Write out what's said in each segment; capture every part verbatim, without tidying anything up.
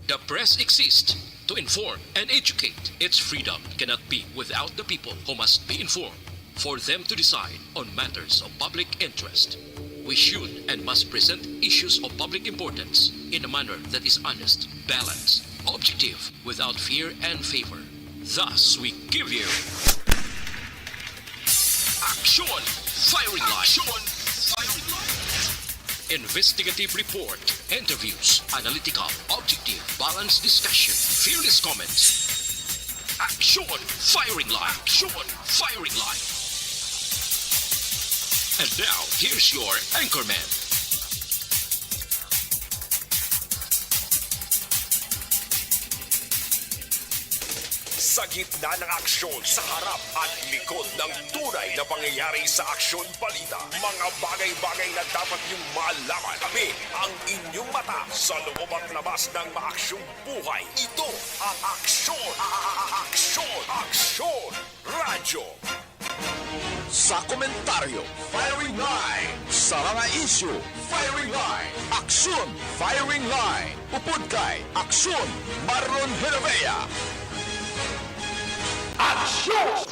The press exists to inform and educate. Its freedom cannot be without the people, who must be informed for them to decide on matters of public interest. We should and must present issues of public importance in a manner that is honest, balanced, objective, without fear and favor. Thus, we give you Action Firing Line. Action Firing Line. Investigative report, interviews, analytical, objective, balanced discussion, fearless comments. Action Firing Line. Action Firing Line. And now, here's your anchorman. Sa gitna ng aksyon, sa harap at likod ng tunay na pangyayari sa Aksyon Balita, mga bagay-bagay na dapat niyong malaman. Kami ang inyong mata sa loob at labas ng maaksyong buhay. Ito ang Aksyon, Aksyon, Aksyon Radyo. Sa komentaryo, firing line. Sa mga isyu, firing line. Aksyon, firing line. Upod kay Aksyon, Marlon Genovea. Aksyon!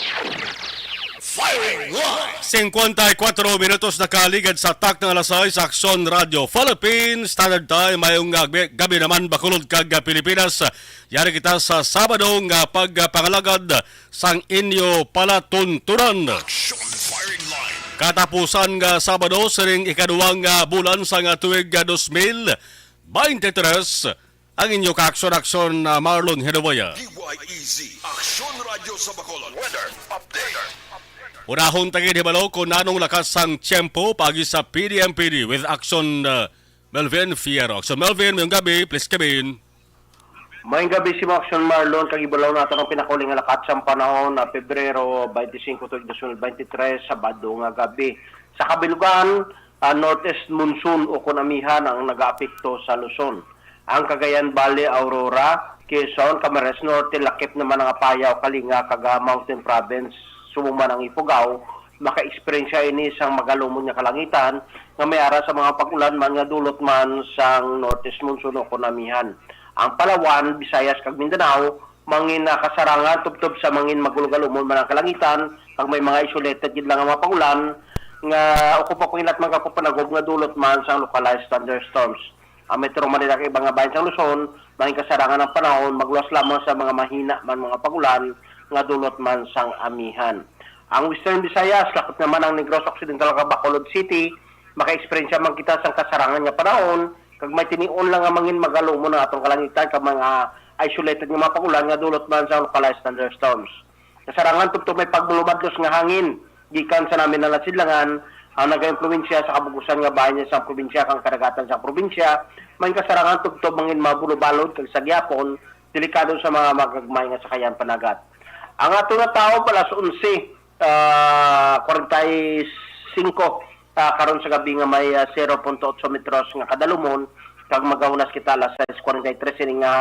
Firing line! Singkwenta y kuwatro minutos nakaligad sa takna alas sais, Aksyon Radyo Philippines, Standard Time, mayong gabi, gabi naman, Bacolod kag Pilipinas. Yari kita sa Sabado nga pagpangalagad sang inyo palatuntunan. Action Firing Line. Katapusan nga Sabado sining ikaduwang nga bulan sang tuig nga dos mil baynte tres, ang inyo kaaksyon-aksyon, ah, Marlon Genovea. D Y E Z, Aksyon Radyo sa Bacolod. Weather update. Unahon ta gid hibalo kung nanong lakas sang tiyempo paagi sa P D M P D with Aksyon, ah, Melvin Fierro. Aksyon Melvin, mayong gabi, please come in. Mayong gabi sa imo, Aksyon Marlon, kag ibalaw nato ang pinakauli nga lakat sang panahon na Pebrero twenty-five tuig dos mil baynte tres, Sabado nga gabi. Sa kabilugan, ah, northeast monsoon o kon amihan ang nagaapekto sa Luzon. Ang Cagayan Valley, Aurora, Quezon, Camarines Norte, lakip naman ang Apayao, Kalinga, kag, ah, Mountain Province, subong man ang Ifugao, maka-eksperyensya ini sang magalumon nga kalangitan nga may ara sa mga pag-ulan man nga dulot man sang northeast monsoon o kon amihan. Ang Palawan, Visayas, kag Mindanao mangin, ah, kasarangan tubtob sa mangin magulogalumon man ang kalangitan, kag may mga isolated gid lang nga mga pag-ulan nga ukon pa kuno magkapanagob nga dulot man sang localized thunderstorms. Ang Metro Manila kag iban nga bahin sang Luzon, mangin kasarangan ang panahon, magluwas lamang sa mga mahina man mga pag-ulan nga dulot man sang amihan. Ang Western Visayas, lakip naman ang Negros Occidental kag Bacolod City, maka-eksperyensya man kita sang kasarangan nga panahon, kag may tinion lang nga mangin magalumon ang atong kalangitan kag mga isolated nga mga pag-ulan nga dulot man sang localized thunderstorms. Kasarangan tubtob may paglumadlos nga hangin gikan sa naminanan nga sidlangan ang nagaimpluwensya sa kabug-osan nga bahin sang probinsya kag kadagatan sang probinsya. May kasarangan tubtob mangin mabulobalod kag sa gihapon delikado sa mga magagmay nga sakayan panagat. Ang ato na tawo alas onse, ah, kwarenta y singko, ah, karon sa gabi nga may, ah, zero punto otso metros nga kadalumon, kag magahunas kita alas sais kwarenta y tres ini nga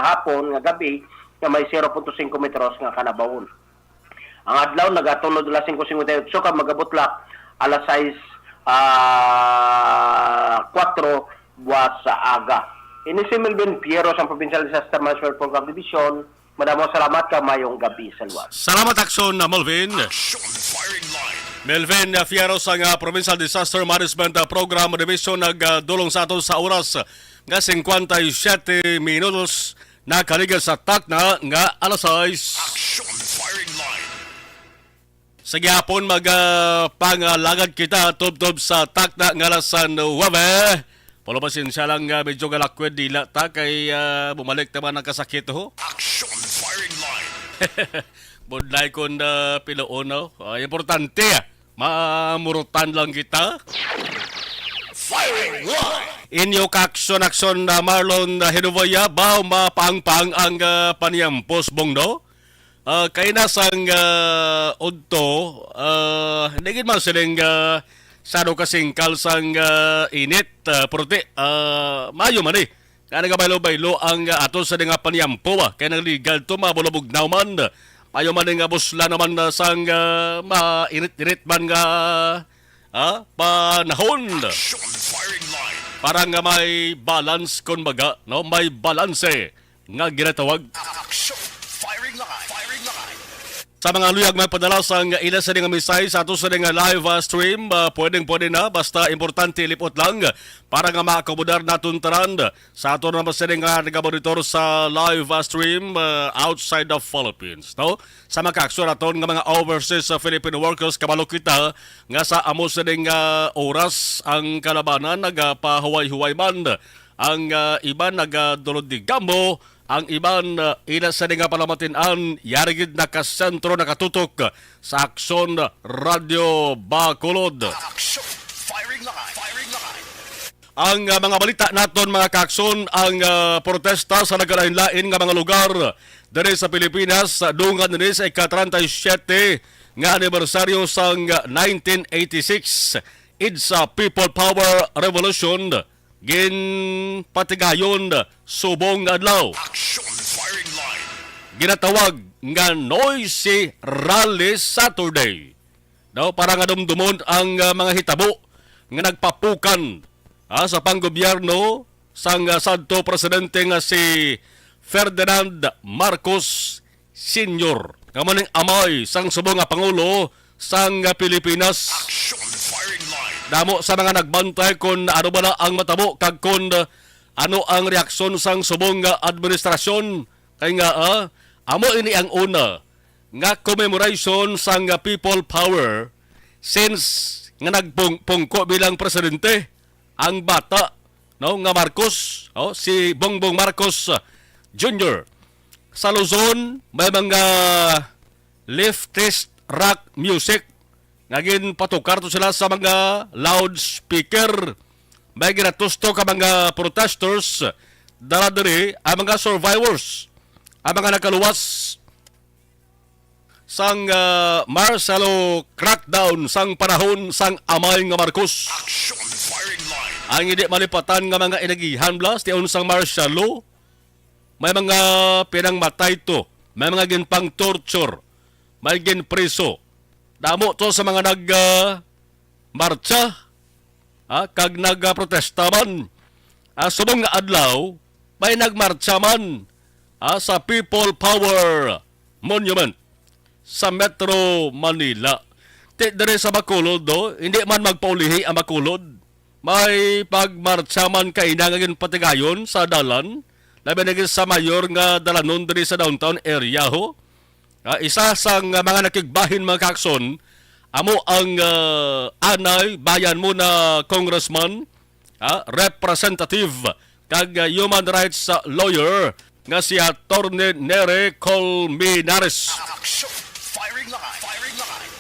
hapon nga gabi nga may zero punto singko metros nga kanabawon. Ang adlaw nagatunod alas singko singkwenta y otso kag magabutlak alas sais, ah, kuwatro buwas sa aga. Ini si Melvin Piero sa Provincial Disaster Management Program Division. Madamo salamat kag mayong gabi sa luwas. Salamat, Aksyon, na Melvin. Action Firing Line. Melvin Fierro sang, ah, Provincial Disaster Management, ah, Program Division nagdulong sa aton sa oras nga singkwenta y siyete minutos. Nakaligad sa takna nga alas sais. Action Firing Line. Sa gihapon, mag, ah, pangalagad kita tubtob sa takna nga alas nuwebe. Pero pasensya lang, ah, medyo galakwed dila ta kay, ah, bumalik naman ang kasakit, ho. Action Firing Line. Budlay kon, ah, piloon, no? Ah, importante, ah, mamurutan lang kita. Firing Line. Inyo kaaksyon-aksyon na Marlon, ah, Hinuboya, baw mapangpang ang, ah, paniyampo subong, no? Ah, kay na sang, ah, udto, ah, di gid man siling, ah, sado kasingkal sang, ah, init, ah, pero ti, ah, maayo man, eh. Nga nagabaylo-baylo ang, ah, aton sa nga paniyampo, ah. Kay nagligad to, mabulabugnaw man. Maayo man nga busla naman, ah, sang, ah, mainit-init man nga, ah, panahon. Action Firing Line. Para nga may balance, kun baga, no? May balanse. nga ginatawag. Action! Firing line! Firing line! Sa mga luyag magpadala sang ila sini nga mensahe sa ato sini nga live, ah, stream, ah, pwedeng-pwede na, basta importante lipot lang para nga maakomodar naton tanan sa ato naman sini nga nagamonitor sa live, ah, stream, ah, outside the Philippines, no? Sa mga kaakso naton nga mga overseas, ah, Filipino workers, kabalo kita nga sa amo sini nga oras ang kalabanan nagapahuway-huway man, ang, ah, iban nagadulod di gambo, ang iban, ah, ila sini nga palamatin-an, yari gid nakasentro, nakatutok sa Aksyon Radyo Bacolod. Action! Firing line! Firing line! Ang, ah, mga balita naton, mga kaakson, ang, ah, protesta sa nagalain-lain nga mga lugar diri sa Pilipinas, ah, dungan nini sa ika treinta y siete nga anibersaryo sang, ah, nineteen eighty-six EDSA People Power Revolution, ginpatigayon subong nga adlaw. Action! Firing line! Ginatawag nga Noisy Rally Saturday, no, para nga dumdumon ang, ah, mga hitabo nga nagpapukan, ah, sa panggobyerno sang, ah, sadto presidente nga si Ferdinand Marcos Senior, nga amo ning amay sang subong nga pangulo sang, ah, Pilipinas. Action! Firing line! Damo sa mga nagbantay kon ano bala ang matabo kag kon, ah, ano ang reaksyon sang subong nga administrasyon. Kay nga, ah, amo ini ang una nga commemoration sang, ah, People Power since nga nagpungko bilang presidente ang bata, no, nga Marcos, oh, si Bongbong Marcos, ah, Junior. Sa Luzon, may mga leftist rock music nga ginpatukar to sila sa mga loudspeaker. May ginatusto ka mga protesters, dala diri ang mga survivors, ang mga nakaluwas sang, ah, martial law crackdown sang panahon sang amay nga Marcos. Action! Firing line! Ang hindi malipatan nga mga inagihan blas tion sang martial law, may mga pinangmatay to, may mga ginpang-torture, may ginpriso. Damo to sa mga nag, ah, martsa, ah, kag nagaprotesta man. Ah, subong nga adlaw, may nagmartsa man, ah, sa People Power Monument sa Metro Manila. Ti diri sa Bacolod, do, hindi man magpaulihi ang Bacolod. May pagmartsa man kaina nga ginpatigayon sa dalan, labi na gid sa mayor nga dalanon diri sa downtown area, ho. Ah, isa sang mga nakigbahin, mga kaakson, amo ang, ah, anay bayan mo na congressman, ah, representative kag, ah, human rights, ah, lawyer nga si Attorney Nere Colmenares. Action! Firing line! Firing line!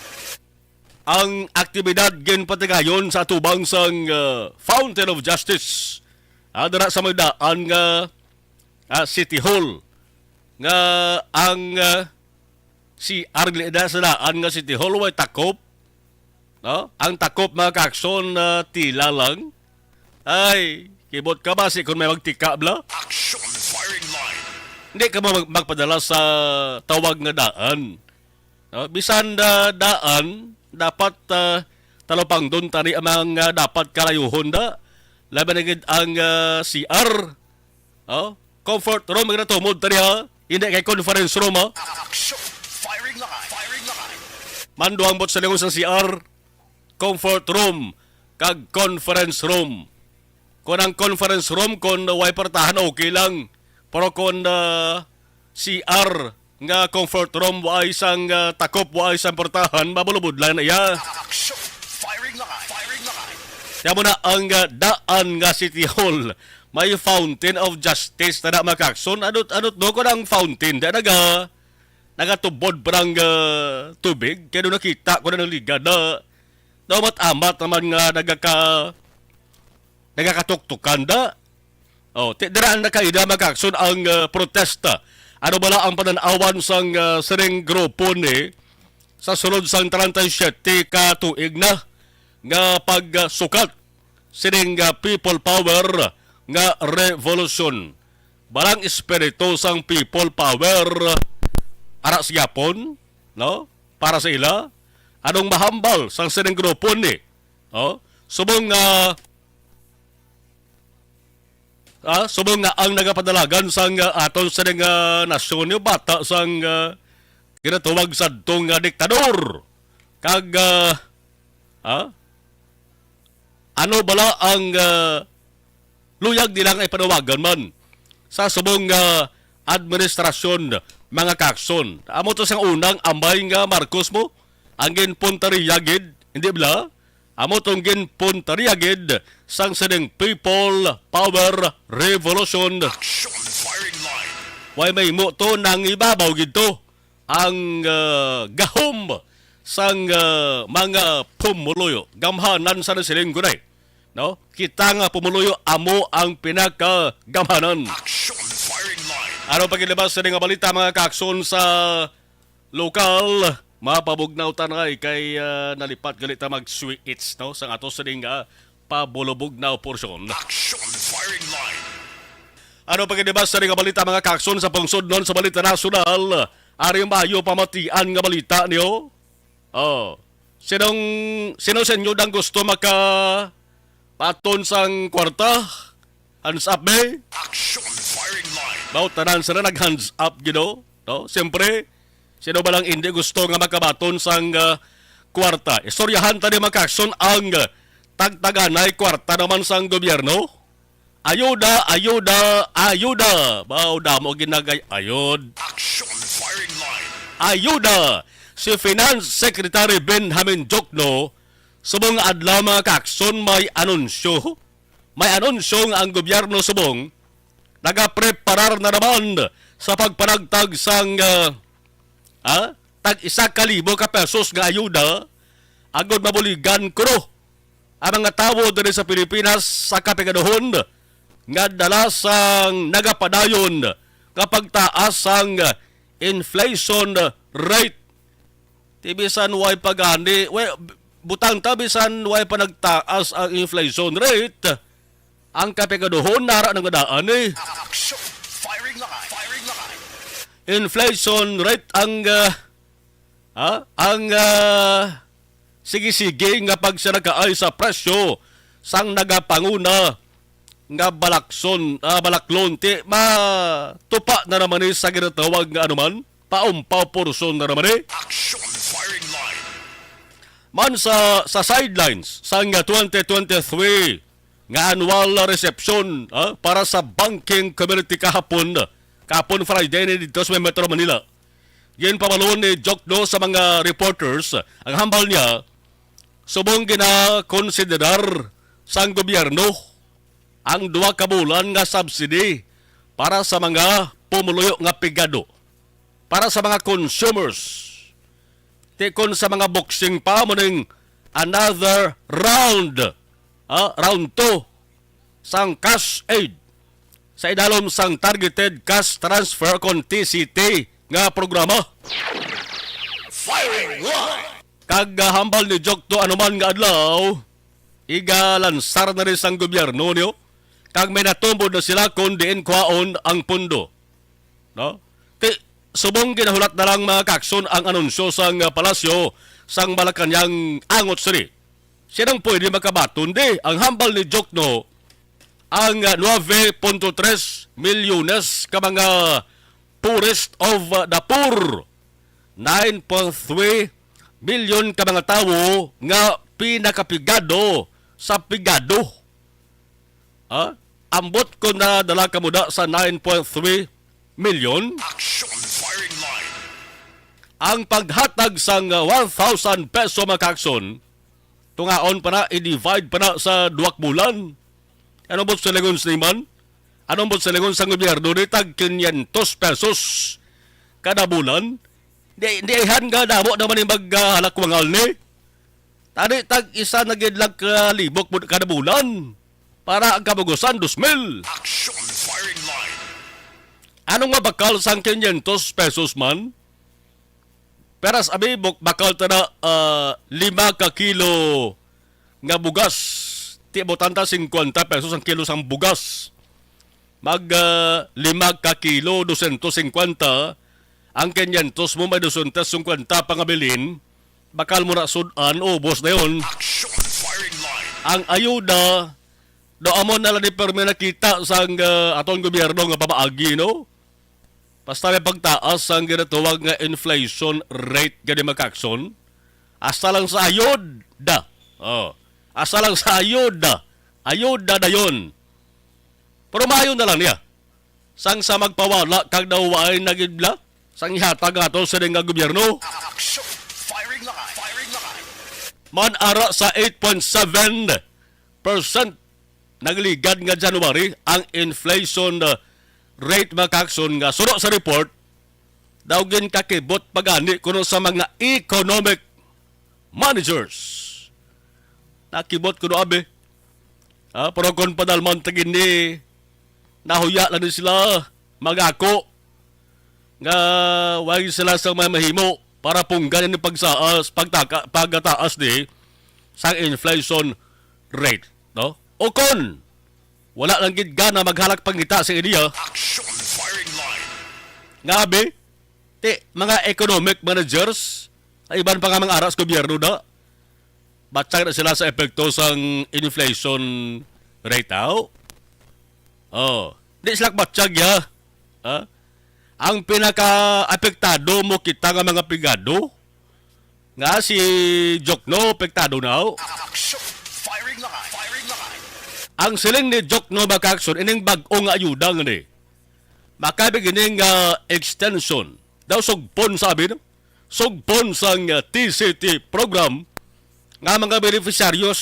Ang aktibidad ginpatigayon sa atubang sang, ah, Fountain of Justice, ah, dira sa may daan nga, ah, City Hall, nga ang, ah, C R gali na sa daan nga City Hall, way takop, no? Ang takop, mga kaakson, ah, tila lang. Ay, kibot ka ba si kung may magtika bla? Action! Firing line! Hindi ka mag-, magpadala sa tawag nga daan. No? Bisan da-, daan, dapat, ah, talupangdon tani ang mga dapat kalayuhon da. Labi na gid ang, ah, C R. Oh, comfort room, ang natumod tani, ha? Hindi kay conference room, ha? Action! Firing line! Firing line! Manduang bot sa lingon sa C R, comfort room, kag conference room. Kung ang conference room, kung way portahan, okay lang. Pero kung, ah, C R nga comfort room, way sang, ah, takop, way sang portahan, mabulubod lang na iya. Action! Firing line! Firing line! Kaya mo na ang, ah, daan nga City Hall. May Fountain of Justice na, na, mga kaakson. Ano, ano to? Kung ang fountain, da naga, nagatubod pa ng, ah, tubig. Kaya doon nakita ko na ng liga na, na umat-amat naman nga nagaka-, nagakatuktukan da. Oh, ti-, dira ang nakaida, mga kaakson, ang, ah, protesta. Ano bala ang pananawan sang, ah, sining grupo ni sa sulod sang treinta y siete ka tuig na nga pagsukat sining, ah, People Power nga revolusyon? Balang espiritu sang People Power ara sa gihapon, no? Para sa ila, anong mahambal sang sining grupo ni? Oh, subong nga Ah, subong nga ang nagapadalagan sang, ah, aton sa nga nasyon, yung bata sang, ah, ginatawag sa dong nga diktador. Kag, ah, ah, ano bala ang, ah, luyag nila nga ipanawagan man sa subong nga administrasyon, mga kakson? Amo to sang unang ambay nga Marcos mo, ang ginpuntariyagid, hindi bala? Amo tong ginpuntariyagid sang sining People Power Revolution. Action firing line. Way may mo to nang ibabaw gid to ang, ah, gahom sang, ah, mga pumuluyo. Gamhanan sa nasiling ko na eh. No? Kita nga pumuluyo amo ang pinakagamhanan. Action firing line. Ano pagilabas sa nga balita, mga kakson, sa lokal? Mapabugnaw tanay kay, ah, nalipat gali ta mag sweets, no, sa ato sining, ah, pabulubugnaw porsyon. Action firing line. Ano pagilabas sa nga balita, mga kakson, sa pungsod non sa balita nasyonal? Ari mayo pamatian nga balita niyo. Oh. Sinong, sino sa inyo dang gusto maka paton sang kwarta? Hands up, be? Action firing line. Baw, tanan sila nag-hands up, you know? No? Siyempre, sino ba lang hindi gusto nga makabaton sang, ah, kwarta? Istoryahan ta ni, mga kakson, ang, ah, tagtaganay kwarta naman sang gobyerno. Ayuda, ayuda, ayuda. Baw, damo ginagay ayod. Action firing line. Ayuda. Si Finance Secretary Benjamin Jokno, subong adlaw, mga kakson, may anunsyo. May anunsyo nga ang gobyerno subong nagapreparar na naman sa pagpanagtag sang, ah, ah, tag isa ka libo ka pesos nga ayuda agod mabuligan kuno ang mga tawo diri sa Pilipinas sa kapigaduhon nga dala sang nagapadayon nga pagtaas sang inflation rate. Ti bisan way pa gani, we, butang ta, bisan way pa nagtaas ang inflation rate, ang kapigaduhon nara nang daan eh. Action! Firing line! Firing line! Inflation rate ang, ah, ha? Ang, ah, sige-sige nga pagsinakaay sa presyo sang nagapanguna nga balakson, ah, balaklon, ti matupa na naman ni sa ginatawag nga anuman, paumpaw porson na naman ni. Action firing line. Man sa, sa sidelines sang twenty twenty-three nga annual reception, ah, para sa banking community kahapon, kahapon Friday ni dito sa may Metro Manila. Ginpabalon ni Jokno sa mga reporters ang hambal niya, subong ginakonsiderar sang gobyerno ang duha ka bulan nga subsidy para sa mga pumuluyo nga pigado, para sa mga consumers. Ti kon sa mga boxing pa, mo ning another round, ah, round two sang cash aid sa idalom sang Targeted Cash Transfer kon T C T nga programa. Firing line! Kag, ah, hambal ni Jokno, anuman nga adlaw, igalansar na rin sang gobyerno niyo, kag may natumbod na sila kon diin kwaon ang pundo. No? Ti, subong ginahulat na lang, mga kakson, ang anunsyo sang, ah, palasyo sang Malacañang angot sini. Sinang pwede makabaton di ang hambal ni Jokno ang, ah, nuebe punto tres milyones ka mga poorest of, ah, the poor, nine point three million ka mga tawo nga pinakapigado sa pigado. Ha? Ambot kon nadala kamo na sa nine point three million. Action firing line. Ang paghatag sang one thousand peso, mga kakson, tungaon pa na, i-divide pa na sa duwak bulan. Ano ba sa lingon sa iman? Ano ba sa lingon sa gobyerno ni tag quinientos pesos kada bulan? Di, di ihan nga damo naman yung mag, ah, halakwangal ni. Tani tag isa na gid lang ka libok mo kada bulan para ang kabugusan, dos mil. Action firing line. Ano nga bakal sang quinientos pesos man? Peras abi buk-, bakal ta na, ah, lima ka kilo nga bugas. Ti butang ta singkwenta pesos ang kilo sang bugas. Mag, ah, lima ka kilo, dosyentos singkwenta, ang kinyentos mo may dosyentos singkwenta pa nga bilin, bakal mo na sud-an, ubos na yon. Action firing line. Ang ayuda, Do amo na lang ni permi nakita sang, ah, aton gobyerno nga pamaagi, no? Basta may pagtaas sang ginatawag nga inflation rate gani, mga kaakson. Hasta lang sa ayuda. Oh. Hasta lang sa ayuda. Ayuda dayon. Pero maayo na lang niya. Sang sa magpawala kag daw waay nagibla sang ihatag ato sa nga gobyerno. Action! Firing line! Firing line! Man ara sa eight point seven percent nagligad nga January ang inflation, uh, rate, mga kaakson, nga suno sa report daw ginkakibot pa gani kuno sa mga economic managers. Nakibot kuno, abi. Ah, pero kung padalman ta gini, nahuya lang ni sila magako nga way sila sang may mahimo para punggan ni pagsaas, pagtaka, pagkataas ni sang inflation rate, no? O kon wala lang gid gana maghalak pangita sa iliya. Action firing line. Nga abi, ti, mga economic managers, ay iban pa nga mga aras gobyerno na, batyag na sila sa epekto sang inflation rate, aw? Oh, di sila batyag, ya. Ha? Ang pinaka-apektado mo kita nga mga pigado, nga si Jokno, apektado na, aw? Action! Firing line! Firing line! Ang siling ni Jokno, mga kaakson, ining bag-o nga ayuda nga ni, makabig ining, ah, extension. Daw sugpon, sabi, no? Sugpon sang, ah, T C T program nga mga beneficiaryos,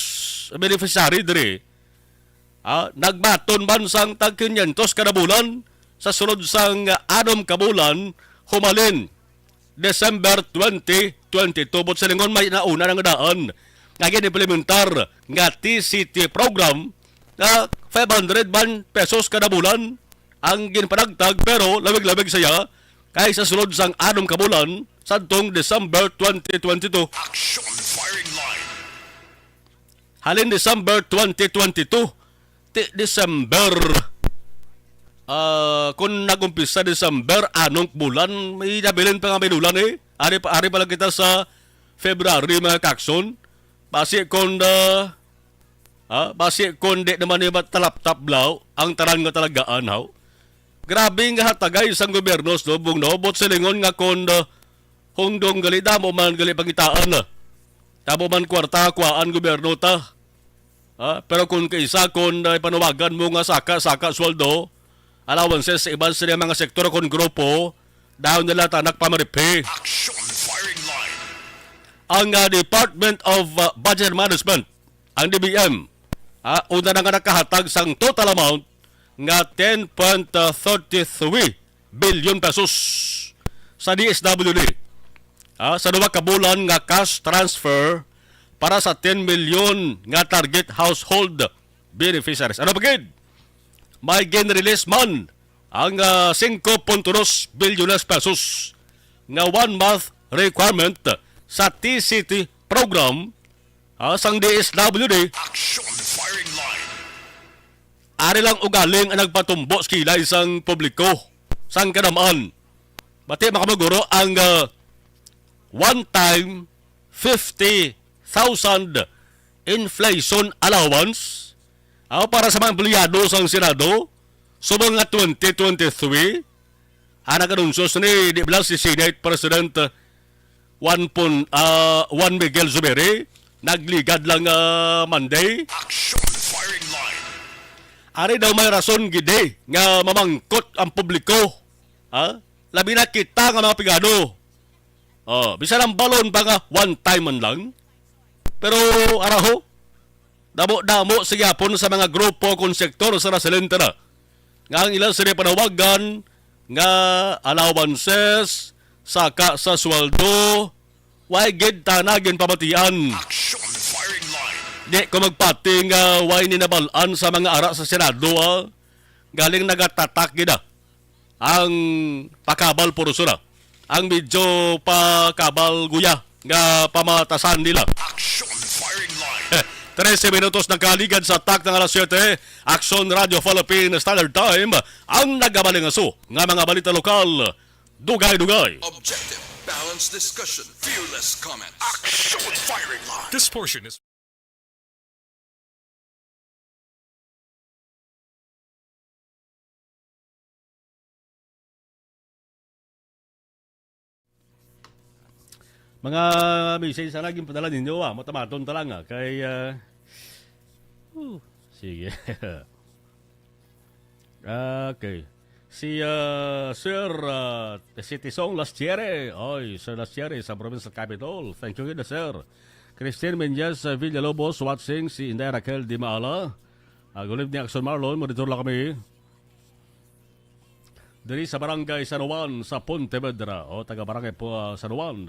beneficiary diri, ah, nagbaton man sang tag kinyentos kada bulan sa sulod sang, ah, anom ka bulan humalin December twenty twenty-two. But silingon, may nauna na nga daan nga gin-implementar nga T C T program nga five hundred man pesos kada bulan ang ginpanagtag, pero lawig-lawig saya kay sa sulod sang anom ka bulan sadtong December twenty twenty-two. Action firing line. Halin December twenty twenty-two, ti December, ah, kung nag-umpisa December, anong bulan, may nabilin pa nga may bulan, eh. Ari pa, ari pa lang kita sa February, mga kaakson. Basi kung, ah, Ha? Basi kon di naman ni matalaptap blaw ang tanan nga talagaan, haw? Grabe nga hatagay sang gobyerno, no, Bong, no? But silingon nga kon, uh, hungdong gali, damo man gali pangitaan, ah. Damo man kwarta kuhaan gobyerno ta. Ha? Pero kung kaisa kon, uh, panawagan mo nga saka-saka sweldo, allowances sa iban sa mga sektor kon grupo, daw nila ta nagpamariphi. Action firing line. Ang, uh, Department of, uh, Budget Management, ang D B M, ah, una na nga nakahatag sang total amount nga ten point thirty-three billion pesos sa D S W D, ah, sa duha ka bulan nga cash transfer para sa ten milyon nga target household beneficiaries. Ano pa gid? May gin-release man ang, ah, singko punto dos bilyones pesos nga one-month requirement sa T C T program, ah, sang D S W D. Action firing line. Ari lang ugaling ang nagpatumbo sa kilay sang publiko, sang kadam-an. Bati, mga kamaguro, ang, ah, one-time fifty thousand inflation allowance, ah, para sa mga empleyado sang Senado subong nga twenty twenty-three. Ang nag-anunsyo sini, di bala si Senate President Juan Pon-, ah, Juan Miguel Zubiri, nagligad lang, ah, Monday. Action firing line. Ari daw may rason gid, eh, nga mamangkot ang publiko, ha? Labi na kita nga mga pigado. Oh, bisan ang balon pa nga one time man lang. Pero, araho, damo-damo sa gyapon sa mga grupo kon sektor sa nasilintana nga ang ilang sini panawagan nga allowances, saka sa sweldo, way gid tana ginpamatian. Action firing line. Di ko magpati nga way ni nabal-an sa mga ara sa Senado, ah. Galing nagatatak gid, ah, ang pakabal puruso na. Ang medyo pakabal guya nga pamatasan nila. Action firing line. Trese minutos nagkaligan sa tak ng alas siyete. Action Radio Philippine Standard Time. Ang nagabalingaso nga mga balita lokal. Dugay-dugay. Objective, balanced discussion, fearless comment. Action firing line. This portion is Mga message na lagi padala ninyo, ah. Matamaton ta lang, ah. Kay, ah, oh, sige. Okay. Si, ah, Sir, ah, si Tisong Lastiere. Oy, Sir Lastiere sa Provincial Capitol. Thank you gid, sir. Christine Menyes, ah, Villalobos watching. Si Inday Raquel Dimaala. Ah, good evening, Action Marlon. Monitor lang kami. Diri sa Barangay San Juan, sa Pontevedra. O, taga Barangay po, ah, San Juan.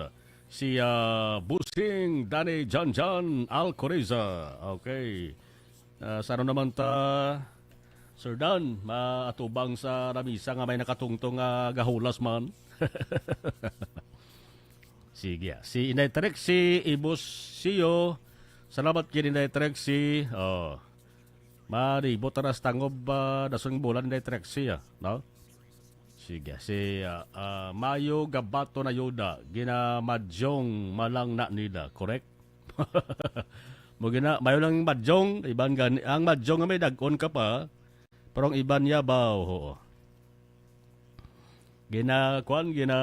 Si, ah, Busing Danny Janjan Alcoriza. Okay. Ah, sa ano naman ta, Sir Dan, maatubang sa lamisa nga may nakatungtong nga gahulas man. Sige, ah. Si Inday Trixie Ibusio. Salamat kay Inday Trixie. Oh. Malibot na sa tangob, ah, dasong bulan, Inday Trixie, ah, no? Sige, si, ah, ah, Mayo Gabato na Yuda, ginamadyong malang na nila, correct? Mo gina, mayo lang madyong, iban gani, ang madyong nga may dagon ka pa, pero ang iban yabaw, oo. Gina, kuan, gina,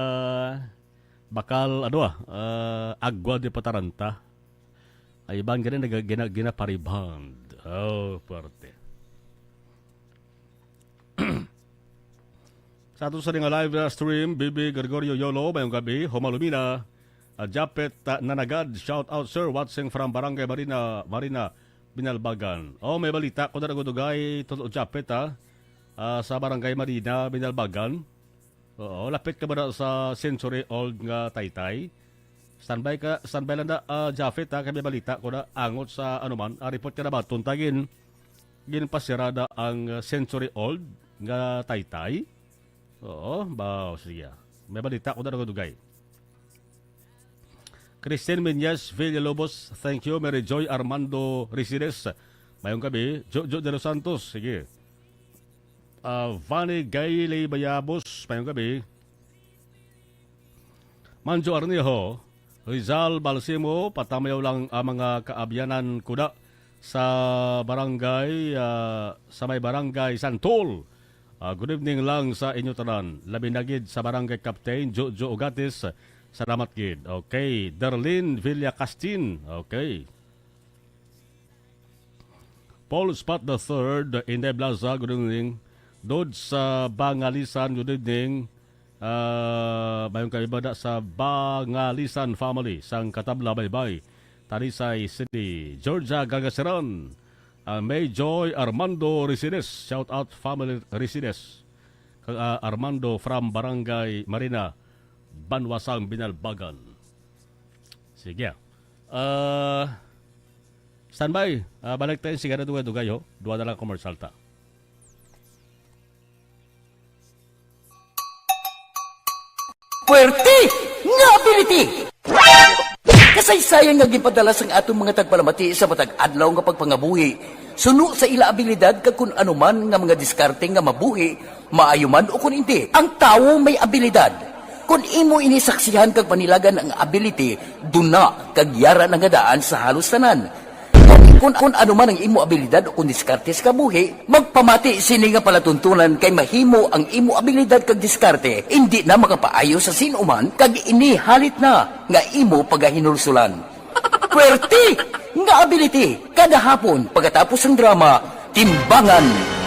bakal, ano, ah, ah, agwa di pataranta. Ay, iban gani, naga-, gina-, ginapariband. Oh, puwerte. Sa ato sa nga live, uh, stream, Bibi Gregorio Yolo, mayong gabi, Homalumina, uh, Japet, uh, Nanagad, shout out, sir, watching from Barangay Marina, Marina, Binalbagan. Oh, may balita ko na nagudugay, Tol Japet, ha? Ah, sa Barangay Marina, Binalbagan. Oo, lapit ka ba na sa century old nga taytay? Standby ka, standby lang na, ah, Japhet, ha, kay may balita ko na angot sa, ano man, ah, report ka na ba, tuntagin, ginpasirada ang, ah, century old nga taytay? Oo, ba, o, sige, ah. May balita ko na nagudugay. Christine Menyes Villalobos, thank you. Mary Joy Armando Resides, mayong gabi. Jojo de los Santos, sige. Ah, Vani Gayley Bayabos, mayong gabi. Manjo Arnejo, Rizal Balsimo, patamayaw lang ang mga kaabyanan kuda sa barangay, ah, sa may barangay Santol. Ah, good evening lang sa inyo tanan. Labi na gid sa barangay Captain Jojo Ugatis. Salamat gid. Okay, Darlene Villacastin. Okay. Paul Spot the third, Inday Blaza, good evening. Dod sa Bangalisan, good evening. Ah, mayong kaiba na sa Bangalisan family, sang Katabla, Baybay, Talisay City. Georgia Gagasiran, ah, May Joy Armando Resides, shout out family Resides. Kag, ah, Armando from Barangay Marina, Banwasang, Binalbagan. Sige. Ah, standby. Ah, balik tayo. Sige na, dugay-dugay, ho. Duwa na lang commercial ta. Puwerte nga ability! Kasaysayan nga ginpadala sang aton mga tagpalamati sa matag adlaw nga pagpangabuhi, suno sa ila abilidad kag kun ano man nga mga diskarte nga mabuhi, maayo man o kun indi. Ang tawo may abilidad. Kun imo ini saksihan kag panilagan ang ability, duna kag yara na nga daan sa halos tanan. Kun, kun ano man ang imo abilidad o kun diskarte sa kabuhi, magpamati sini nga palatuntunan kay mahimo ang imo abilidad kag diskarte indi na makapaayo sa sin-o man kag ini halit na nga imo pagahinulsulan. Puwerte nga ability kada hapon pagkatapos sang drama Timbangan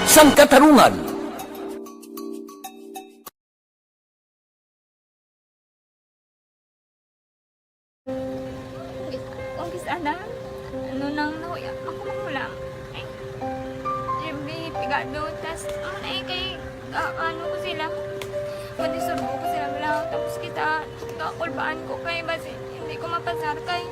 sang Katarungan. Kung kis ana, ano nang nahuya, ako magulang. Ay, Jimmy, pigado, tas, ano na eh, kay, ah, ano ko sila, madisurbo ko sila, wala, tapos kita, kakulbaan ko kay, basi, hindi ko mapasar kay.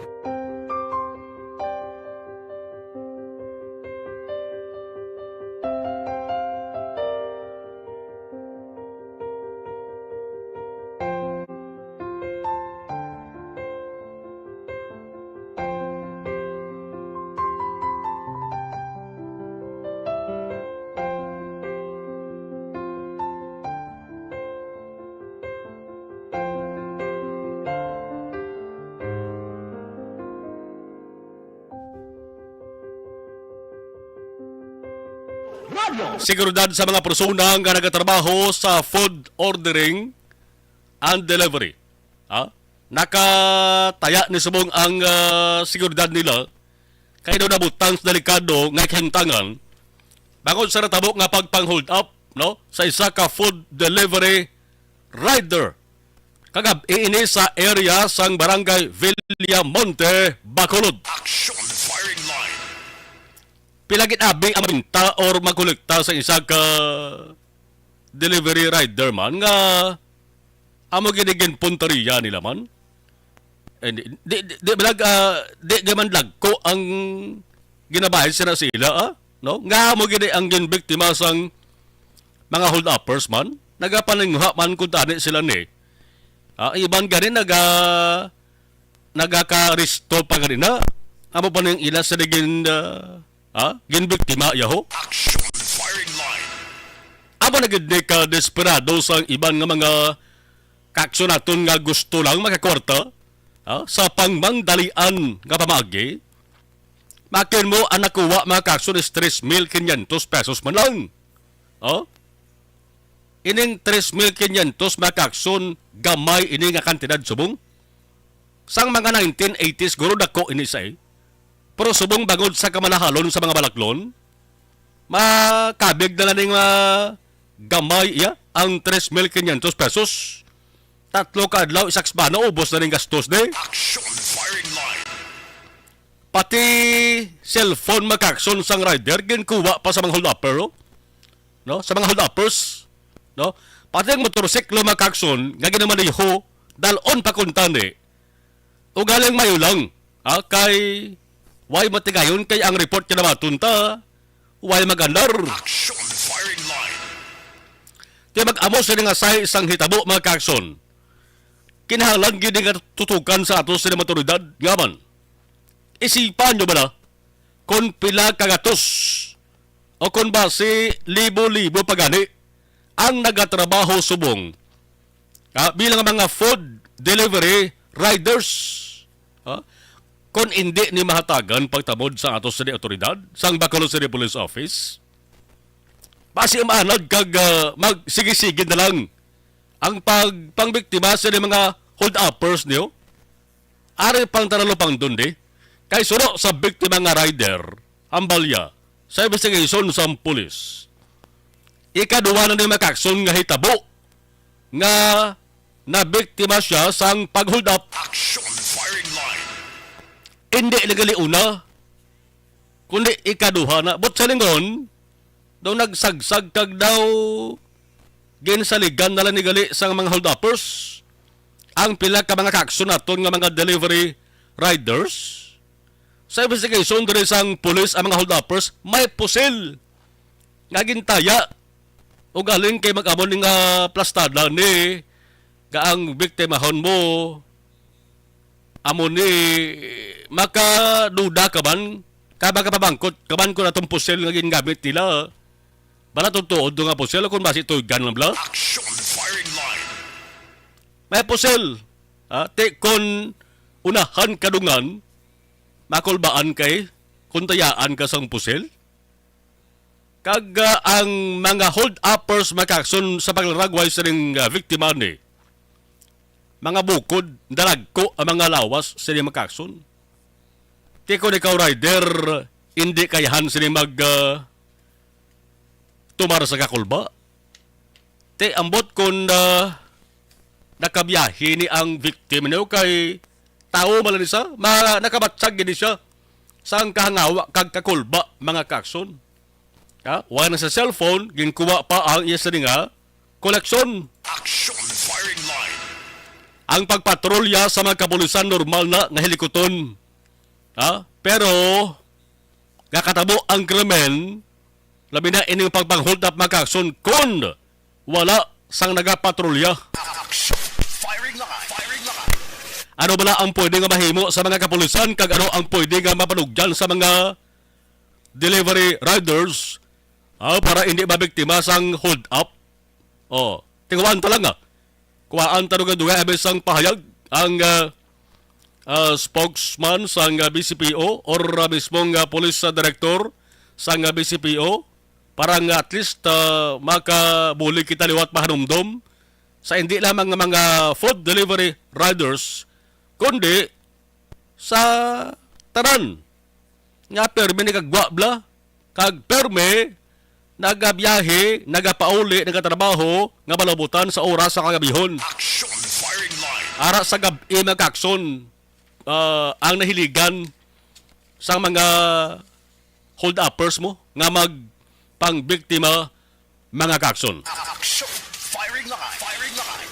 Seguridad sa mga persona nga nagatrabaho sa food ordering and delivery. Ha? Nakataya ni subong ang, ah, seguridad nila kay daw nabutang sa delikado nga kahimtangan bangod sa natabo nga pagpang-hold up, no, sa isa ka food delivery rider kagab-i ini sa area sang Barangay Villamonte, Bacolod. Action firing line. Pila gid abi ang mabinta or makolekta sa isa ka delivery rider man nga amo gid ginpunteriya nila man? Eh, di, di, di, di, balag, ah, di, di man dagko ang ginabayad sila sila, ah? No? Nga amo gid ang ginbiktima sang mga hold-uppers man? Nagapaninguha man kung tani sila ni. Ah, iban gani naga, nagakaresto pa gani na. Amo pa ning ila sa gin, ah, ha? Ginbiktima, yaho? Action firing line. Amo na gid ni ka desperado sang iban nga mga kaaksonaton nga gusto lang makakwarta, ha? Sa pangmangdalian nga pamaagi, makin mo ang nakuha mga kaakson is tres mil quinientos pesos man lang. Oh? Ining tres mil quinientos mga kaakson, gamay ini nga kantidad subong. Sang mga nineteen eighties, guro dako ini sa, eh. Pero subong bangod sa kamalahalon sa mga balaklon, makabig na lang ning, ah, gamay iya ang tres mil quinientos pesos. Tatlo ka adlaw, isa ka semana, ubos na ning gastos, di? Action firing line. Pati cellphone mga kaakson sang rider, ginkuha pa sa mga hold-upper, oh. No? Sa mga hold-uppers, no? Pati ang motorsiklo mga kaakson nga ginamaneho, dalon pa kuntani. Ugaling mayo lang, ha? Kay way matigayon kay ang report kinabaton ta, way magandar. Action firing line. Ti mag-amo sini nga sahi sang hitabo mga kaakson. Kinahanglan gid nga tutukan sa ato sini mga otoridad nga man. Isipan nyo bala kung pila ka gatos o kung basi libo-libo pa gani ang nagatrabaho subong, ah, bilang mga food delivery riders, ah, kung indi ni mahatagan pagtamod sa ato sini otoridad sang Bacolod City Police Office. Basi maanad kag, ah, magsigi-sige na lang ang pagpangbiktima sa mga hold-uppers niyo. Ari pang taralupang dundi, kay suno sa biktima nga rider, ang balya, sa investigation sang pulis. Ikaduha na ni mga kaakson nga hitabo nga nabiktima siya sang pag-hold up. Action firing line. Hindi legal una, kundi ikaduha na. But sa lingon, daw nagsagsag kag daw ginsaligan na lang ni gali sang mga hold-uppers ang pila ka mga kaakson naton nga mga delivery riders. Sa investigation diri sang pulis ang mga hold-uppers, may pusil nga gintaya. Ugaling kay mag-amo ni nga plastada ni nga ang biktimahon mo amo ni makaduda ka man, ka makapabangkot ka man kung atong pusil nga gingamit nila. Bala tong tuod nga pusil o kung basi tuigan lang bala. Action firing line. May pusil. Ha? Ti kon unahan kadungan, makulbaan kay kung tayaan ka sang pusil. Kag, ah, ang mga hold-uppers mga kaakson sa paglaragway sining, ah, biktima ni mga bukod, dalagko ang mga lawas sining mga kaakson. Ti kon ikaw rider, hindi kayahan sini mag, ah, tumar sa kakulba. Ti ambot kon, ah, nakabiyahe ni ang victim niyo kay tawo man lang ni siya, ma-, nakabatsag gid ni siya sang kahangawa kag kakulba, mga kaakson. Ha? Wala na sa cellphone, ginkuha pa ang iya sini nga koleksyon. Action firing line. Ang pagpatrolya sa mga kapulisan normal na nga hilikuton. Ha? Pero nakatabo ang krimen, labi na ining pagpang-hold up mga kaakson kon wala sang nagapatrolya. Action firing line. Firing line. Ano bala ang pwede nga mahimo sa mga kapulisan kag ano ang pwede nga mapanugyan sa mga delivery riders, ah, para hindi mabiktima sang hold up? Oh, tinguhaan ta lang, ah. Kuhaan ta dugay-dugay abi sang pahayag ang, ah, ah, spokesman sang, ah, B C P O or, ah, mismong, ah, police, ah, director sang, ah, B C P O para nga at least, ah, makabulig kita liwat mahanumdom sa hindi lamang nga mga food delivery riders, kundi sa tanan nga permi nagagwa bala, kag permi nagabiyahe, nagapauli, nagatrabaho nga malabutan sa oras sa kagabihon. Action firing line. Ara sa gab-i, mga kakson, ah, ang nahiligan sang mga hold-uppers mo nga magpangbiktima, mga kakson. Action firing line. Firing line.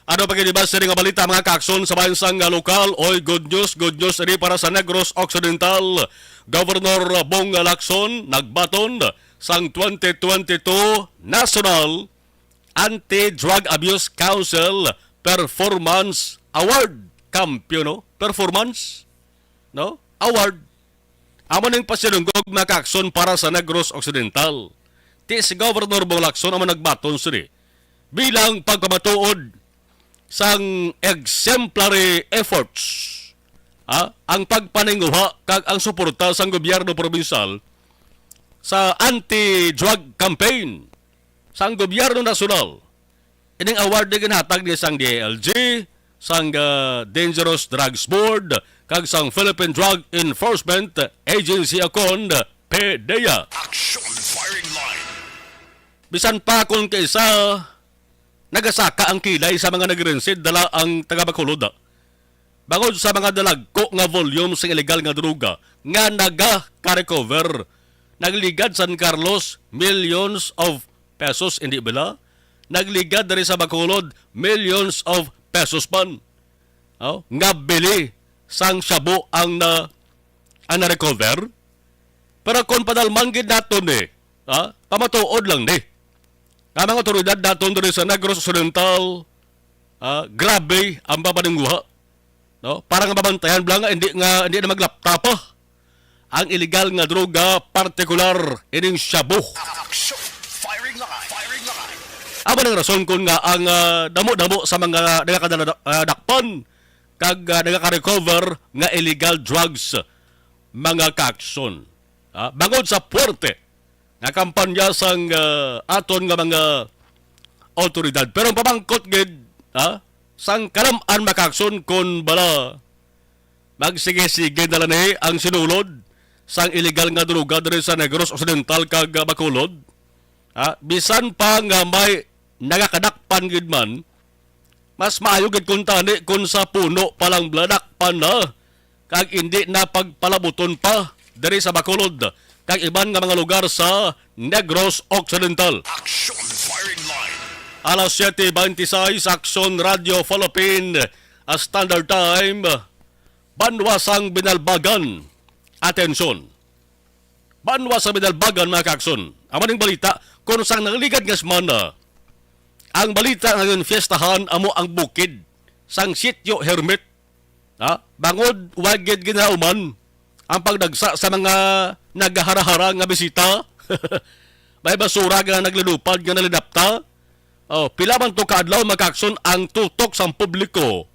Ano pa gid ba sini nga balita, mga kakson, sa bayan sang, ah, lokal? Oy, good news, good news ini para sa Negros Occidental. Governor Bong Lacson nagbaton sang twenty twenty-two National Anti-Drug Abuse Council Performance Award. Kampiyon, no? Performance, no? Award. Amo ning pasinunggog, mga kakson, para sa Negros Occidental. Ti si Governor Bong Lacson amo nagbaton sini bilang pagpamatuod sang exemplary efforts, ha, ang pagpaninguha kag ang suporta sang gobyerno probinsal sa anti-drug campaign sang gobyerno nasyonal. Ining award ni ginhatag ni sang D I L G, sang, ah, Dangerous Drugs Board, kag sang Philippine Drug Enforcement Agency, akon, PDEA. Action firing line. Bisan pa kon kaisa, nagasaka ang kilay sa mga nagrensid dala ang taga Bacolod. Bangod sa mga dalagko nga volume sing illegal nga droga nga nagaka-recover, nagligad San Carlos millions of pesos, hindi bala? Nagligad diri sa Bacolod millions of pesos man, oh, nga bili sang shabu ang na, ang na-recover. Pero kung padalman gid naton ni, ha, pamatuod lang ni, nga mga otoridad naton diri sa Negros Occidental, ah, grabe ang papaninguha, no? Para nga mabantayan bala nga hindi, nga hindi na maglapta pa ang illegal nga droga, partikular ining shabu. Action! Firing line! Firing line! Amo nang rason kon nga ang, ah, damo-damo sa mga nagakadala-, ah, dakpan kag, ah, nagaka-recover nga illegal drugs, mga kakson. Ah, bangod sa puwerte nga kampanya sang, ah, aton nga mga awtoridad. Pero ang pamangkot gid, ah, sang kalam-an, mga kakson, kon bala magsige-sige na lang ni ang sinulod sang illegal nga droga diri sa Negros Occidental kag, ah, Bacolod. Ah, bisan pa nga may nagakadakpan gid man, mas maayo gid kuntani kon sa puno pa lang bala dakpan na, kag indi na pagpalabuton pa diri sa Bacolod kag iban nga mga lugar sa Negros Occidental. Action firing line. Alas siyete beintiseis, Action Radio Philippine, ah, Standard Time, Banwa sang Binalbagan. Atensyon. Banwa sa Binalbagan, mga kakson. Amo ning balita, kon sang nagligad nga semana, ang balita nga ginfiestahan amo ang bukid sang Sitio Hermit. Ha? Bangod wa gid ginauman ang pagdagsa sa mga nagaharahara nga bisita. May basura nga naglilupad nga nalinapta. Oh, pila man to ka adlaw, mga kakson, ang tutok sang publiko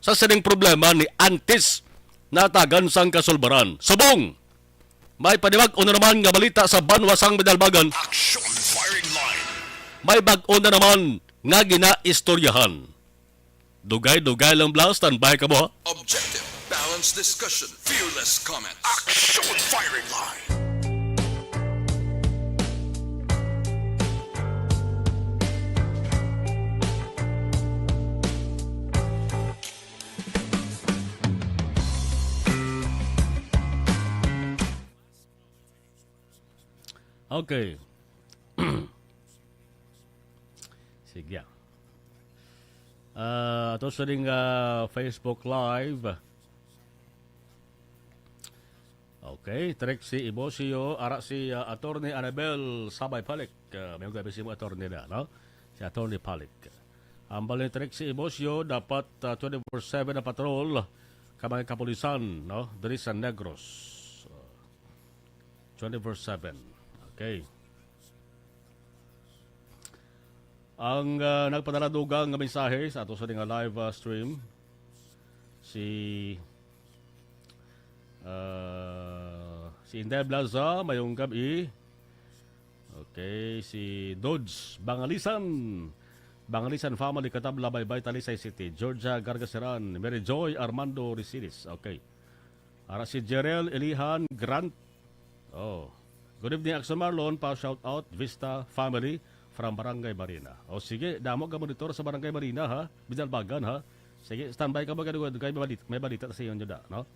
sa sining problema ni antes natagan sang kasulbaran. Subong, may panibag-o na naman nga balita sa Banwa sang Binalbagan. Action firing line. May bag-o na naman nga ginaistoryahan. Dugay-dugay lang bala, standby kamo, ha? Objective, balanced discussion, fearless comment. Action firing line. Okay. Sige. Ah, ato sa ding, ah, Facebook Live. Okay, Trixie Ibosio, ara si, ah, Attorney Annabel Sabay Palik. Ah, may gabi si mo, Attorney na, no? Si Attorney Palik. Ang bali ni Trixie Ibosio, dapat, ah, twenty-four seven na patrol ka mga kapulisan, no? Diri sa Negros. Twenty-four seven. Okay. Ang, ah, nagpadala dugang nga mensahe sa ato sa nga live, ah, stream, si, ah, si Inday Blaza, mayong gabi. Okay, si Dodge Bangalisan. Bangalisan family, Katabla, Baybay, Talisay City. Georgia Gargaseran, Mary Joy Armando Resiles. Okay. Ara si Jerel Elihan Grant. Oh. Good evening, Action Marlon. Pa shout out, Vista family from Barangay Marina. O sige, damo ka monitor sa Barangay Marina, ha? Binalbagan, ha? Sige, standby ka, mga dugay, may balita, may balita sa inyo da, no?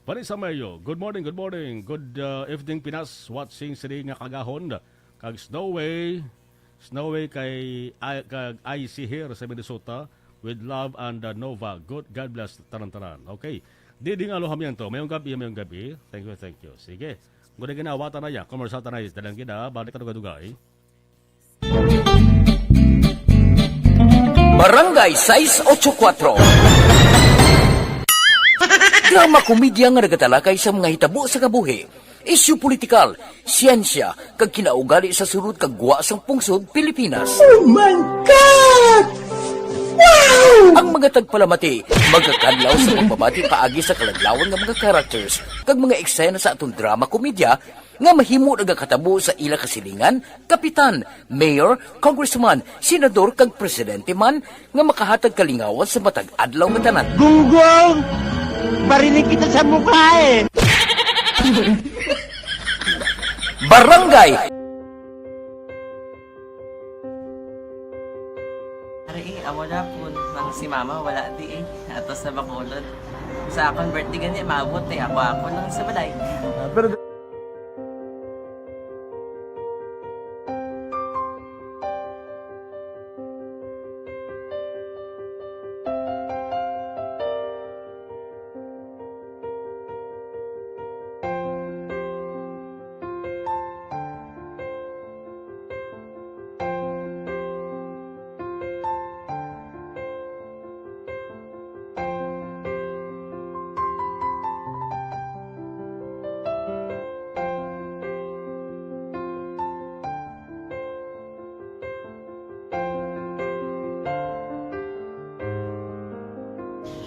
Vanessa Mayo, good morning, good morning. Good, uh, evening, Pinas. Watching sini nga kagahon. Kag Snowy, Snowy kay, ay, kag I C here sa Minnesota. With love and, uh, Nova. Good, God bless tanan-tanan. Okay. Didi nga Alojamiento. Mayong gabi, mayong gabi. Thank you, thank you. Sige. Guna ginawatan na ya. Commercial ta na, dalang gina. Balik ka dugay-dugay. Barangay sais ocho kuatro. Drama komedya nga nagatalakay sa mga hitabo sa kabuhi, isyu politikal, siyensya, kag kinaugali sa sulod kag gwa sang pungsod Pilipinas. Oh my God! Wow! Ang mga tagpalamati magakadlaw sa pagbabati paagi sa kaladlawan nga mga characters kag mga eksena sa aton drama komedya nga mahimo nagakatabo sa ila kasilingan, kapitan, mayor, congressman, senador, kag presidente man nga makahatag kalingawan sa matag adlaw nga tanan. Gunggong! Barinig kita sa mukha eh! Barangay Ari, eh, amo na po nang si mama wala di eh. Ato sa Bacolod. Sa akon birthday gani, maabot eh. Ako, ako lang sa balay. Ah, pero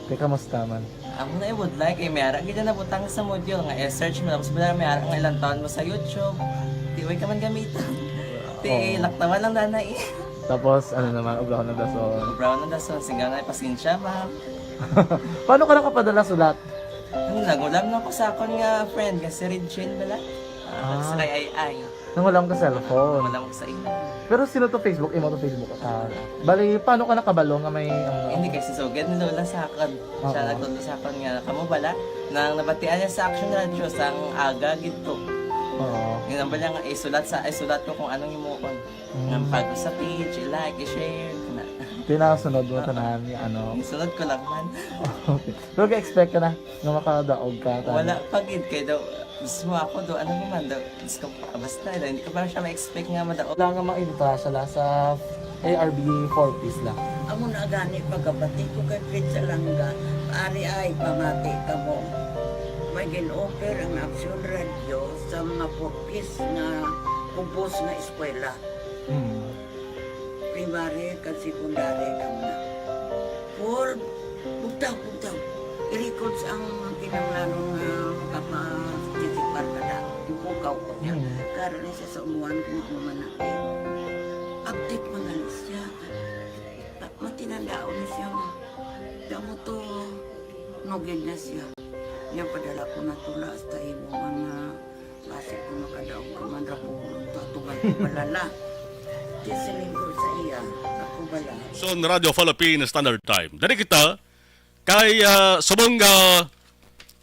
Te, kamusta man? Amo na ibudlay kay may ara gid na butang sa module nga i-search mo, tapos bala may ara nga ilang taon mo sa YouTube. Di way ka man gamiton. Ti Oo. Laktawan lang dana eh. Tapos, ano naman, obrahon ng dason. Obrahon ng dason, singga na, pasensya, ma'am. Paano ka nakapadala sulat? Ano, nagulam na ko sa akon nga friend, nga si Regine bala. Ah, Ah. Sa kay Ai Ai. Nangulam ka cellphone. Nangulam ko sa imo. Pero sino to Facebook? Imo to Facebook? Ah, bali, paano ka nakabalo nga may, ano? Hindi, kay si Sugad ni Lola sa akon. Siya Oo. Nagtudlo sa akon nga, kamo bala, nang nabatian niya sa Action Radio, sang aga gid to. Oo. Yun ang bala nga, isulat sa, isulat ko kung anong himuon. Mm. Nga pag sa page, i-like, i-share, na. Tinasunod mo Oo. Tanan, ano? Isunod ko lang man. Okay. Pero ga-expect ka na nga makadaog ka, tanan? Wala pa gid, kay daw, gusto mo ako daw, ano naman daw, Diyos ko, basta, hindi ko pa siya ma-expect nga madaog. Wala nga maintra siya la sa A R B four Ps la. Amo na gani pagkabati ko kay Fred Salanga, ari ay pamati kamo. May gin-offer ang Action Radio sa mga four Ps nga ubos nga eskwela. Hmm. Primary kag secondary kamo na. Four, bugtaw, bugtaw. I-records ang kinahanglanon nga makaparticipar ka na. Ipukaw ko niya. Hmm. Karon ni siya sa umuan kung ano man natin. Update man gani siya. Ta-, matinandaon ni siya nga. Damo to, nugid na siya. Niya padala ko na tula hasta imo mga basi ko makadaog ka man ra ko, tatugan ko balala. Di siling ko sa iya, ako bala. Son Radio Philippine Standard Time. Dali kita kay, ah, subong nga,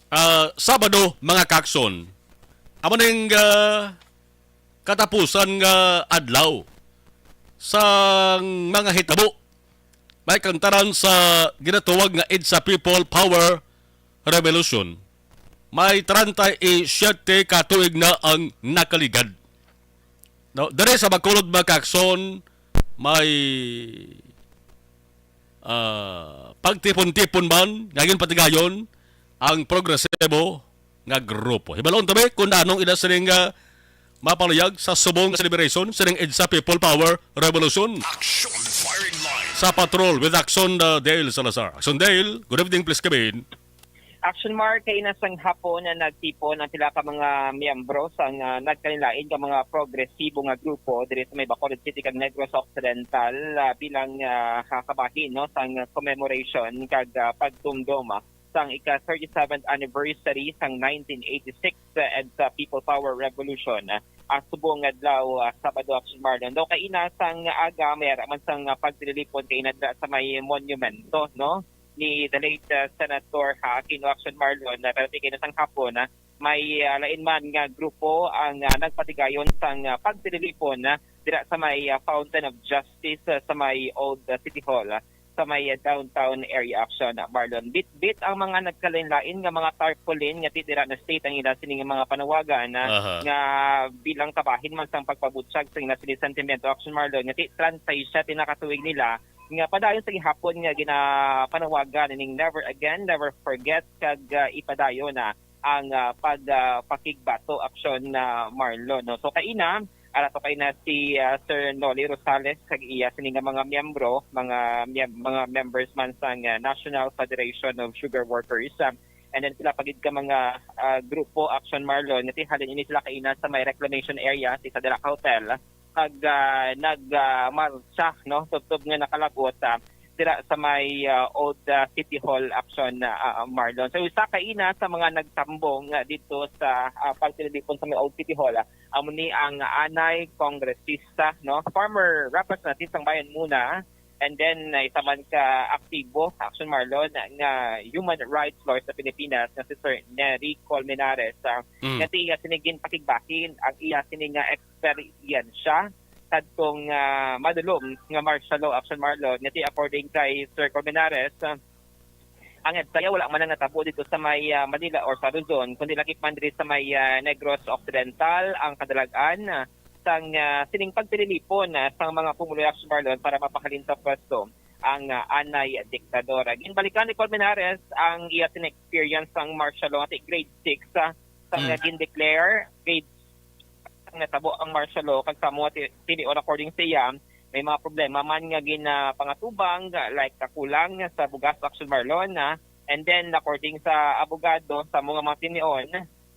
ah, Sabado, mga kakson. Amo ning, ah, katapusan nga adlaw sang mga hitabo. May kantaran sa ginatawag nga EDSA People Power Revolution. May treinta y siete ka tuig na ang nakaligad. No, diri sa Bacolod, mga kakson, may, ah, pagtipon-tipon man, nga ginpatigayon ang progresibo nga grupo. Hibalon tabi kung anong ila sining, ah, mapaluyag sa subong celebration sining EDSA People Power Revolution. Action Firing Line. Sa Patrol with Action, ah, Dale Salazar. Action Dale, good evening, please come in. Action Mark, kaina sang hapon na nagtipon ang pila ka mga miyembro sang, ah, nagkalain-lain nga mga progresibo nga grupo diri sa may Bacolod City kag Negros Occidental, ah, bilang, ah, kabahin, no, sang commemoration kag, ah, pagtumdom, ah, sang ika thirty-seventh anniversary sang nineteen eighty-six, ah, EDSA People Power Revolution. Ah, subong nga adlaw, ah, Sabado, Action Marlon. Daw kaina sang aga, may ara man sang, ah, pagtililipon kaina dira sa may monumento, no, ni the late, ah, Senator Aquino, Action Marlon, na pero kaina sang hapon, ah, may, ah, lain man nga grupo ang, ah, nagpatigayon sang, ah, pagtililipon, ah, dira sa may, ah, Fountain of Justice, ah, sa may Old, ah, City Hall, ah, sa may, ah, downtown area, Action, ah, Marlon. Bitbit ang mga nagkalain-lain nga mga tarpaulin nga ti dira na state ang ila sining mga panawagan, ah, Aha. nga bilang kabahin man sang pagpabutyag sa ila sining sentimiento, Action Marlon, nga ti treinta y siete na ka tuig nila nga padayon sa gihapon nga ginapanawagan ining never again, never forget, kag, ah, ipadayon na ang, ah, pag, ah, pakigbato, Action, ah, Marlon, no? So, kaina, ara to kaina si, ah, Sir Nolly Rosales kag iya sini nga mga miyembro, mga miyem-, mga members man sang, ah, National Federation of Sugar Workers, ah, and then sila pa gid ka mga, ah, grupo, Action Marlon, nga ti halin ini sila kaina sa may reclamation area sa Dirac Hotel, kag, ah, nag, ah, martsa, no, tubtob nga nakalagot, ah, dira sa may, ah, Old, ah, City Hall, Action, ah, ah, Marlon. So, isa kaina sa mga nagtambong, ah, dito sa, ah, pagtililipon sa may Old City Hall, ah, amo ni ang anay kongresista, no, former representative sang Bayan Muna, and then, ah, isa man ka aktibo, Action Marlon, nga human rights lawyer sa Pilipinas nga si Sir Nery Colmenares, ah, Mm. nga ti iya sini ginpakigbahin ang iya sini nga eksperyensya kadtong, ah, madulom nga martial law, Action Marlon, nga ti according kay Sir Colmenares, ah, ang EDSA wala man lang natabo dito sa may, ah, Manila or sa Luzon, kundi lakip man diri sa may, ah, Negros Occidental ang kadalag-an, ah, sang, ah, sining pagtililipon, ah, sang mga pumuluyo, Action Marlon, para mapahalin sa pwesto ang, ah, anay diktador. Ginbalikan ni Colmenares ang iya sini experience sang martial law, ti grade six, ah, sa Mm. nga gin-declare grade natabo ang martial law, kag sa mga ti-, tinion, according sa iya, may mga problema man nga ginapangatubang, like kakulang sa bugas, Action Marlon, ah, and then according sa abogado sa mga, mga tinion,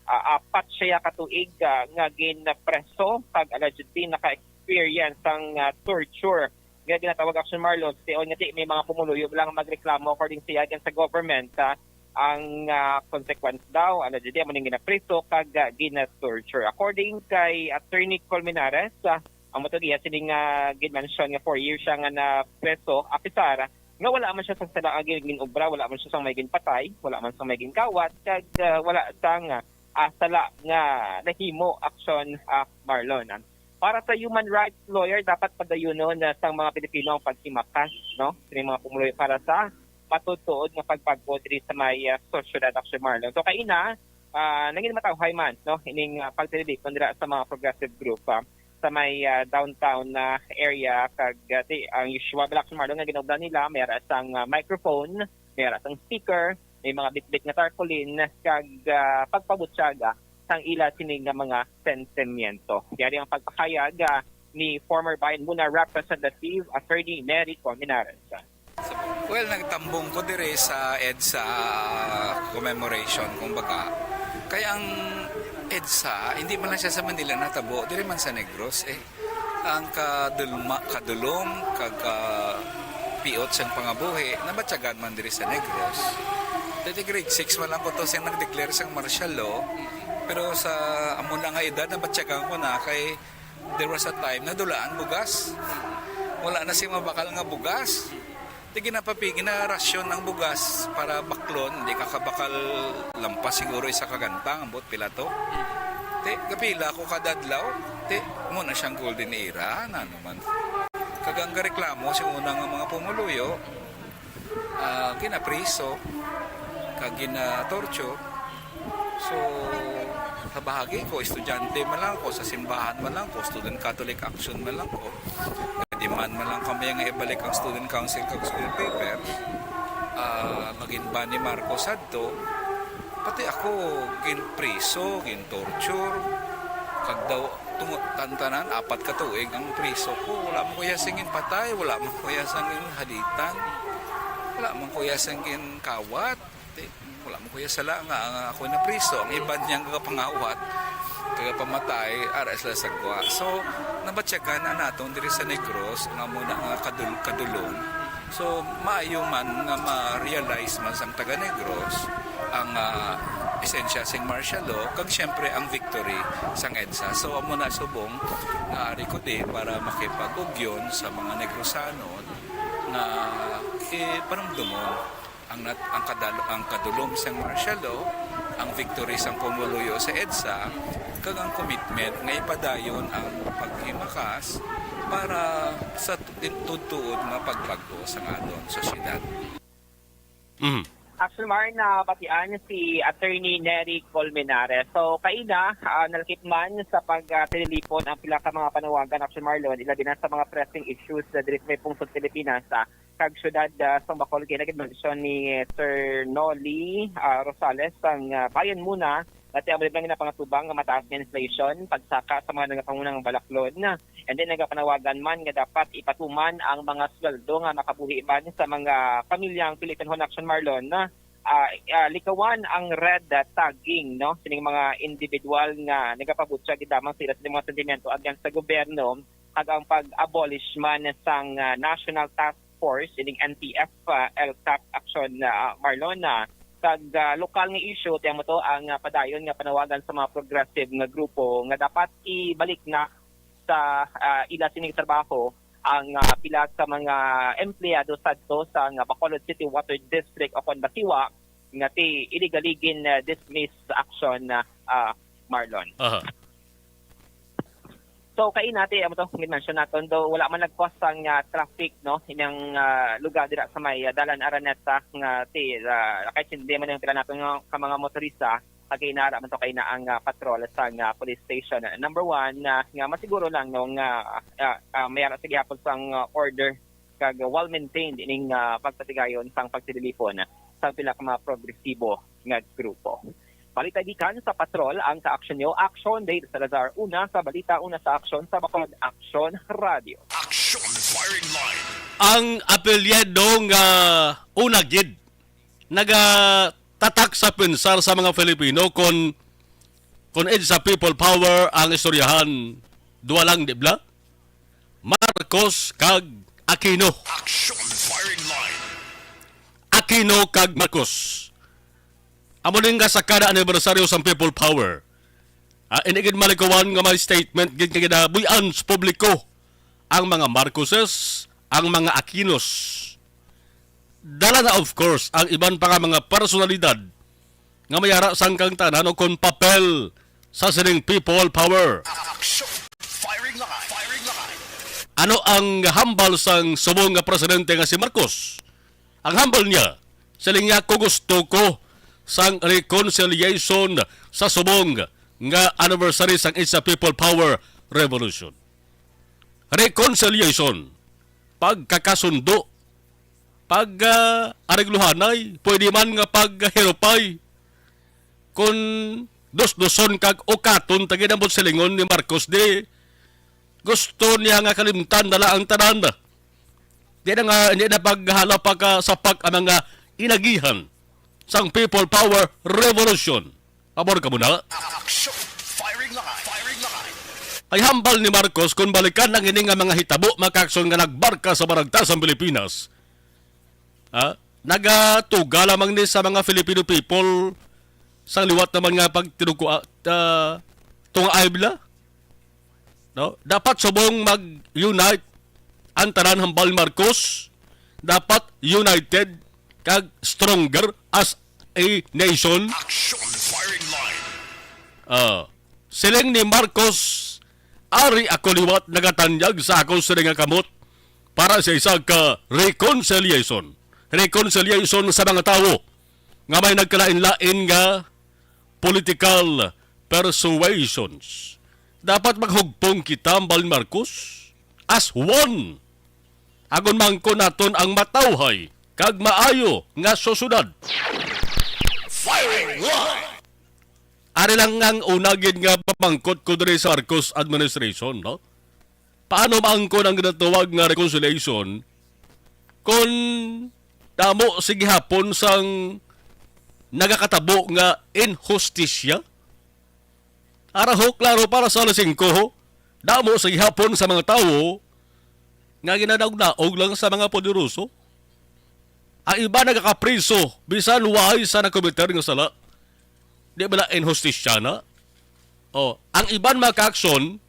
ah, apat siya ka tuig, ah, nga ginpreso kag allegedly naka-experience sang, ah, torture nga ginatawag, Action Marlon, sa tion nga ti may mga pumuluyo lang magreklamo, according sa iya, against sa government, ah, ang, ah, consequence daw, allegedly, amo ning ginapriso kag, ah, gina-torture. According kay Attorney Colmenares, ah, amo to iya sining, ah, gin-mention nga four years siya nga napreso, apisar nga wala man siya sa sala nga gin-, gin-obra, wala man siya sa may ginpatay, wala man sa may ginkawat, kag, ah, wala sang, ah, sala nga nahimo, Action, ah, Marlon. Para sa human rights lawyer, dapat padayunon na sang mga Pilipino ang paghimakas, no, sa mga pumuluyo para sa matutuod nga pagbag-o diri sa may, ah, sosyedad, Action Marlon. So, kaina, ah, nangin matawhay man, no, ining, ah, pagtililipon dira sa mga progressive group, ah, sa may, ah, downtown na area, kag, ah, ti-, ang usual, Action Marlon, nga ginobra nila, may ara sang, ah, microphone, may ara sang speaker, may mga bitbit nga tarpaulin, kag, ah, pagpabutyaga sang ila sini nga mga sentimiento. Yari ang pagpahayag, ah, ni former Bayan Muna Representative Attorney Nery Colmenares. Well, nagtambong ko dire sa EDSA commemoration, kumbaga. Kay ang EDSA, hindi man lang siya sa Manila natabo, dire man sa Negros, eh. Ang kadulma-, kadulom, kag, ah, piot sang pangabuhi, nabatyagan man diri sa Negros. Dati grade six man lang ko to siyang nag-declare sang martial law. Pero sa amo na nga edad, nabatyagan ko na kay there was a time na dulaan bugas. Wala na sing mabakal nga bugas. Di ginapapi-, ginarasyon ang bugas para baklon, di ka kabakal lampas siguro isa ka gantang, ambot pila to. Ti, kapila ko kada adlaw, ti, mo na siyang golden era, na naman. Kag ang gareklamo, si una nga mga pumuluyo, ah, ginapriso, kag gina-torture. So, sa bahagi ko, estudyante man lang ako, sa simbahan man lang ako, Student Catholic Action man lang ako, demand man lang kami nga ibalik ang Student Council kag School Paper. Ah, magin ban ni Marcos adto, pati ako ginpriso, gintorture, kag daw tungo tantanan apat ka tuig ang priso ko. Wala man ko iya sing ginpatay, wala man ko iya sing ginhaditan, wala man ko iya sing ginkawat. Ti, Wala mo kuya sala nga ang ako na priso, ang iban niyang kagapangawat, kagapamatay, ara sila sa gwa. So, nabatyagan na naton diri sa Negros, nga muna nga kadul kadulong. So, maayo man nga ma-realize man sang taga Negros ang, ah, esensya sing martial law, kag siyempre ang victory sang EDSA. So, amo na subong nga ari ko di para makipag-ugyon sa mga Negrosanon nga, eh, panumdumon ang nat-, ang kadal-, ang kadulom sang martial law, ang victory sang pumuluyo sa EDSA, kag ang commitment nga ipadayon ang paghimakas para sa tu-, tuod-tuod nga pagbag-o sang aton sosyedad. Mm. Actually, Mar, nabatian si Attorney Nery Colmenares. So, kaina, ah, nalakip man sa pagtililipon ang pila ka mga panawagan, Action Marlon, ilabi na sa mga pressing issues na diri sa may pungsod Pilipinas, ah, kag syudad, ah, sa Bacolod, kay nag-mention ni Sir Nolly, ah, Rosales, ang, ah, bayan muna, dati ang mga pangatuban nga mataas nga inflation, pagsaka sa mga nagapangunang balaklon, and then nagapanawagan man nga dapat ipatuman ang mga sweldo nga makabuhi man sa mga pamilyang Philippine Hon Action Marlon, ah, ah, likawan ang red tagging, no, sining mga individual nga nagapabutyag gid lamang sila sa mga sentimento against sa gobyerno, kag ang pag-abolish man sang, ah, National Task Force, ining N T F, ah, L TAC Action, ah, Marlon, ah. Kag, ah, lokal nga issue, tiyan mo to, ang, ah, padayon nga panawagan sa mga progressive nga grupo nga dapat ibalik na sa, ah, ila sining trabaho ang, ah, pila ka mga empleyado sadto sa nga Bacolod City Water District o kon BACIWA nga ti illegaligin, ah, dismiss action, ah, ah, Marlon. Aha. So, kaina ti, amo to, gin-mention naton, do wala man nag-cause sang, ah, traffic, no, inyang, ah, lugar dira sa may, ah, Dalan Araneta nga ti, ah, nakaintindi man yung pila naton nga, ka mga motorista, pag inara man to kaina ang, ah, patrol sang, ah, police station. Number one, ah, nga masiguro lang, no, nga, ah, ah, may ara sa gihapon sang, ah, order kag well-maintained ining, ah, pagpatigayon sang pagtililipon sang pila ka mga progresibo nga grupo. Balita gikan sa Patrol, ang kaaksyon nyo, Action Dave Salazar, una sa balita, una sa aksyon, sa Bacolod Action Radio. Action Firing Line. Ang apelyido nga una gid nagatatak sa pensar sa mga Filipino kon kon EDSA People Power ang istoryahan, duwa lang, di bala? Marcos kag Aquino. Action Firing Line. Aquino kag Marcos. Amo ning nga sa kada anibersaryo sang People Power. Ah, ini gid malikawan nga may statement gid nga ginabuy-an sa publiko ang mga Marcoses, ang mga Aquinos. Dala na, of course, ang iban pa nga mga personalidad nga may ara sang kangtanan o kon papel sa sining People Power. Action Firing Line. Firing Line. Ano ang hambal sang subong nga presidente nga si Marcos? Ang hambal niya, siling niya, "Ko gusto ko sang reconciliation sa subong nga anniversary sang EDSA People Power Revolution." Reconciliation, pagkakasundo, pag, ah, aregluhanay, pwede man nga paghirupay. Kun dusduson kag ukaton ta gid ang silingon ni Marcos, di gusto niya nga kalimtan na lang ang tanan. Di na nga, di na paghala pa ka sa pag ang mga inagihan sang People Power Revolution. Pabor ka muna? Action Firing Line. Firing Line. Ay hambal ni Marcos kung balikan ang ini nga mga hitabo, mga kaaksyon nga nagbarka sa baragta sa Pilipinas. Ha? Nagatuga lamang ni sa mga Filipino people sa liwat naman nga pagtinugkua, ah, tunga ay bila. No? Dapat subong mag-unite ang tanan hambal Marcos. Dapat united kag stronger as a nation. Action Firing Line. Ah, siling ni Marcos, "Ari ako liwat nagatanyag sa akon sini nga kamot para sa isa ka reconciliation. Reconciliation sa mga tawo nga may nagkalain-lain nga political persuasions. Dapat maghugpong kita, hambal Marcos, as one. Agon maangkon naton ang matawhay kag maayo nga sosyedad." Firing Line. Ari lang ang una gid nga pamangkot ko diri sa Marcos administration, no? Paano maangkon ang ginatawag nga reconciliation kung damo sa gihapon sang nagakatabo nga inhustisya? Ara ho, klaro para sa alas singko, ho, damo sa gihapon sa mga tawo nga ginadaog-daog lang sa mga poderoso. Ang iba nagakapriso, bisan way sa nakomiter nga sala. Di bala inhustisya na? Oh, ang iban mga kaaksyon,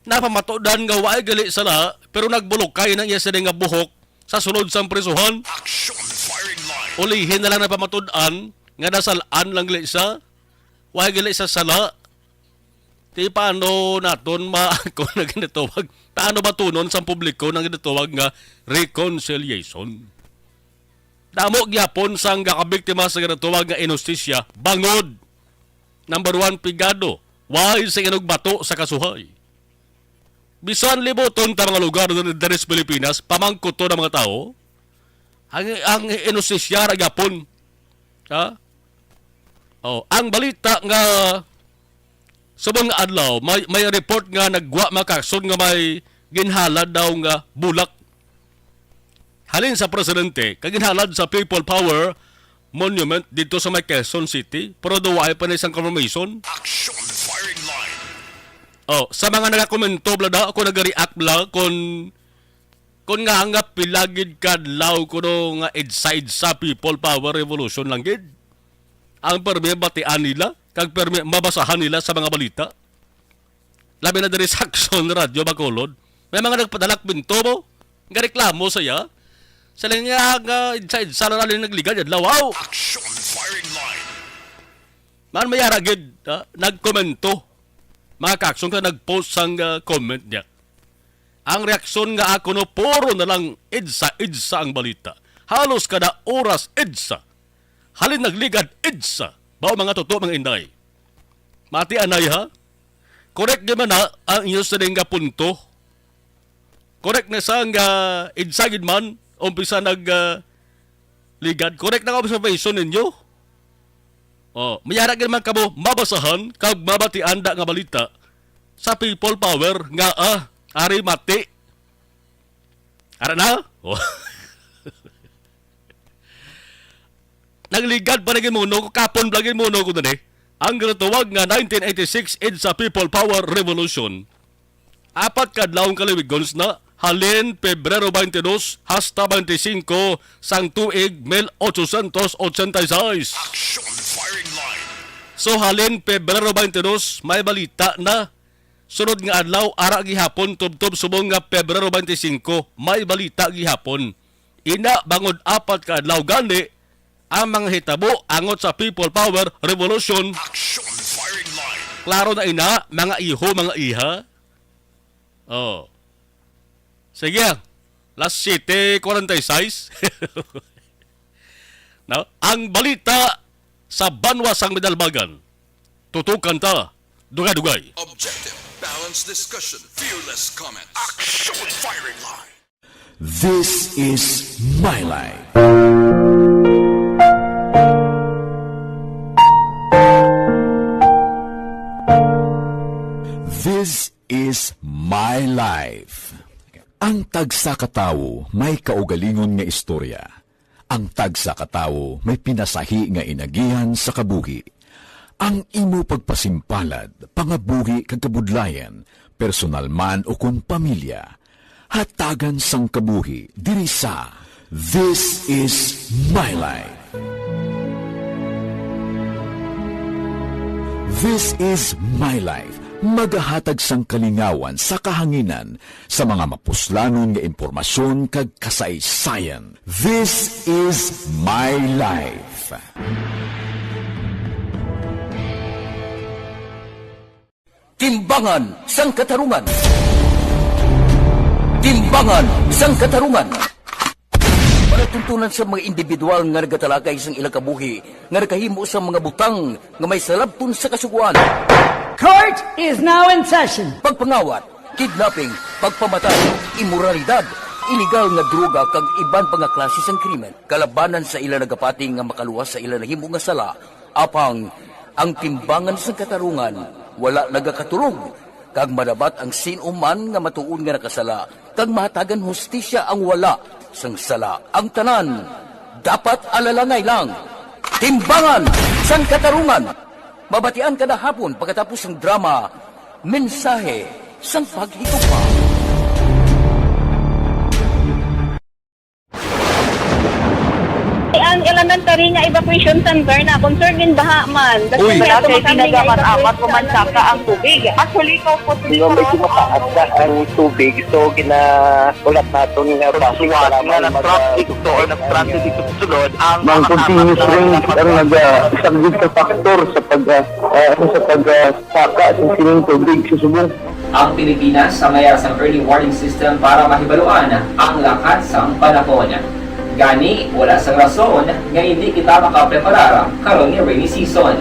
napamatudan nga way gali sala, pero nagbulokay na iya sila nga buhok sa sulod sang prisuhan. Action firing line. Ulihin na lang napamatudan nga nasalaan lang gali siya. Way gali sa sala. Di paano naton ma-, kung nagdatuwag? Paano matunon sa publiko nang gitawag nga reconciliation? Damo gyapon sang gakabiktima sa ginatawag nga inustisya, bangod. Number one, pigado. Way sa inugbato sa kasuhay. Bisan libuton ta mga lugar diri, diri sa Pilipinas, pamangkot to ng mga tao. Ang, ang inustisya ra gyapon. Ha? Oh, ang balita nga subong nga adlaw, may, may report nga nagwa mga kaaksyon nga may ginhalad daw nga bulak halin sa presidente kag ginhalad sa People Power Monument dito sa may Quezon City, pero daw wala pa ni sang confirmation. Action firing line. Oh, sa mga nagakomento bala, ako nag-react bala kung, kung nga nga pila gid kadlaw kuno nga EDSA, EDSA, People Power Revolution lang gid ang permi batian nila kag permi mabasahan nila sa mga balita. Labi na diri sa Aksyon Radio Bacolod, may mga nagpadala og komento mo, nga reklamo sa iya. Sa linya nga EDSA, EDSA lang nagligad adlaw. Wow! Action firing line. Man, may ara gid, ha? Nagkomento. Mga kaaksyon ka nag-post sang, ah, comment niya. Ang reaksyon nga ako, no, puro na lang EDSA, EDSA ang balita. Halos kada oras EDSA. Halin nagligad EDSA. Bao mga tuto, mga inday. Mati anay, ha? Correct naman na ang inyo sining nga punto. Correct na sa nga EDSA gid man, umpisa nag, ah, ligad. Correct na ang observation ninyo. Oh, may ara gid man kamo mabasahan kag mabatian da nga balita sa People Power nga, ah, ari mati. Ara na? Oh. Nagligad pa na gid mo, no? Kapon pa gid mo, no, kuno ni. Ang ginatawag nga nineteen eighty-six EDSA People Power Revolution. Apat ka adlaw ang kaliwigons na, halin Pebrero twenty-two hasta twenty-five sang tuig mil ochocientos ochenta y seis. Action firing line. So, halin Pebrero twenty-two, may balita na. Sunod nga adlaw, ara gihapon, tubtob subong nga Pebrero twenty-five, may balita gihapon. Ina, bangod apat ka adlaw gani, ang mga hitabo angot sa People Power Revolution. Action firing line. Klaro na ina, mga iho, mga iha. Oh. Sige, las siete cuarenta y seis. No? Ang balita sa banwa sang Bidalbagan. Tutukan ta, dugay-dugay. Objective, balanced discussion, fearless comments. Action firing line. This is My Life. This is My Life. Ang tagsa ka tawo may kaugalingon nga istorya. Ang tagsa ka tawo may pinasahi nga inagihan sa kabuhi. Ang imo pagpasimpalad, pangabuhi kag kabudlayan, personal man ukon pamilya, hatagan sang kabuhi diri sa This Is My Life. This Is My Life, magahatag sang kalingawan sa kahanginan sa mga mapuslanon nga impormasyon kag kasaysayan. This Is My Life. Timbangan sang Katarungan. Timbangan sang Katarungan. Palatuntunan sa mga individual nga nagatalakay sang ilang kabuhi nga nakahimo sa mga butang nga may salabton sa Kasugoan. Court is now in session. Pagpangawat, kidnapping, pagpamatay, imoralidad, iligal nga droga, kag iban pa nga klase sang krimen kalabanan sa ila nagapati nga makaluwas sa ila nahimo nga sala. Apang ang timbangan sang katarungan wala nagakatulog, kag madabat ang sin-o man nga matuod nga nakasala, kag mahatagan hustisya ang wala sang sala. Ang tanan dapat alalangay lang. Timbangan sang Katarungan. Mabatian kada hapon pagkatapos sang drama, Mensahe sang Paghigugma. Ang elementary nga evacuation center na concerned din baha man. Uy. Wala kay tinaga man amat o mansaka ang tubig. Actually, ikaw po, di ba, medyo mataas na ang tubig, so ginahulat naton nga basi nga nag-traffic to or nag-transit dito sa sulod ang mga continuous rain ang naga-, isa gid ka factor sa pag, ah, ah, sa pag, ah, saka sa sining tubig sa subong. Ang Pilipinas sa mayar sang early warning system para mahibaluan ang lakat sang panahon. Gani, wala sang rason nga hindi kita makapreparar karon nga rainy season.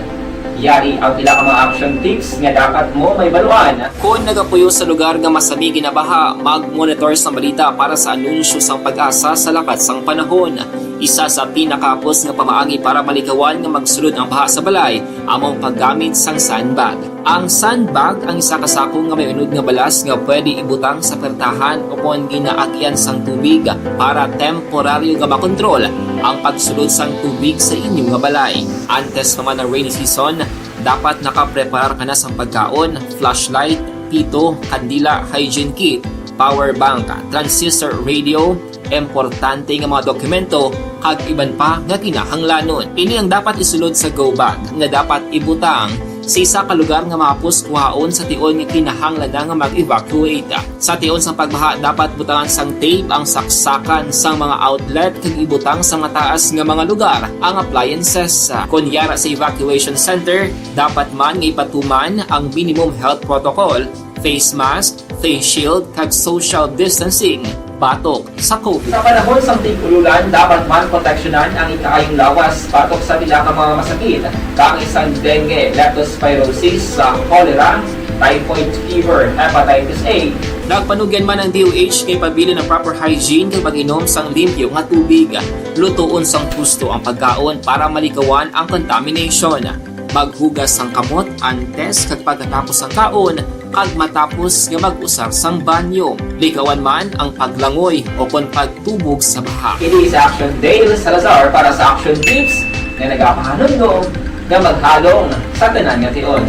Yari ang pila ka mga action tips nga dapat mo mahibaluan. Kon nagapuyo sa lugar nga masami ginabaha, mag-monitor sang balita para sa anunsyo sang PAGASA sa lakat sang panahon. Isa sa pinakahapos nga pamaagi para malikawan nga magsulod ang baha sa balay amo ang paggamit sang sandbag. Ang sandbag ang isa ka sako nga may unod nga balas nga pwede ibutang sa pertahan ukon ginaagyan sang tubig para temporaryo nga makontrol ang pagsulod sang tubig sa inyo nga balay. Antes pa man ang rainy season, dapat nakapreparar ka na sang pagkaon, flashlight, pito, kandila, hygiene kit, power bank, transistor radio, importante nga mga dokumento, kag iban pa nga kinahanglanon. Ini ang dapat isulod sa go bag nga dapat ibutang sa isa ka lugar nga mahapos kuhaon sa tion nga kinahanglan na nga mag-evacuate. Sa tion sang pagbaha, dapat butangan sang tape ang saksakan sang mga outlet kag ibutang sa mataas nga mga lugar ang appliances. Kon yara sa evacuation center, dapat man nga ipatuman ang minimum health protocol, face mask, face shield, kag social distancing batok sa COVID. Sa panahon sang tig-ululan, dapat man proteksyonan ang ikaayong lawas batok sa pila ka mga masakit, kaangay sang dengue, leptospirosis, sa cholera, typhoid fever, hepatitis A. Nagpanugyan man ang D O H nga ipabilin ang proper hygiene kag pag-inom sang limpyo nga tubig. Lutoon sang husto ang pagkaon para malikawan ang contamination. Maghugas sang kamot antes kag pagkatapos sang kaon, kag matapos nga mag-usar sang banyo. Likawan man ang paglangoy o kon pagtubog sa baha. Ini si Action Dale Salazar para sa Action Tips nga nagapahanumdom nga maghalong sa tanan nga tion.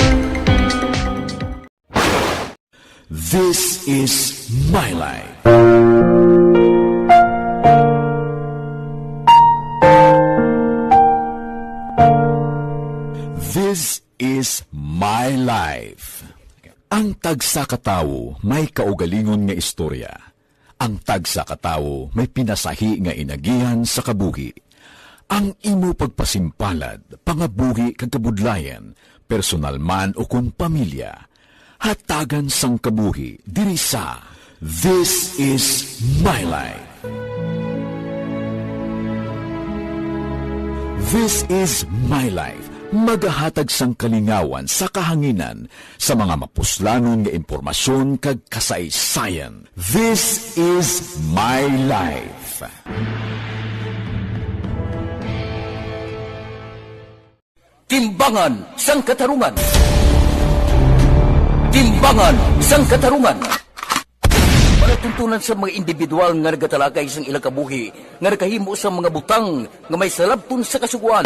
This is my life. This is my life. Ang tagsa ka tawo may kaugalingon nga istorya. Ang tagsa ka tawo may pinasahi nga inagihan sa kabuhi. Ang imo pagpasimpalad, pangabuhi kag kabudlayan, personal man ukon pamilya, hatagan sang kabuhi diri sa This Is My Life. This Is My Life, magahatag sang kalingawan sa kahanginan sa mga mapuslanon nga impormasyon kag kasaysayan. This Is My Life. Timbangan sang Katarungan. Timbangan sang Katarungan. Palatuntunan sa mga individual nga nagatalakay sang ilang kabuhi nga nakahimo sang mga butang nga may salabton sa Kasugoan.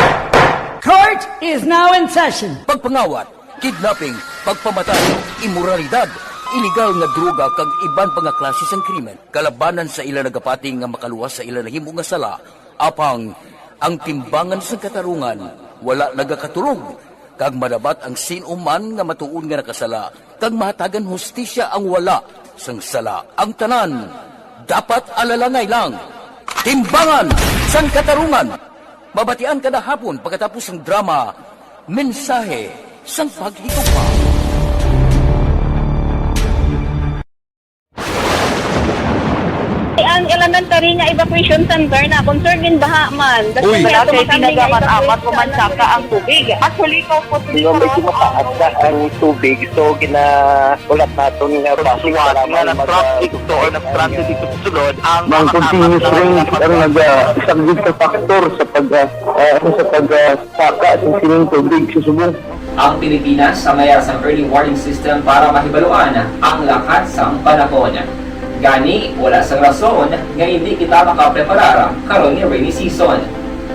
Court is now in session. Pagpangawat, kidnapping, pagpamatay, imoralidad, iligal nga droga kag iban pa nga klase sang krimen kalabanan sa ila nagapati nga makaluwas sa ila nahimo nga sala. Apang ang timbangan sang Katarungan wala nagakatulog, kag madabat ang sin-o man nga matuod nga nakasala, kag mahatagan hustisya ang wala sang sala. Ang tanan dapat alalangay lang. Timbangan sang Katarungan. Mabatian kada hapon pagkatapos sang drama, Mensahe sang Paghigugma. Ang elementary nga evacuation center na concerned din baha man. Uy. Wala kay tinaga man amat o mansaka ang tubig. Actually, ikaw po, di ba, medyo mataas na ang tubig, so ginahulat naton nga basi nga nag-traffic to or nag-transit dito sa sulod ang mga continuous rain ang nag-, ah, isa gid ka factor sa pag, ah, ah, sa pag, ah, saka sa sining tubig sa subong. Ang Pilipinas sa mayar sang early warning system para mahibaluan ang lakat sang panahon. Gani, wala sang rason nga hindi kita makapreparar karon nga rainy season.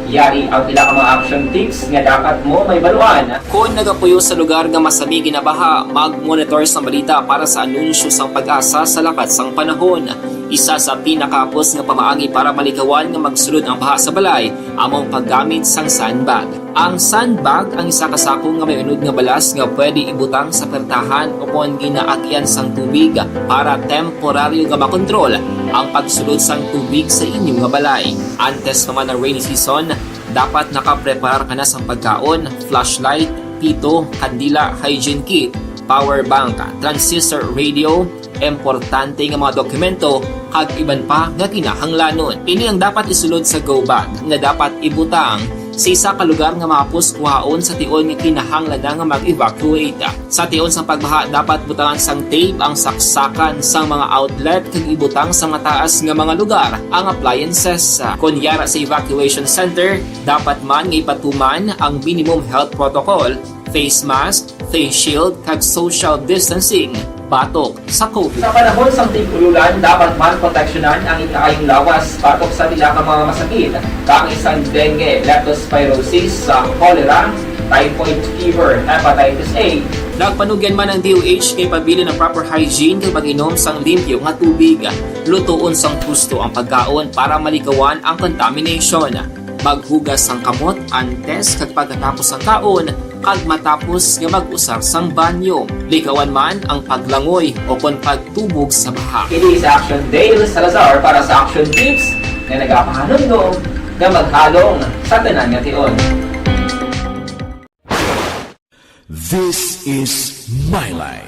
Yari ang pila ka mga action tips nga dapat mo mahibaluan. Kon nagapuyo sa lugar nga masami ginabaha, mag-monitor sang balita para sa anunsyo sang PAGASA sa lakat sang panahon. Isa sa pinakahapos nga pamaagi para malikawan nga magsulod ang baha sa balay amo ang paggamit sang sandbag. Ang sandbag ang isa ka sako nga may unod nga balas nga pwede ibutang sa pertahan o kon ginaagyan sang tubig para temporaryo nga makontrol ang pagsulod sang tubig sa inyo nga balay. Antes pa man ang rainy season, dapat nakapreparar ka na sang pagkaon, flashlight, pito, kandila, hygiene kit, power bank, transistor radio, importante nga mga dokumento, kag iban pa nga kinahanglanon. Ini ang dapat isulod sa go bag nga dapat ibutang sa isa ka lugar nga mahapos kuhaon sa tion nga kinahanglan na nga mag-evacuate. Sa tion sang pagbaha, dapat butangan sang tape ang saksakan sang mga outlet kag ibutang sa mataas nga mga lugar ang appliances. Kon yara sa evacuation center, dapat man nga ipatuman ang minimum health protocol, face mask, face shield, kag social distancing batok sa COVID. Sa panahon sang tig-ululan, dapat man proteksyonan ang ikaayong lawas batok sa pila ka mga masakit, kaangay sang dengue, leptospirosis, sa cholera, typhoid fever, hepatitis A. Nagpanugyan man ang D O H kay pabilin ang proper hygiene kag pag-inom sang limpyo nga tubig. Lutoon sang husto ang pagkaon para malikawan ang contamination. Maghugas sang kamot antes kag pagkatapos sang kaon kag matapos nga mag-usar sang banyo. Likawan man ang paglangoy o kon pagtubog sa baha. Ini si Action Dale Salazar para sa Action Tips nga nagapahanumdom nga maghalong sa tanan nga tion. This is my life.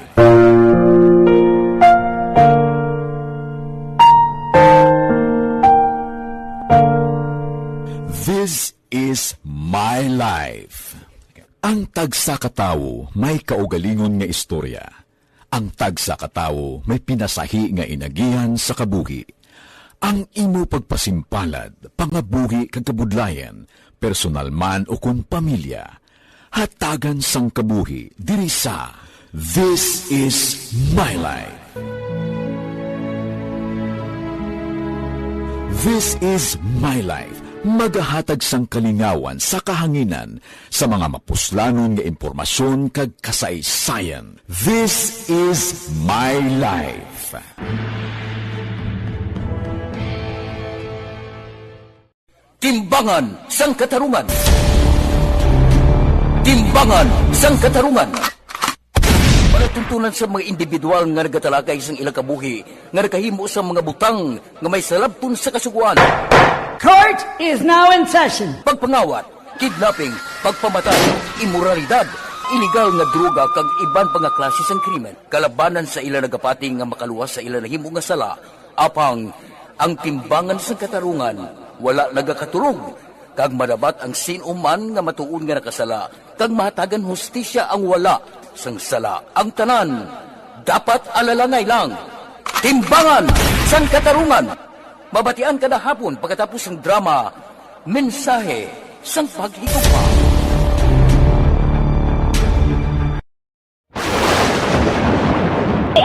This is my life. Ang tagsa ka tawo may kaugalingon nga istorya. Ang tagsa ka tawo may pinasahi nga inagihan sa kabuhi. Ang imo pagpasimpalad, pangabuhi kag kabudlayan, personal man o kon pamilya, hatagan sang kabuhi diri sa This Is My Life. This Is My Life magahatag sang kalingawan sa kahanginan sa mga mapuslanon nga impormasyon kag kasaysayan. This Is My Life. Timbangan sang Katarungan. Timbangan sang Katarungan. Palatuntunan sa mga individual nga nagatalakay sang ilang kabuhi nga nakahimo sang mga butang nga may salabton sa Kasugoan. Court is now in session. Pagpangawat, kidnapping, pagpamatay, imoralidad, iligal nga droga kag iban pa nga klase sang krimen kalabanan sa ila nagapati nga makaluwas sa ila nahimo nga sala. Apang ang timbangan sang katarungan wala nagakatulog, kag madabat ang sin-o man nga matuod nga nakasala, kag mahatagan hustisya ang wala sang sala. Ang tanan dapat alalangay lang. Timbangan sang Katarungan. Mabatian kada hapon pagkatapos sang drama, Mensahe sang Paghigugma.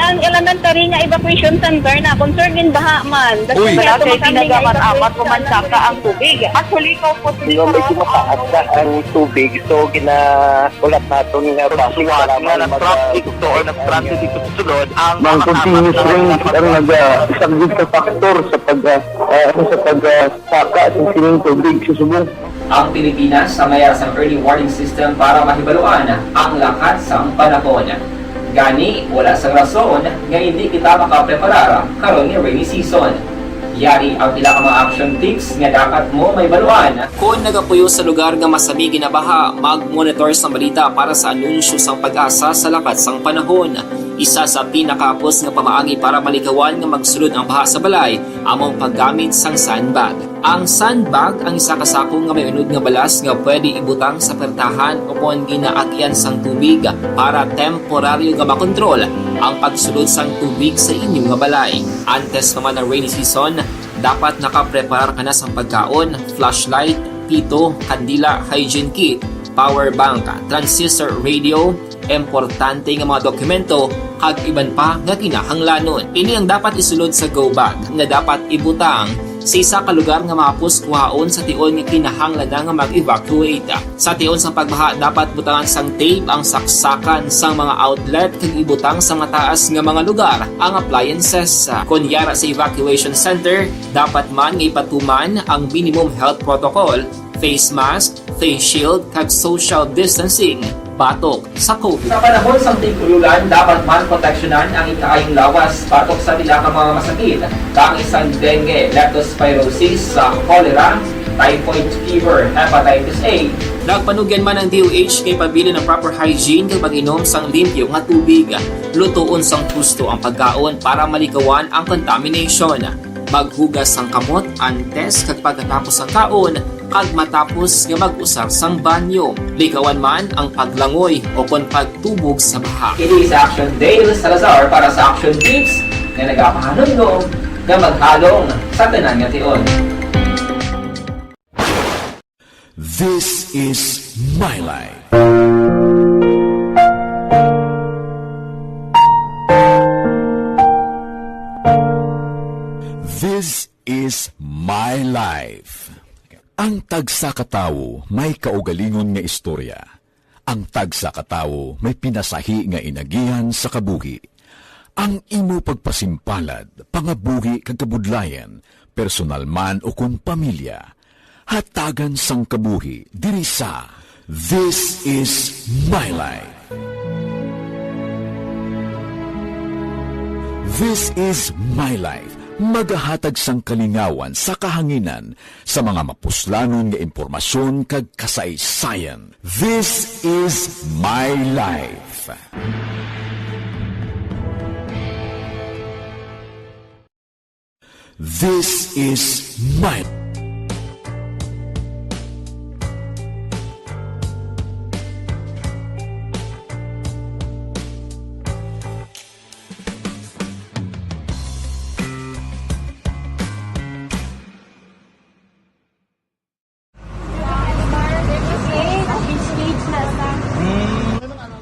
Ang elementary nga evacuation center na concerned in baha man. Uy, malaki, tinaga man, amat o mansaka ang tubig. Actually, ikaw po, di ba, may tumataas na ang tubig, so ginahulat naton nga basi para nga nag-traffic to or nag-transit dito sa sulod ang mga continuous rain ang nag-, ah, isang good factor sa pag, ah, ah, sa pag, ah, saka sa sining tubig sa subong. Ang Pilipinas ang may sang early warning system para mahibaluan ang lakat sang panahon. Gani, wala sang rason nga hindi kita makapreparar karon nga rainy season. Yari ang pila ka mga action tips nga dapat mo mahibaluan. Kon nagapuyo sa lugar nga masami ginabaha, mag-monitor sang balita para sa anunsyo sang PAGASA sa lakat sang panahon. Isa sa pinakahapos nga pamaagi para malikawan nga magsulod ang baha sa balay amo ang paggamit sang sandbag. Ang sandbag ang isa ka sako nga may unod nga balas nga pwede ibutang sa pertahan o kon ginaagyan sang tubig para temporaryo nga makontrol ang pagsulod sang tubig sa inyo nga balay. Antes pa man ang rainy season, dapat nakapreparar ka na sang pagkaon, flashlight, pito, kandila, hygiene kit, power bank, transistor radio, importante nga mga dokumento, kag iban pa nga kinahanglanon. Ini ang dapat isulod sa go bag nga dapat ibutang Sa isa ka lugar nga mahapos kuhaon sa tion nga kinahanglan na nga mag-evacuate. Sa tion sang pagbaha, dapat butangan sang tape ang saksakan sang mga outlet kag ibutang sa mataas nga mga lugar ang appliances. Kon yara sa evacuation center, dapat man nga ipatuman ang minimum health protocol, face mask, face shield, kag social distancing batok sa COVID. Sa panahon sang tig-ulan, dapat man proteksyonan ang ikaayong lawas batok sa pila ka mga masakit, kaangay sang dengue, leptospirosis, sa cholera, typhoid fever, hepatitis A. Nagpanugyan man ang D O H kay pabilin ang proper hygiene kag pag-inom sang limpyo nga tubig. Lutoon sang husto ang pagkaon para malikawan ang contamination. Maghugas sang kamot antes kag pagkatapos sang kaon, kag matapos nga mag-usar sang banyo. Likawan man ang paglangoy o kon pagtubog sa baha. Ini si Action Dale Salazar para sa Action Tips nga nagapahanumdom nga maghalong sa tanan nga tion. This is my life. This is my life. Ang tagsa ka tawo may kaugalingon nga istorya. Ang tagsa ka tawo may pinasahi nga inagihan sa kabuhi. Ang imo pagpasimpalad, pangabuhi kag kabudlayan, personal man o kon pamilya, hatagan sang kabuhi diri sa This Is My Life. This Is My Life, magahatag sang kalingawan sa kahanginan sa mga mapuslanon nga impormasyon kag kasaysayan. This Is My Life. This is my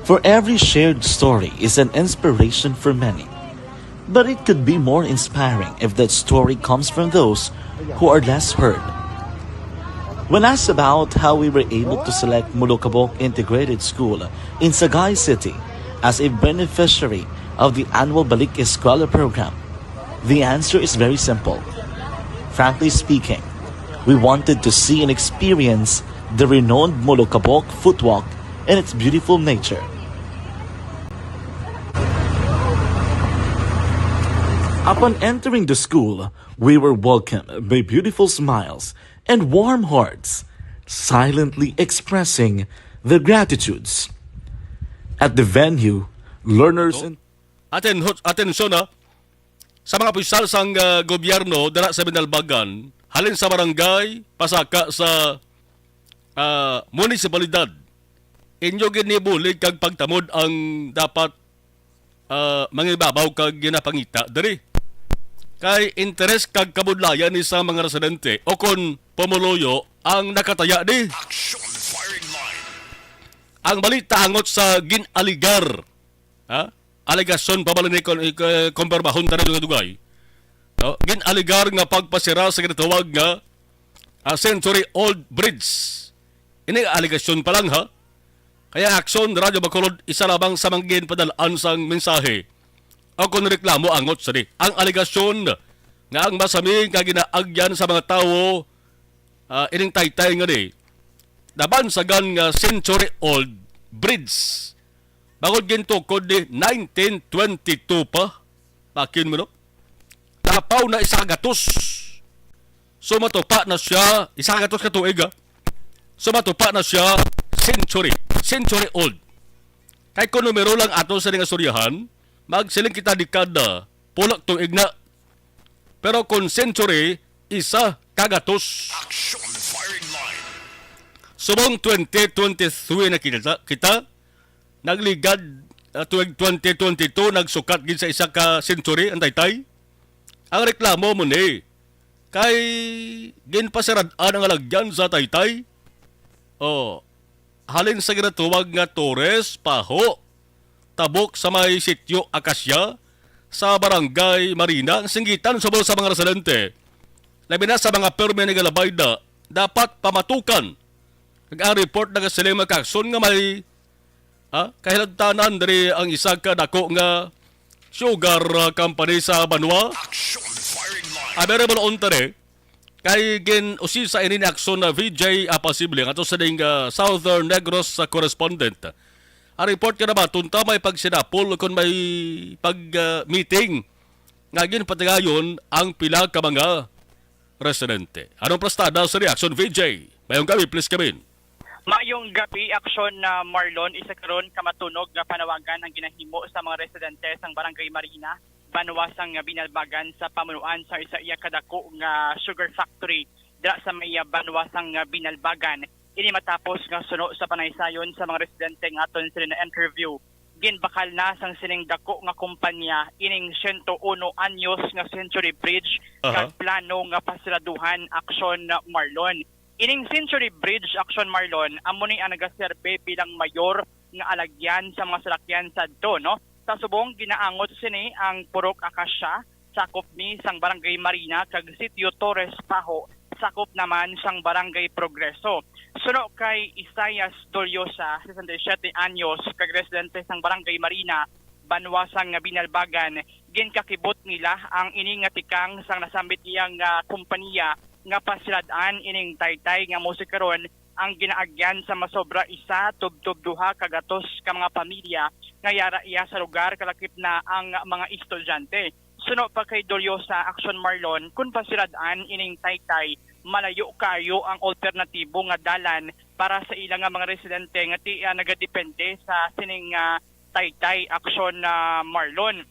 For every shared story is an inspiration for many. But it could be more inspiring if that story comes from those who are less heard. When asked about how we were able to select Molokabok Integrated School in Sagay City as a beneficiary of the annual Balik Eskwela program, the answer is very simple. Frankly speaking, we wanted to see and experience the renowned Molokabok footwalk and its beautiful nature. Upon entering the school, we were welcomed by beautiful smiles and warm hearts, silently expressing their gratitudes. At the venue, learners and Aten-, atensyon, ha, sa mga opisyal sang, ah, gobyerno dira sa Binalbagan, halin sa barangay, pasaka sa, ah, munisipalidad. Inyo gid ni bulig kag pagtamod ang dapat, ah, mangibabaw kag ginapangita diri. Kay interes kag kabudlayan ni sa mga residente o kon pumuluyo ang nakataya di. Action Firing Line. Ang balita hangot sa gin-aligar, ha? Alegasyon pa bala ni kon-, eh, kumpirmahon ta na dugay-dugay. No? Gin-aligar nga pagpasira sa ginatawag nga, ah, century-old bridge. Ini alegasyon pa lang, ha? Kaya Aksyon Radyo Bacolod, isa lamang sa mga ginpadal-an sang mensahe o kon reklamo angot sini. Ang alegasyon nga ang masami nga ginaagyan sa mga tawo, ah, ining taytay nga ni nabansagan nga century-old bridge. Bangod gintukod ni nineteen twenty-two pa, bakin mo, no? Lapaw na isa ka gatos. So, matupa na siya, isa ka gatos ka tuig, ha? So, matupa na siya, century. Century old. Kay kung numero lang ato sa nga istoryahan, magsiling kita dekada, pulak tuig na. Pero kung century, isa ka gatos. Action Firing Line. Subong twenty twenty-three na kita, kita, nagligad, ah, tuig twenty twenty-two, nagsukat gid sa isa ka century ang taytay. Ang reklamo mo ni, kay ginpasirad-an ang alagyan sa taytay. Oh, halin sa ginatawag nga Torres, Paho, tabok sa may sitio Acacia, sa Barangay Marina, ang singgitan subong sa mga residente. Labi na sa mga permi nga labayda, dapat pamatukan. Kag ang report nagasiling, mga kaaksyon, nga may, ah, kahilabtanan diri ang isa ka dako nga sugar, ah, company sa banwa. Action Firing Line. Abi ra mo unta ni, kay gin-usisa ini ni Aksyon na V J, ah, posible nga to sa ding, ah, Southern Negros sa correspondent. Ang report nga nabaton ta, may pagsinapol kon may pag, ah, meeting nga ginpatigayon ang pila ka mga residente. Anong plastada sa reaksyon, V J? Mayong gabi, please, Kevin. Mayong gabi, Aksyon na Marlon. Isa karon ka matunog nga panawagan ang ginahimo sa mga residente sang Barangay Marina, banwa sang Binalbagan, sa pamunuan sa isa iya kadako nga sugar factory dira sa may, ah, banwa sang Binalbagan. Ini matapos nga suno sa panaysayon sa mga residente nga aton sila na-interview, ginbakal na sang sining dako nga kumpanya ining siyento uno anyos nga Century Bridge Aha. kag plano nga pasiraduhan, Aksyon Marlon. Ining Century Bridge, Aksyon Marlon, amo ni ang nagaserbe bilang mayor nga alagyan sa mga salakyan sadto, no? Sa subong, ginaangot sini ang Purok Acacia, sakop ni sang Barangay Marina, kag Sitio Torres Paho, sakop naman sang Barangay Progreso. Suno kay Isaias Doliosa, sesenta y siete anyos, kag residente sang Barangay Marina, banwa sang Binalbagan, ginkakibot nila ang ini nga tikang sang nasambit iyang, ah, kompanya nga pasirad-an ining taytay nga amo si karon ang ginaagyan sa masobra isa tubtob duha ka gatos ka mga pamilya nga yara iya sa lugar, kalakip na ang mga estudyante. Suno pa kay Doliosa, Aksyon Marlon, kung pasirad-an ining taytay, malayo kaayo ang alternatibo nga dalan para sa ila nga mga residente nga ti, ah, nagadepende sa sining, ah, taytay, Aksyon, ah, Marlon.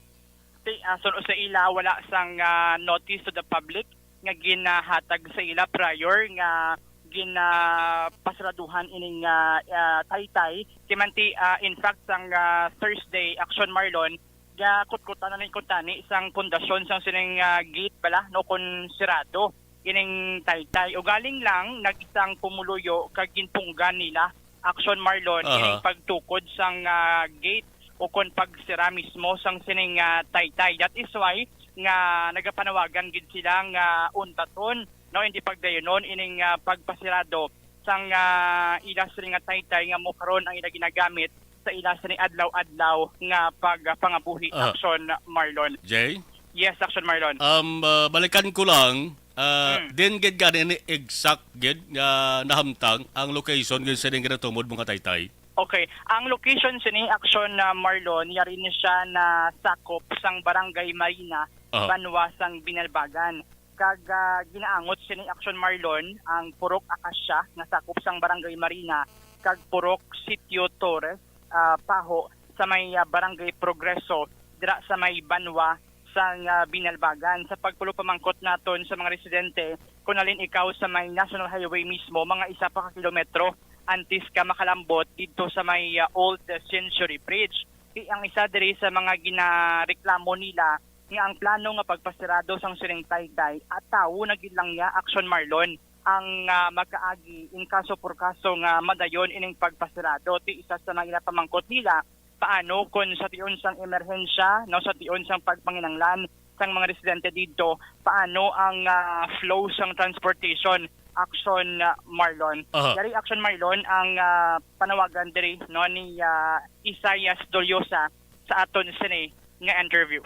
Ti, ah, suno sa ila, wala sang, ah, notice to the public nga ginahatag sa ila prior nga ginapasraduhan ining, ah, ah, taytay. Kay man ti, ah, in fact, sang, ah, Thursday, Aksyon Marlon, gakutkutan na ni kuntani sang pundasyon sang sining, ah, gate bala, no, kon sirado ining taytay. Ugaling lang, nag-isang pumuluyo kag ginpunggan nila, Aksyon Marlon, Aha. ining pagtukod sang, ah, gate o kon pagsira mismo sang sining, ah, taytay. That is why nga nagapanawagan gid sila nga untaton, no, hindi pagdayunon ining, ah, pagpasirado sang, ah, ila sini nga taytay nga mo karon ang ila ginagamit sa ila sini adlaw-adlaw nga pagpangabuhi, Ah. Aksyon Marlon. Jay? Yes, Aksyon Marlon. Um, ah, balikan ko lang, ah, Hmm. din gid gani ni exact gid nga nahamtang ang location gid sining ginatumod mo nga taytay? Okay. Ang location sini, Aksyon, ah, Marlon, yari ni siya na sakop sang Barangay Marina, Aha. banwa sang Binalbagan. Kag, ah, ginaangot sini, Aksyon Marlon, ang Purok Acacia nga sakop sang Barangay Marina kag Purok Sitio Torres, ah, Paho sa may, ah, Barangay Progreso, dira sa may banwa sang, ah, Binalbagan. Sa pagpulo pamangkot naton sa mga residente, kung alin ikaw sa may National Highway mismo, mga isa pa ka kilometro antes ka makalambot didto sa may, ah, Old Century Bridge. Ti ang isa diri sa mga ginareklamo nila nga ang plano nga pagpasirado sang sining taytay, ah, tawo na gid lang niya, Aksyon Marlon, ang, ah, makaagi in kaso por kaso nga madayon ining pagpasirado. Ti isa sa mga ginapamangkot nila, paano kung sa tion sang emerhensya, no, sa tion sang pagpanginahanglan sang mga residente didto, paano ang, ah, flow sang transportation, Aksyon, ah, Marlon? Aha. Yari, Aksyon Marlon, ang, ah, panawagan diri, no, ni, ah, Isaias Doliosa sa aton sini nga interview.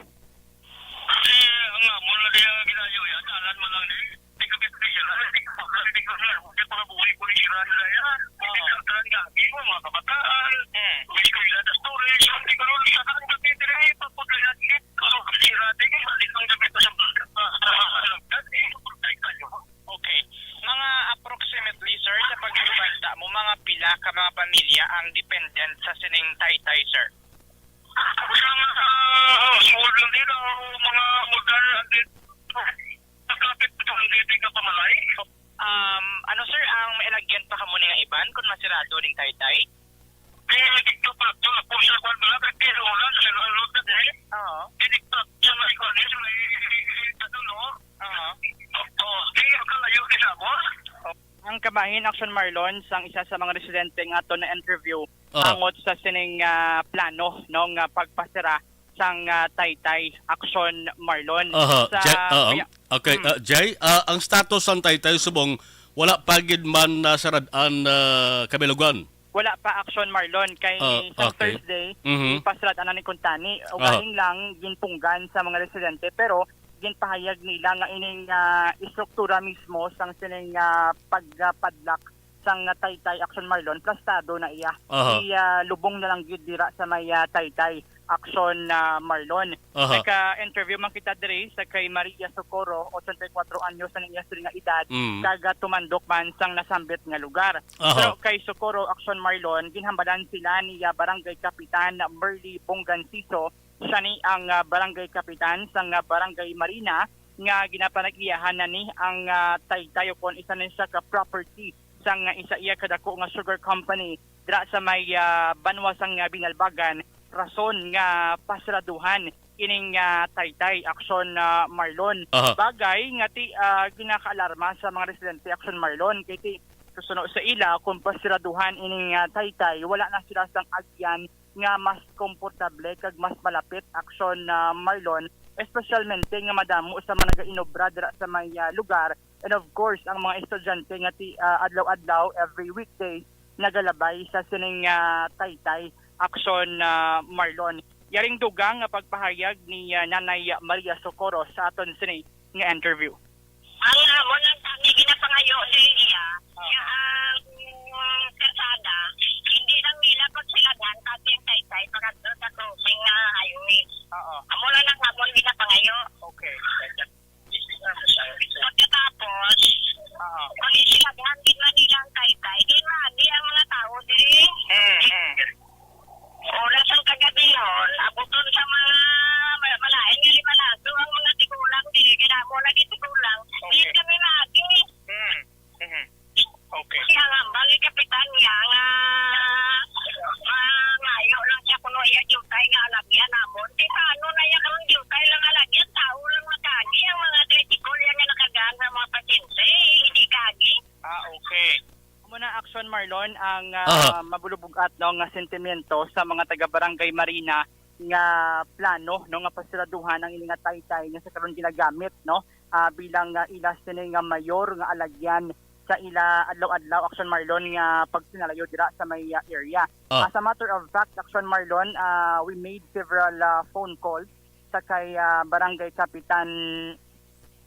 Kasi ang amon na diya ginayo, yan, alam mo lang ni. Di ko kita yan, di ko pa, di ko na, di ko na buhay ko ni Iran na yan. Oo. Hindi ka lang gagi mo, mga kabataan. Hmm. Hindi ko ila na storage, hindi ko rin sa kanang gagi, hindi rin ipapaglayan. Ano, kasi Iran, di ko, hindi ko gagi sa, sa, sa, sa, Okay. Mga approximately, sir, sa pagbibanta mo, mga pila ka mga pamilya ang dependent sa sining taytay, sir? Ang mga, ah, small lang din, ah, mga modal, and then, nakapit ito, hindi ka pamalay. Um, ano, sir, ang may alagyan pa kamo ni nga iban kung masirado ning taytay? Di, dito pa, ito, kung sa kwan pala, kay Piro lang, sa Lord na din. Oo. Di, dito, sa may kwan, sa may, ano, no? Oo. Oo, di, ang kalayo ni sa mo. Ang kabahin, Aksyon Marlon, sang isa sa mga residente nga aton na-interview, Ah. angot sa sining, ah, plano, no, nga pagpasira sang, ah, Taytay, Action Marlon. Aha, sa Jay, ah, kaya okay, Mm. ah, Jay, ah, ang status sang Taytay subong wala pa gid man nasarad-an, ah, kabilugan? Wala pa, Action Marlon, kay Ah, sang okay. Thursday, Mhm. ipasarad-an na ni kuntani. Aha. Ugaling lang, ginpunggan sa mga residente, pero ginpahayag nila nga ining, ah, istruktura mismo sang sining, ah, pagpadlak sang Taytay, Action Marlon, plastado na iya. Aha. Iya lubong na lang gyud dira sa may, ah, Taytay, Action, ah, Marlon. Aha. Naka-interview man kita diri sa kay Maria Socorro, ochenta y cuatro anyos ang iya siling nga edad, Mm. kag, ah, tumandok man sang nasambit nga lugar. Aha. Pero kay Socorro, Action Marlon, ginhambalan sila ni, ah, Barangay Kapitan Merly Bonganciso. Siya ni ang, ah, barangay kapitan sang, ah, Barangay Marina nga ginapanag-iyahan na ni ang, ah, Taytay, kon isa na siya ka property sang, ah, isa iya kadako nga sugar company dira sa may, ah, banwa sang, ah, Binalbagan, rason nga pasiraduhan ining, ah, Taytay, Action, ah, Marlon. Aha. Bagay nga ti, ah, ginakaalarma sa mga residente, Action Marlon, kay ti, suno sa ila, kung pasiraduhan ining, ah, Taytay, wala na sila sang agyan nga mas komportable kag mas malapit, Action, ah, Marlon, espesyalmente nga madamo sa mga nagainobra dira sa may, ah, lugar. And of course, ang mga estudyante nga ti, ah, adlaw-adlaw, every weekday, nagalabay sa sining, ah, Taytay, Action, ah, Marlon. Yaring dugang nga pagpahayag ni, ah, Nanay Maria Socorro sa aton sini nga interview. Ang amon lang kami ginapangayo sa iya, nga ang kalsada, hindi lang nila pagsilagan, pati ang Taytay, pakadto sa crossing nga highway. Oo. Amo lang ang amon ginapangayo. Okay. Pagkatapos, Oo. kung isilagan gid man nila ang Taytay, di maagi ang mga tao diri. Mm, mm. Oras ang kagabihon, abuton sa mga ma-, malain nga limalaso ang mga tigulang, dili gid amo lagi tigulang. Di Okay. kami maagi. Hmm. Mhm. Okay. Kaya nga, bali kapitan niya nga, ah, ngayo lang siya kuno iya diutay nga alagyan namon. Di paano na iya karon diutay lang alagyan, tao lang makagi ang mga tricycle yan nga nakagaan sa mga pasyente, hindi kagi. Ah, okay. Amo na, Action Marlon, ang, ah, Aha. mabulubog-at, no, nga sentimiento sa mga taga Barangay Marina nga plano, no, nga pasiraduhan ang ini nga Taytay nga sa karon ginagamit, no, ah, bilang, ah, ila sini nga mayor nga alagyan sa ila adlaw-adlaw, Action Marlon, nga pagsinalayo dira sa may, ah, area. Ah. As a matter of fact, Action Marlon, ah, we made several, ah, phone calls sa kay, ah, Barangay Kapitan,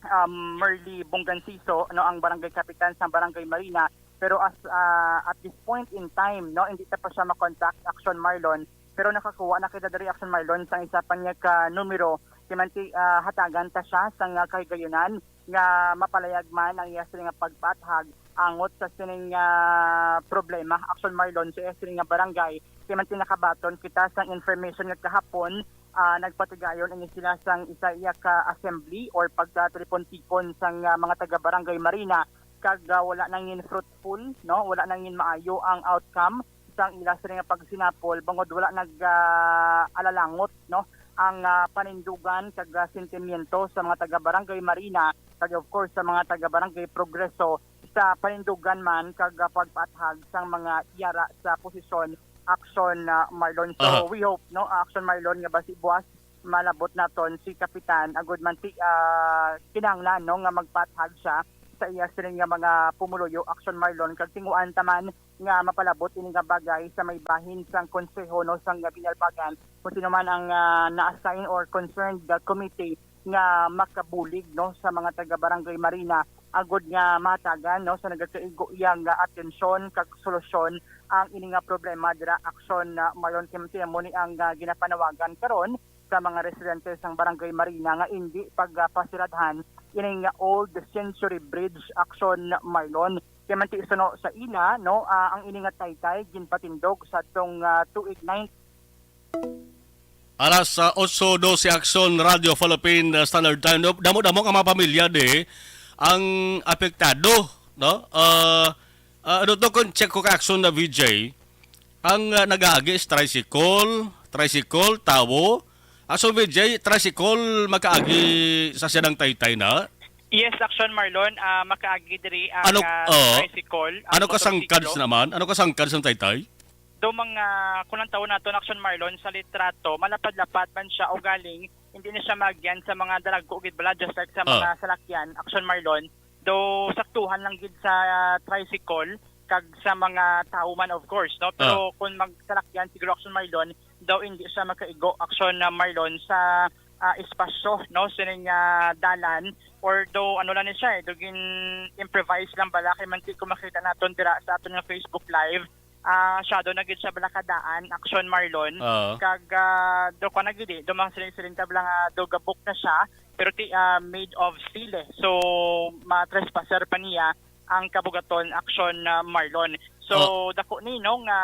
um, Merly Bonganciso, no, ang barangay kapitan sa Barangay Marina. Pero as, ah, at this point in time, no, hindi ta pa siya makontak, Action Marlon. Pero nakakuha na kita diri, Action Marlon, sa isa pa niya ka numero. Kay man ti, ah, hatagan ta siya sa nga kahigayunan nga mapalayag man ang iya sila nga pagpaathag angot sa sining, ah, problema, Action Marlon, sa iya sila nga barangay. Kay man ti nakabaton kita sa information nga kahapon, ah, nagpatigayon ini sila sang isa iya ka assembly or pagtatipon-tipon sang, ah, mga taga Barangay Marina, kag, ah, wala nangin fruitful, no? Wala nangin maayo ang outcome sang ila sila nga pagsinapol, bangod wala nag, ah, alalangot, no, ang, ah, panindugan kag, ah, sentimiento sa mga taga Barangay Marina, kag of course sa mga taga Barangay Progreso, sa panindugan man kag, ah, pagpaathag sang mga yara sa posisyon, Action, ah, Marlon. So, Aha. we hope, no, Action Marlon, nga basi buwas malabot naton si Kapitan, agud man ti, ah, kinahanglan, no, nga magpaathag siya sa iya sining nga mga pumuluyo, Action Marlon, kag tinguhaan ta man nga mapalabot ini nga bagay sa may bahin sang konseho, no, sang Binalbagan, kung sino man ang, ah, na-assign or concerned, ah, committee nga makabulig, no, sa mga taga Barangay Marina, agud nga mahatagan, no, sa nagakaigo iya nga atensyon kag solusyon ang ini nga problema dira, Action, ah, Marlon. Kay amo ni ang, ah, ginapanawagan karon sa mga residente sang Barangay Marina nga indi pagpasiradhan ining old Century Bridge, Action Marlon. Kay man ti suno sa ila, no, ah, ang ini nga Taytay ginpatindog sa atong, ah, tuig nine. Alas sa otso dose, Action Radio Philippine, ah, Standard Time. No, damo-damo ang mga pamilya di ang apektado, no? Ah, ah, ano to kung check ko ka, Action na V J? Ang, ah, nagaagi is tricycle, tricycle, tawo. Ah, so, V J, tricycle, makaagi sa siya ng Taytay na? Yes, Action Marlon, ah, makaagi diri ang, Ano, ah, oo. tricycle, ang Ano kasangkad motorsiklo. naman? Ano kasangkad sa Taytay? Though mga, kung ang tawon naton, Action Marlon, sa litrato, malapad-lapad man siya, ugaling hindi na siya maagyan sa mga dalago gid bala, just like sa Ah. mga salakyan, Action Marlon. Though saktuhan lang gid sa tricycle kag sa mga tawo man, of course, no? Pero Ah. kung magsalakyan, siguro, Action Marlon, daw hindi siya makaigo, Action, ah, Marlon, sa, ah, espasyo, no, sining, ah, dalan. Or though, ano lang ni siya, eh, though gin-improvise lang bala, kay man ti kung makita naton dira sa aton nga Facebook Live, ah, shadow na gid siya bala kadaan, Action Marlon. Oo. Kag, ah, do ko na gid, eh, do mga siling-siling ta bala nga do gabok na siya, pero ti, ah, made of steel, eh. So, ma-trespasser pa niya ang kabugaton, Action, ah, Marlon. So, Oh. dako ni, no, nga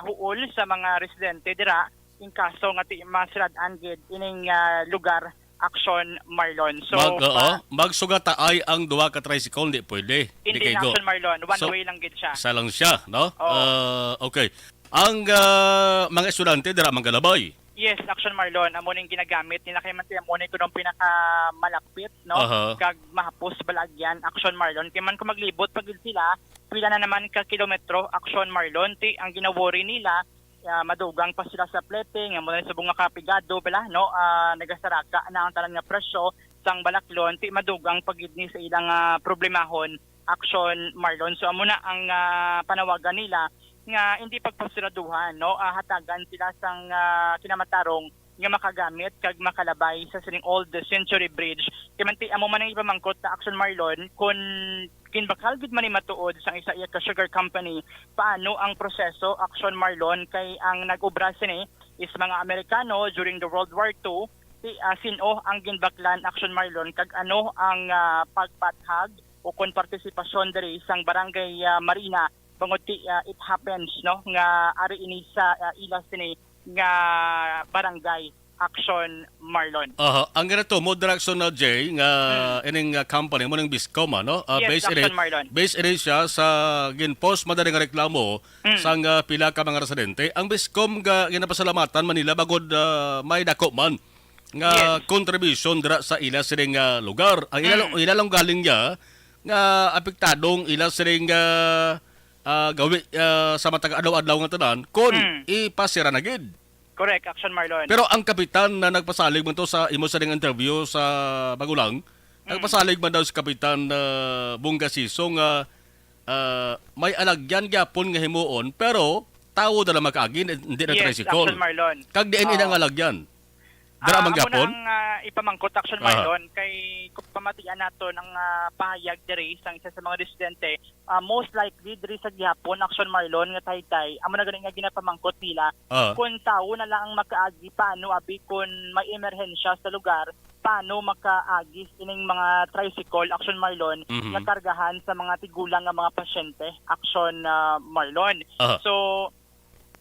huol sa mga residente dira, in kaso nga ti masirad-an gid ining, ah, lugar, Action Marlon. So, Mag, oo, pa- magsugataay ang duha ka tricycle, di pwede. Di Hindi na kaigo. Action Marlon, one So, way lang gid siya. Isa lang siya, no? Oo. Ah, okay. Ang, ah, mga estudyante dira manggalabay. Yes, Action Marlon, amo ning ginagamit nila kay man ti amo ni kuno ang pinakamalapit, no? Aha. Kag mahapos bala agyan, Action Marlon. Kay man kung maglibot pa gid sila, pila na naman ka kilometro, Action Marlon, ti ang ginaworry nila, ah, madugang pa sila sa plete, nga muna subong nga kapigado bala, no? Ah, nagasaraka na ang tanan nga presyo sang balaklon, ti madugang pa gid ni sa ilang, ah, problemahon, Action Marlon. So, amo na ang, ah, panawagan nila nga hindi pagpasiraduhan, no? Ah, hatagan sila sang, ah, kinamatarong nga makagamit kag makalabay sa sining Old Century Bridge. Kay man ti amo man ang ipamangkot sa Action Marlon, kun ginbakal gid man ni matuod sang isa iya ka sugar company, paano ang proseso, Action Marlon, kay ang nag-obra sini is mga Amerikano during the World War Two, ti, ah, sin-o ang ginbaklan, Action Marlon, kag ano ang, ah, pagpathag o kon partisipasyon diri sang Barangay, ah, Marina, bangod ti, ah, it happens, no, nga ari ini sa, ah, ila sini nga barangay, Action Marlon. Aha, ang ginatumod, Direction na Jay, nga Hmm. ining, ah, company mo ning Biscom, ano? Ah, Yes, based ini, Action Marlon. Based ini siya sa ginpost man dali nga reklamo Hmm. sang, ah, pila ka mga residente. Ang Biscom ga ginapasalamatan man nila bangod, ah, may dako man nga Yes. contribution dira sa ila sining, ah, lugar. Ang ila, Hmm. ila lang galing niya nga apektadong ila sining, ah, ah, gawi, ah, sa matag adlaw-adlaw nga tanan kon Hmm. ipasira na gid. Correct, Action Marlon. Pero ang kapitan na nagpasalig man to sa imo sa ding interview sa Magulang, Mm. nagpasalig man daw si Kapitan, ah, Bongga Siso nga, ah, may alagyan gyapon nga himuon, pero tawo na lang makaagi, hindi na Yes, tricycle. Action Marlon. Kag diin Oo. ina nga alagyan? Dira Ah, man amo na gyapon? Ang, ah, ipamangkot, Action Aha. Marlon, kay kung pamatian nato ang, ah, pahayag diri sang isa sa mga residente, ah, most likely diri sa gihapon, Action Marlon, nga taytay, amo na gani nga ginapamangkot nila, Ah. kung tawo na lang ang makaagi, paano abi kung may emerhensya sa lugar, paano makaagi ining mga tricycle, Action Marlon, Mhm. nga kargahan sa mga tigulang nga mga pasyente, Action, ah, Marlon. Aha. So,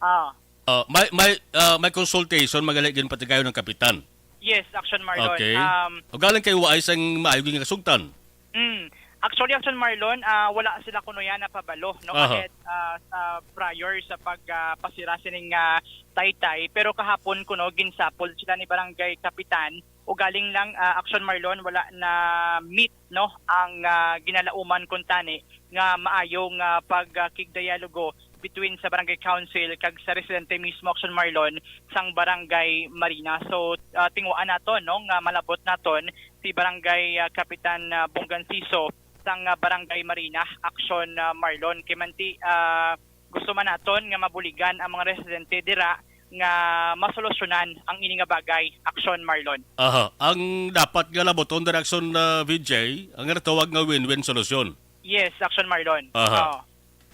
ah. Ah, may, may, ah, may consultation, magaling ginpatigayon ng kapitan. Yes, Action Marlon. Okay. Um, O galing kay waay sang maayo nga kasugtan. Mm. Actually, Action Marlon, ah, wala sila kuno yan napabalo, no? Aha. Ahead, ah, sa prior sa pag, ah, pasira sining, ah, taytay. Pero kahapon kuno, ginsapol sila ni Barangay Kapitan. Ugaling lang, ah, Action Marlon, wala na meet, no, ang, ah, ginalauman kuntani nga maayo nga pag, ah, kigdialogo between sa barangay council kag sa residente mismo, Action Marlon, sang barangay Marina. So, ah, tinguhaan naton, no, nga malabot naton si barangay, ah, Kapitan, ah, Bongga Siso sang, ah, barangay Marina, Action, ah, Marlon. Kay man ti, ah, gusto man naton nga mabuligan ang mga residente dira nga masolusyonan ang ini nga bagay, Action Marlon. Aha. Ang dapat nga labuton dira, Action, ah, V J, ang ginatawag nga win-win solution. Yes, Action Marlon. Aha. Oo.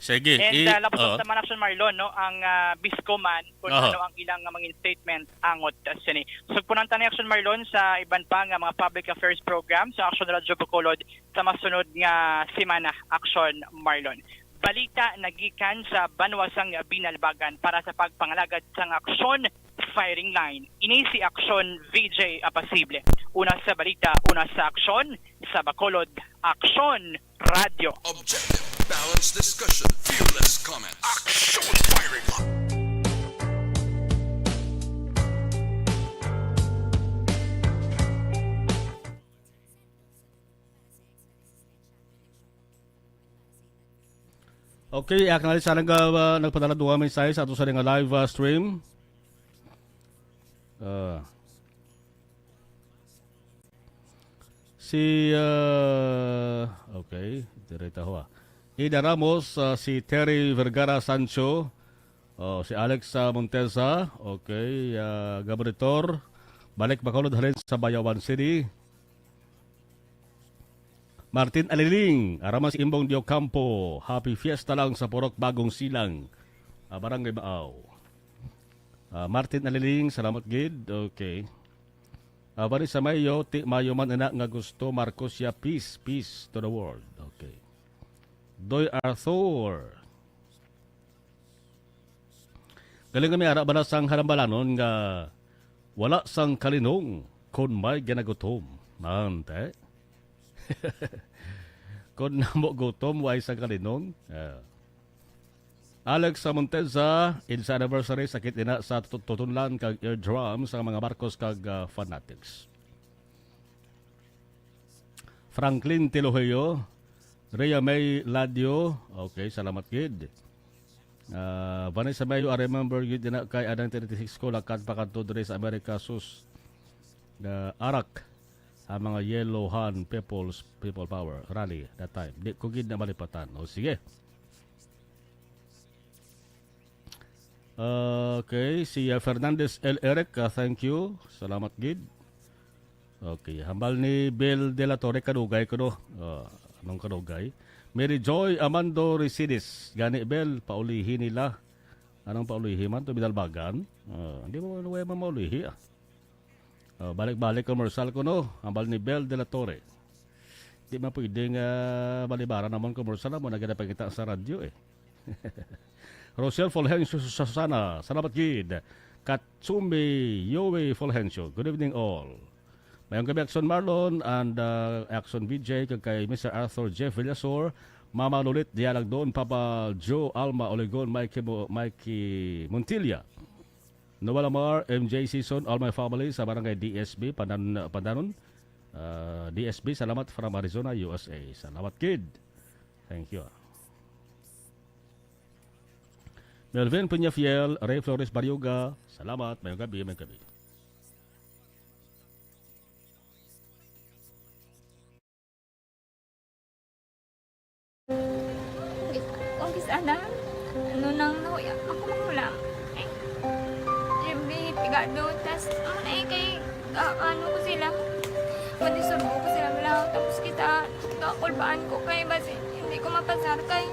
Sige, And, i-, ah, labot ah. naman, Action Marlon, no, ang, ah, Biscom man kung Aha. ano ang ilang, ah, mga statement angot, ah, sini. Sugpunan ta ni, Action Marlon, sa iban pa nga mga public affairs program sa Action Radio Bacolod sa masunod nga semana, Action Marlon. Balita nagikan sa banwa sang Binalbagan para sa pagpangalagad sang Action Firing Line. Ini si Action V J Apasible. Una sa balita, una sa aksyon, sa Bacolod, Action Radio. Objective, balanced discussion, fearless comment. Action Firing Line. Okay, acknowledge sa nag-, ah, nagpadala duha mensahe sa ato sa nga live, ah, stream. Ah. Si, ah, okay, dire ta ho, ah. Ida Ramos, ah, si Terry Vergara Sancho, oh, si Alex, ah, Montesa, okay, ah, Gaboritor, balik Bacolod halin sa Bayawan City. Martin Aliling, araman si Imbong Diocampo, happy fiesta lang sa Purok Bagong Silang, ah, Barangay Maaw. Ah, Martin Aliling, salamat gid. Okay. Ah, Vanessa Mayo, ti mayo man ina nga gusto Marcos ya, peace, peace to the world. Okay. Doy Arthur. Galing kami ara bala sang halambalanon nga wala sang kalinong kon may ginagutom. Ante? Kon namo gutom, way sang kalinong. Ah. Alex Monteza, EDSA anniversary, sakit ina sa tut-, tutunlan kag eardrum sa mga Marcos kag, ah, fanatics. Franklin Tiloheyo, Rhea May Ladio, okay, salamat gid. Ah, Vanessa Mayo, I remember gid na kay anang thirty-six ko, lakad pa kadto diri sa Amerika, sus. Ah, arak ang mga Yellow Han People's, People Power Rally that time. Di ko gid na malipatan. O, sige. Okay, si, uh, Fernandez L. Eric, uh, thank you. Salamat gid. Okay, hambal ni Bel de la Torre, kadugay ko, no? Uh, anong kadugay? Mary Joy Amando Resides, gani, Bel, paulihi nila. Anong paulihi man to, bidalbagan? Uh, hindi mo, ano, man maulihi, ah. Oh, balik-balik commercial ko, no? Hambal ni Bel de la Torre. Di man pwede nga balibara namon commercial na mo, nagkita sa radyo, eh. Rosel Fulgencio Susana, salamat gid. Katsumi Yowie Fulgencio, good evening all. Mayong gabi, Action Marlon and, uh, Action V J, kag kay Mister Arthur Jeff Villasor, Mama Lulit Dialagdon, Papa Joe Alma Olegon, Mikey Mo-, Mikey Montilla. Noel Amar, M J Season, all my family sa barangay D S B, Pandan-, Pandanon. Ah, D S B, salamat from Arizona, U S A. Salamat, kid. Thank you. Melvin Peñafiel, Ray Flores Barioga, salamat. Mayong gabi, mayong gabi. Kung kis-, ana, ano nang nahuya, ako makulang. Ay, Jimmy, pigado, tas, ano na eh, kay, ah, ano ko sila, madisurbo ko sila, wala, tapos kita, kakulbaan ko kay, basi, hindi ko mapasar kay.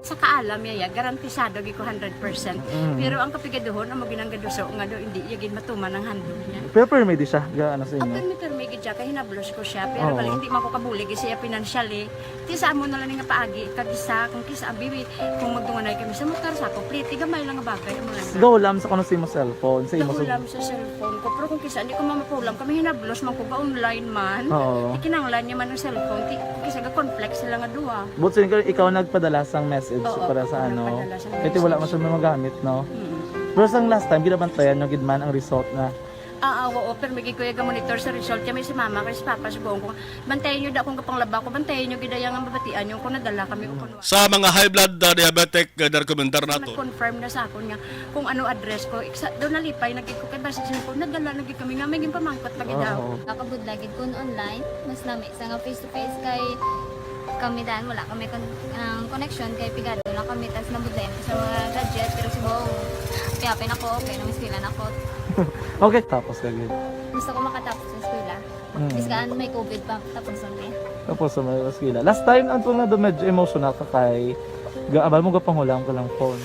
Sa kaalam niya, ya, garantisado gyud ko hundred percent. Mm. Pero ang kapigaduhon, amo ginang gaduso nga do, hindi iya gid matuman ang handog niya. Pero permi di siya, ga-, ano sa inyo? Ah, permi, permi gid siya, kay hinablos ko siya. Pero Oo. bali, hindi man ko kabulig siya financially. Ti sa amo na lang nga paagi, kag isa, kung kisa, abi, kung magdunganay kami sa motor, sa ako, pliti, gamay lang nga bagay, amo lang. Gahulam sa kuno sa imo cellphone, sa imo Gahulam sa cellphone ko. Pero kung kisa, hindi ko mamapulam, kami hinablos man ko, ga-online man. Oo. Ikinanglan niya man ang cellphone, ti, kung kisa, ga-conflict sila nga duha. But so, ikaw, ikaw nagpadala sang message Oo, para sa ako ano? nagpadala sang Kasi wala message. man siya magamit, no? Mm. Pero sang last time, ginabantayan nyo gid man ang result na Ah, ah, oo, pero may gikuya ga monitor sa result kami si mama kay si papa subong ko. Bantayan nyo da akong kapanglaba ko, bantayan nyo gid ang mabatian nyo kung nadala kami o kung Sa mga high blood uh, diabetic, uh, na-recommendar nato. Confirm na sa akon nga kung ano address ko. Iksa, doon nalipay na gid ko kay basta ko nadala na gid kami nga may ginpamangkot pa gid daw. Oo. Nakabudlay gid kun online, mas lami sa nga face to face kay kami dan wala kami kon ang connection kay pigado lang kami tas nabudlay kami sa mga gadget pero subong piyapin ako okay na miskilan ako. Okay, tapos ka gid. Gusto ko makatapos sa eskwela. Mm. Biskaan may COVID pa tapos ang eh. Tapos sa mga eskwela. Last time, ang tunga doon medyo emotional ka kay gaabal mo gapangulang ka lang phone.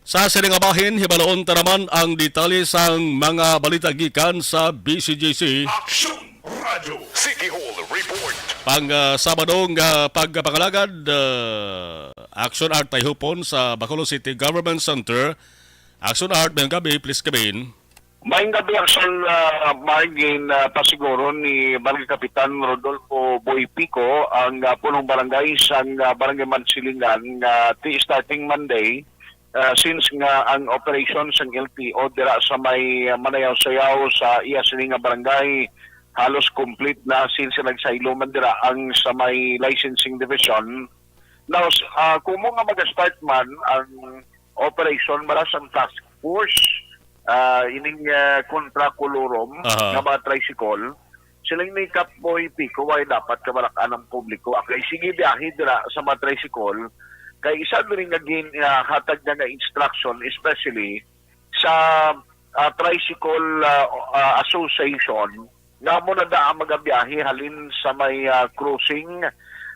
Sa sini nga bahin, hibaloon ta naman ang detalye sang mga balita gikan sa B C G C. Aksyon Radyo City Hall Report. Pang ah, Sabado nga pagpangalagad, ah, Action Art Tayhupon sa Bacolod City Government Center. Action Art, mayong gabi, please come in. Maayong gabi, Aksyon, ah, Margin, ah, pasiguro ni Barangay Kapitan Rodolfo Boy Pico ang ah, punong barangay sang ah, Barangay Mansilingan nga ti starting Monday, ah, since nga ang operation sang L T O dira sa may ah, manayaw-sayaw sa iya sini nga barangay halos complete na since nagsaylo man dira ang sa may licensing division. Now, s- ah, kumo nga mag-start man ang operation mara sang task force, ah, ining ah, Contra Colorum Aha. nga mga tricycle, siling ni Kapoy Pico, why dapat kabalak-an ang publiko? Kay sige biyahe dira sa mga tricycle, kay isa diri nga gin, ah, hatag na nga instruction, especially sa ah, Tricycle ah, ah, Association, nga mo na da ang magabiyahe halin sa may ah, crossing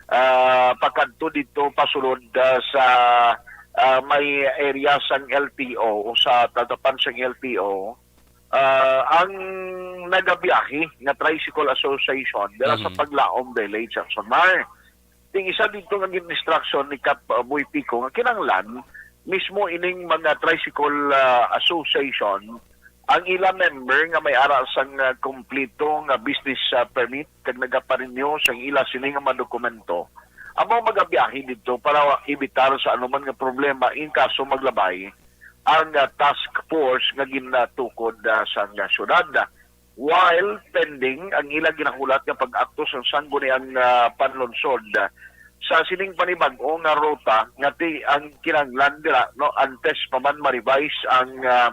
ah, pakadto dito pasulod ah, sa ah, may area sang L T O o sa tatapan sang L T O. Ah, ang nagabiyahe nga Tricycle Association dira sa Mhm. Paglaom Village, Samsonmar. Ting isa dito nga gin-instruction ni Kap uh, Boy Pico nga kinahanglan mismo ining mga tricycle uh, association ang ila member nga may ara sang uh, kompleto nga business uh, permit kag nagaparenew sang ila sini nga mga dokumento amo magabiyahe dito para evitar sa anuman nga problema in kaso maglabay ang uh, task force nga ginatukod uh, sang uh, syudad. While pending ang ila ginahulat nga pag-akto sang sangguniang ah, panlunsod sa sining panibag-o nga ruta nga ti ang kinahanglan dira no antes pa man ma-revise ang ah,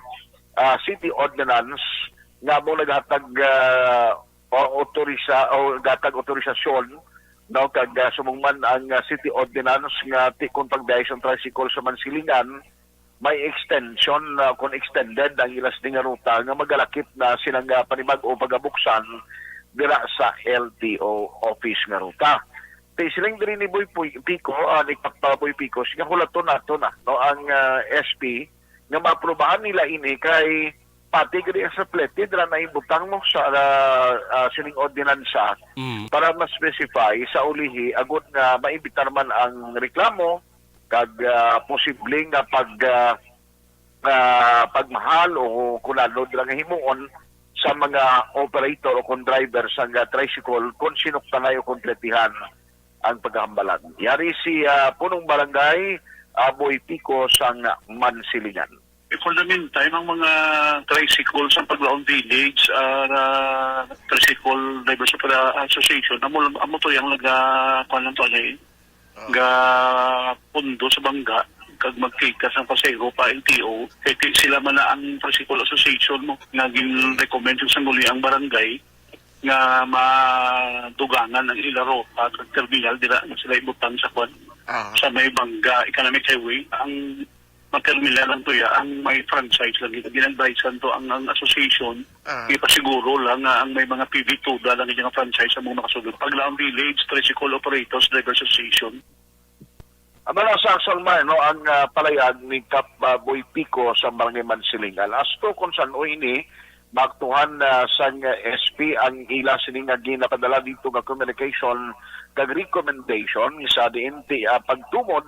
ah, city ordinance nga mo naghatag ah, o otorisa o gatag otorisasyon no kag ah, subong man ang ah, city ordinance nga ti kon pagbiyahe sang tricycle sa Mansilingan may extension uh, kung extended ang ila sini nga ruta nga magalakip na silang uh, panibag-o pagabuksan dira sa L T O office nga ruta. Ti siling diri ni Boy Puy- Pico, uh, ni Papa Boy Pico, siya hulaton nato na no ang uh, S P nga maaprubahan nila ini kay pati gani sa plete dira na ibutang mo sa uh, uh, sining ordinansa Mm. para ma-specify sa ulihi agud nga maimbitar man ang reklamo kag ah, posible nga pag ah, ah, pagmahal o kunano lang himuon sa mga operator o kon driver sang ah, tricycle kung sinuktanay o kung pletihan ang pagkahambalan. Yari si ah, punong barangay ah, Boy Pico sang Mansilingan. For the meantime, ang mga tricycle sa Paglaon Village, ah, Tricycle Drivers Opera Association, amo, amo to yung naga, kuwan lang to, ano eh, ga pundo sa bangga, kag magkita sa pasahero pa L T O, kay ti sila man na ang Tricycle Association mo, nga gin-recommend sa sangguniang barangay, nga madugangan ang ila ruta kag terminal dira nga sila ibutang sa kwan Ah. sa may Bangga Economic Highway. Ang materminal lang to ya, ang may franchise lang ito. Ginadvisean to ang, ang association. Ah. Ipasiguro lang nga ang may mga P V two da lang yung franchise sa mga makasunod. Paglaang Village, Tricycle Operators, Driver Association. Ang mga sa Salmar, no, ang ah, palayag ni Kap ah, Boy Pico sa Barangay Mansilingan. As to kung saan o ini, maaktuhan na sang S P ang ila sini nga ginapadala dito nga communication kag recommendation sa D N T ah, pagtumod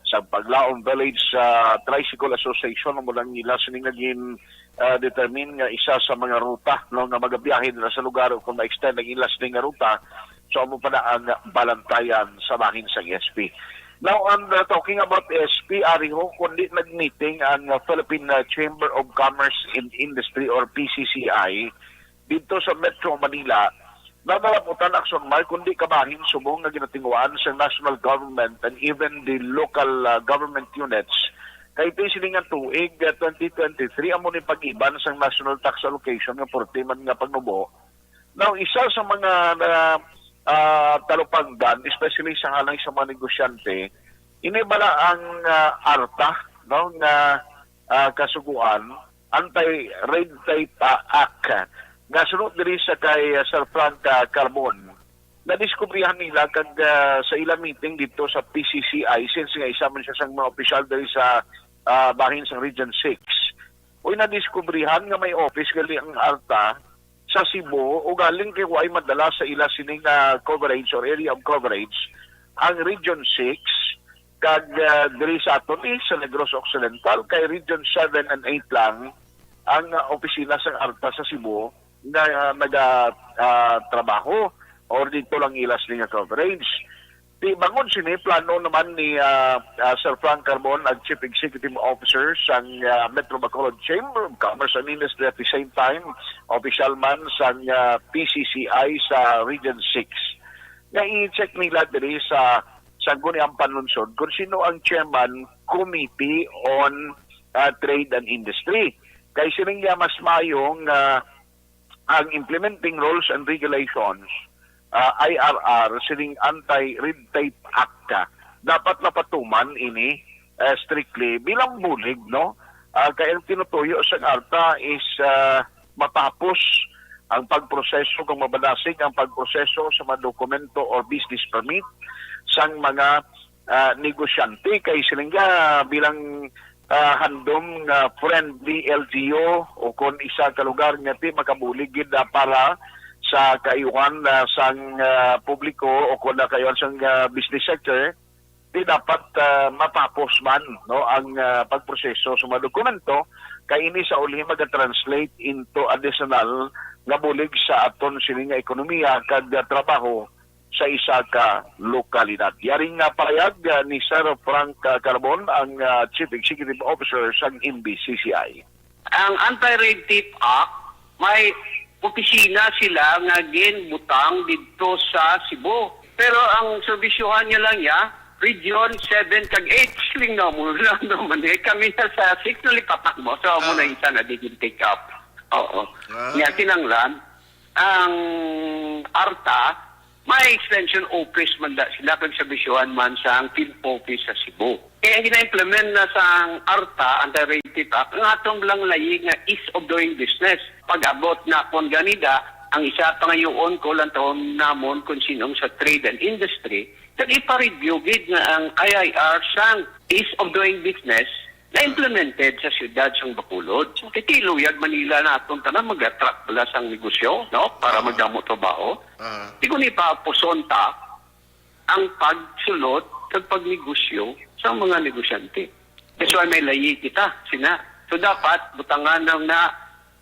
sa Paglaom Village sa Tricycle Association mo lang ila sini nga gin ah, determine nga isa sa mga ruta no nga magabiyahe nila sa lugar kung ma-extend ang ila sini nga ruta. So amo pa na ang balantayan sa bahin sa S P. Now, on the, talking about S P, ari ho, kundi nag-meeting ang uh, Philippine uh, Chamber of Commerce and Industry or P C C I dito sa Metro Manila, nadalaputan, Action Mark, kundi kabahin subong nga ginatinguhaan sa national government and even the local, ah, government units. Kay ti sini nga tuig, ah, twenty twenty-three, amo ni pag-iban sang national tax allocation nga forty man nga pagnubo. Now, isa sa mga na, ah, talupangdan, especially sa halay sa mga negosyante, ini bala ang, ah, ARTA, no, nga, ah, kasugoan, Anti-Red Tape, ah, Act, nga suno diri sa kay, ah, Sir Frank, ah, Carbon. Nadiskubrihan nila kag, ah, sa ila meeting dito sa P C C I, since nga isa man siya sang mga opisyal diri sa, ah, bahin sang Region six. Uy, nadiskubrihan nga may office gali ang ARTA sa Cebu, ugaling kay waay madala sa ila sini nga coverage or area of coverage ang Region six, kag, ah, diri sa aton, eh, sa Negros Occidental, kay Region seven and eight lang ang, ah, opisina sang ARTA sa Cebu nga, ah, naga, ah, trabaho or dito lang ila sini nga coverage. Di bangod sini, plano naman ni, ah, ah, Sir Frank Carbon, ang Chief Executive Officer sang, ah, Metro Bacolod Chamber of Commerce and Industry, at the same time, official man sang, ah, P C C I sa Region six, nga i-check nila diri sa Sangguniang Panlungsod kung sino ang chairman committee on, ah, trade and industry. Kay sining niya mas maayo nga ang implementing rules and regulations, ah, I R R, sining Anti-Red Tape Act, ah, dapat mapatuman ini, ah, strictly bilang bulig, no? Ah, kay ang tinutuyo sa ARTA is, ah, matapos ang pagproseso, kung mabadasig ang pagproseso sa mga dokumento or business permit sang mga, ah, negosyante. Kay siling nga bilang, ah, handom nga friendly L G U o kon isa ka lugar nga ti makabulig gid, ah, para sa kaayuhan, ah, sang, ah, publiko o kon na kaayuhan sang, ah, business sector, di dapat, ah, matapos man, no, ang, ah, pagproseso sa mga dokumento, kay ini sa uli maga-translate into additional nga bulig sa aton sini nga ekonomiya kag, ah, trabaho sa isa ka lokalidad. Yari nga pahayag, ah, ni Sir Frank, ah, Carbon, ang, ah, Chief Executive Officer sang M B C C I. Ang Anti-Red Tape Act may opisina sila nga ginbutang didto sa Cebu. Pero ang serbisyohan niya lang niya, Region seven kag eight. Siling na mo lang naman eh. Kami na sa six, nalipatak mo. So, amo na Ah. isa na di gin-take up. Oo. Ah. Nga kinanglan, ang ARTA, may extension office man da sila kag serbisyohan man sa field office sa Cebu. Kaya ang gina-implement na sa ARTA, Anti-Red Tape Act, ang atong lang layi nga ease of doing business. Pag-abot na kon ganida, ang isa pangayoon ko lang taon namon kung sinong sa trade and industry, kag ipa-review gid nga ang I I R sang ease of doing business na-implemented sa siyudad sang Bacolod. Kay ti luyag Manila naton tanan mag-attract bala sang negosyo, no? Para Ah. magdamo trabaho. Ah. Di ko ni papuson ta ang pagsulod kag pagnegosyo sa mga negosyante. That's why may layi kita, sina. So dapat butangan na, na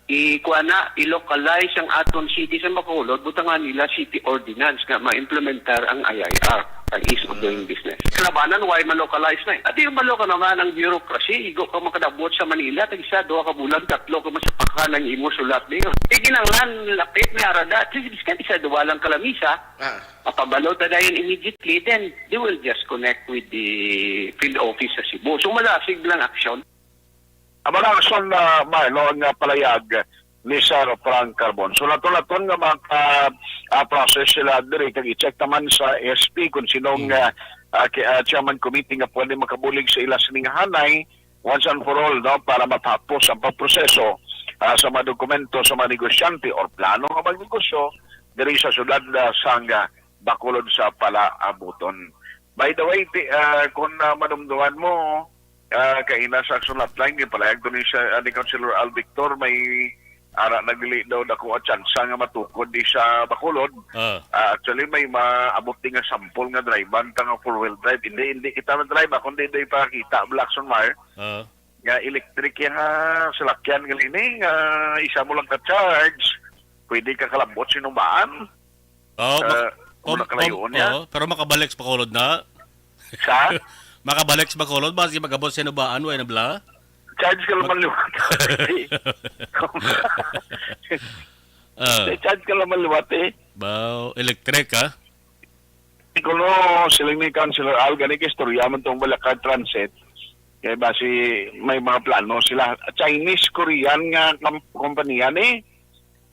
i-, kuha na, i-localize ang aton city sa Bacolod, butangan nila city ordinance nga ma-implementar ang I I R, ang ease of doing business. Kalabanan, why ma-localize na eh? At yung ma-local naman ang bureaucracy, igo ka makadabot sa Manila, tag isa, duha ka bulan, tatlo ka masapakan ang imo sulat niyo. Di kinanglan, lapit ni Arada, at least, biskan isa, duha lang kalamisa, Ah. mapabalo ta dayon immediately, then they will just connect with the field office sa Cebu. So, malasig lang aksyon. Amo na, Son, ah, Marlo, ang, ah, palayag ni Sir Frank Carbon. So, laton-laton nga mga, ah, process sila diri, kag i-check naman sa S P kung sinong, Mm. ah, ah, ki-, ah, chairman committee nga pwede makabulig sa ila sining hanay, once and for all, no, para matapos ang pagproseso, ah, sa mga dokumento sa mga negosyante or plano nga magnegosyo diri sa siyudad, ah, sang, ah, Bacolod sa palaabuton. By the way, ti-, ah, kung, ah, madumduman mo, ah, kaina sa action hotline, gipalayag to ni sa, ah, ni Councilor Al Victor, may ara nagli daw dako a tsansa nga matukod di sa Bacolod. Ah. Ah, actually, may maabot di nga sample nga drive-an ta nga four-wheel drive. Hindi, hindi kita na-drive, ah, kundi di pakita, Blackson Mar, Ah. nga electric yang, ah, salakyan nga lini, nga isa mo lang ka-charge, pwede ka kalabot sinubaan. Oh, mak-, Ah, kung, wala kalayo kung, niya. Oh, pero makabalik sa Bacolod na. Sa? Makabalik sa Bacolod, basi magabot sa Nubaan, way na bala? Charge ka naman liwat. Ah. Sa chat ka naman liwat eh. Ba, electric, ha? Kuno, siling ni Councilor Al, gani ka istorya man tong Balakad Transit. Kaya basi may mga plano sila. Chinese, Korean nga kam-, kompanya ni.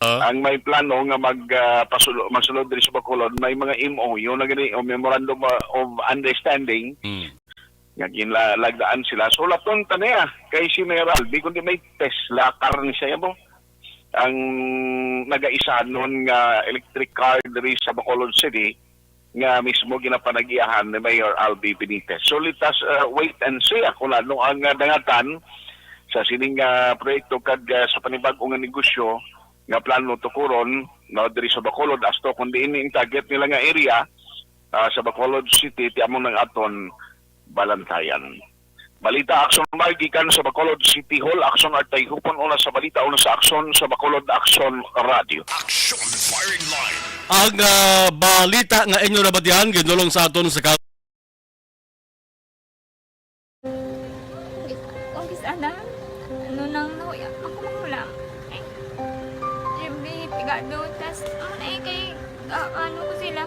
Ah. Ang may plano nga mag, ah, pasulo-, magsulod diri sa Bacolod, may mga M O U na gani, o Memorandum of Understanding. Hmm. Nga ginlagdaan sila. So, laton ta niya kay si Mayor Albi, kundi may Tesla car ni siya, bo. Ang nagaisanon nga electric car diri sa Bacolod City, nga mismo ginapanag-iyahan ni Mayor Albi Benitez. So, let us, uh, wait and see. Ako na, no, ang, uh, dangatan sa sining, uh, proyekto kag, uh, sa panibag-o nga negosyo nga plano tukuron, no, diri sa Bacolod, asto kung diin ang target nila nga area, uh, sa Bacolod City, ti amo nang aton balantayan. Balita Aksyon Live gikan sa Bacolod City Hall. Aksyon Artay Hupon, una sa balita, una sa aksyon sa Bacolod Aksyon Radio. Action Firing Line. Ang, ah, balita nga inyo nabatian, ginulong sa aton sa ka- Ang kis-, ana, ano nang nahuya, ako mahulam. Ay, Jimmy, pigado, tas, ano na eh, kay, ah, ano ko sila,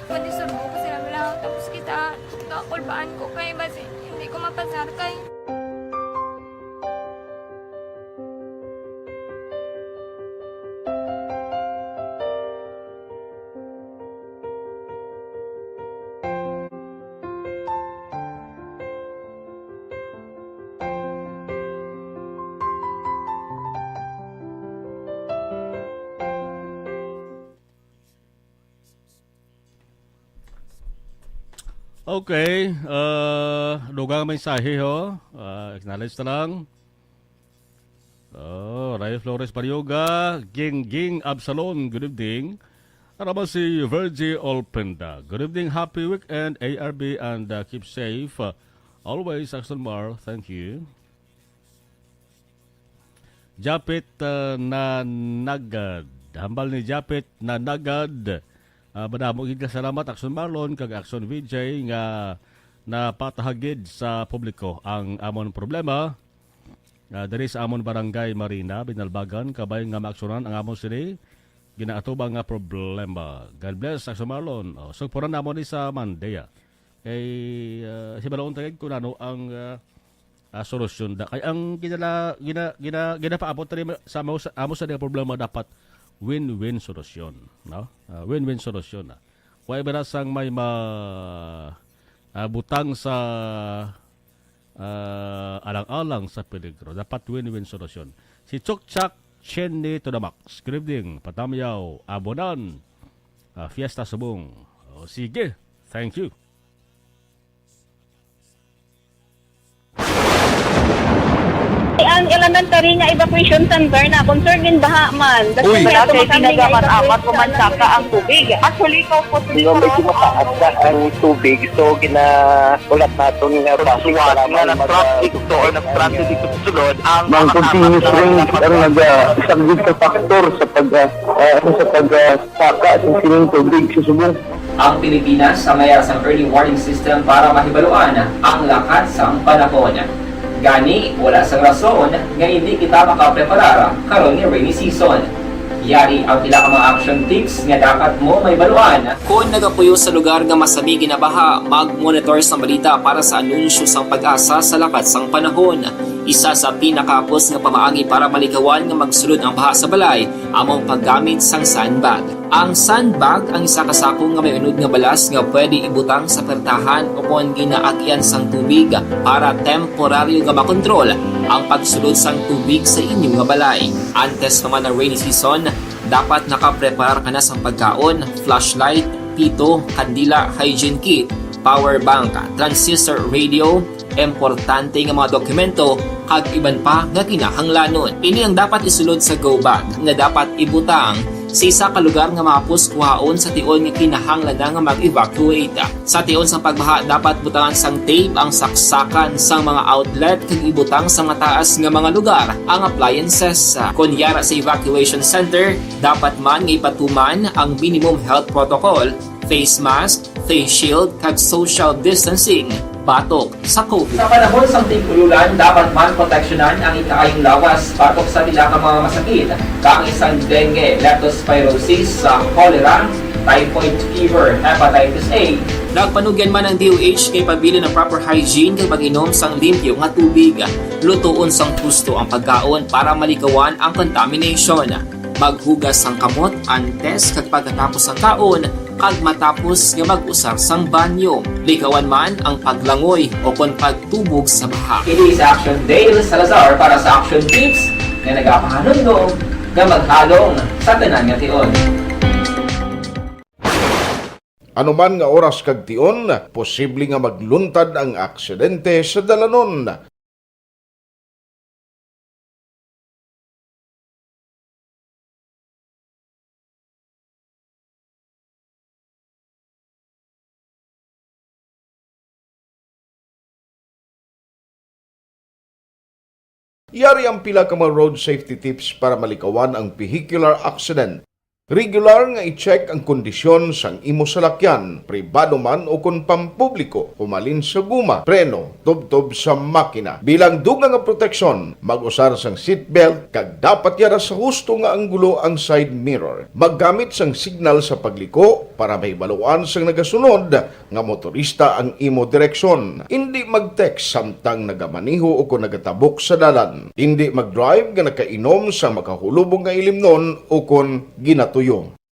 madisurbo ko sila, wala, tapos kita, kakulbaan ko kay, basi, hindi ko mapasar kay. Okay, ah, dugang mensahe, ho. Ah, acknowledge na lang. Oh, Ray Flores Barioga, Ging Ging Absalon, good evening. Arama si Virgie Olpenda, good evening, happy weekend, A R B, and, uh, keep safe. Uh, always, Axel Mar, thank you. Japit, uh, Nanagad, hambal ni Japit Nanagad. Ah, madamo gid ka salamat, Action Marlon, kag Action V J, nga napatahag gid sa publiko ang amon problema. Ah, diri sa amon barangay Marina, Binalbagan, kabay nga maaksyonan ang amon sini ginaatubang nga problema. God bless, Action Marlon. Oh, sugpuran namon ni sa Monday, ah. Kay, ah, hibaloon ta gid kung ano ang, ah, ah, solusyon da. Kay ang ginala-, gina-, gina-, ginapaabot tani sa amo sa, amo sa nga problema dapat win-win solusyon, no? Ah, win-win solusyon, ah. Wa bala sang may ma-, ah, butang sa, ah, alang-alang sa peligro. Dapat win-win solusyon. Si Chukchak Chenny to the max. Good evening, Patamyaw, Abonan, ah, Fiesta Subong. O, sige. Thank you. Ang elementary nga evacuation center na concern in baha man. Uy. Wala kay ginagamit-amat o mansaka ang tubig. Actually, ikaw po, Hindi mo medyo mataas na ang tubig. So, ginahulat naton nga traffic para nga mag-, nag-traffic to or nag-traffic dito sa sulod, ang Ang continuous rain ang naga-, isang big factor sa pag, ah, ah, ano, sa pag, ah, saka sa sining tubig sa subong. Ang Pilipinas ang may sang early warning system para mahibaluan ang lakat sang panahon. Gani, wala sang rason nga indi kita makapreparar karon nga rainy season. Yari ang pila ka mga action tips nga dapat mo mahibaluan. Kon nagapuyo sa lugar nga masami ginabaha, mag-monitor sang balita para sa anunsyo sang PAGASA sa lakat sang panahon. Isa sa pinakahapos nga pamaagi para malikawan nga magsulod ang baha sa balay amo ang paggamit sang sandbag. Ang sandbag ang isa ka sako nga may unod nga balas nga pwede ibutang sa pertahan o kon ginaagyan sang tubig para temporaryo nga makontrol ang pagsulod sang tubig sa inyo nga balay. Antes pa man ang rainy season, dapat nakapreparar ka na sang pagkaon, flashlight, pito, kandila, hygiene kit, power bank, transistor radio, importante nga mga dokumento, kag iban pa nga kinahanglanon. Ini ang dapat isulod sa go bag nga dapat ibutang sa isa ka lugar nga mahapos kuhaon sa tion nga kinahanglan na nga mag-evacuate. Sa tion sang pagbaha, dapat butangan sang tape ang saksakan sang mga outlet kag ibutang sa mataas nga mga lugar ang appliances. Kon yara sa evacuation center, dapat man nga ipatuman ang minimum health protocol, face mask, face shield, kag social distancing. batok sa COVID. Sa panahon sang tig-ululan, dapat man proteksyonan ang ikaayong lawas batok sa pila ka mga masakit, kaangay sang dengue, leptospirosis, sa cholera, typhoid fever, hepatitis A. Nagpanugyan man ang D O H kay pabilin ang proper hygiene kag pag-inom sang limpyo nga tubig. Lutoon sang husto ang pagkaon para malikawan ang contamination. Maghugas sang kamot antes kag pagkatapos sang kaon, kag matapos nga mag-usar sang banyo. Likawan man ang paglangoy o kon pagtubog sa baha. Ini si Action Dale Salazar para sa Action Tips nga nagapahanumdom nga maghalong sa tanan nga tion. Ano man nga oras kag tion, posible nga magluntad ang aksidente sa dalanon. Yari ang pila ka mga road safety tips para malikawan ang vehicular accident. Regular nga i-check ang kondisyon sang imo salakyan, pribado man ukon pampubliko, humalin sa guma, preno, tubtob sa makina. Bilang dugang nga proteksyon, mag-usar sang seatbelt kag dapat yara sa husto nga anggulo ang side mirror. Maggamit sang signal sa pagliko para mahibaluan sang nagasunod nga motorista ang imo direksyon. Indi mag-text samtang nagamaneho ukon nagatabok sa dalan. Indi mag-drive nga nakainom sa makahulubong nga ilimnon ukon ginatuyo.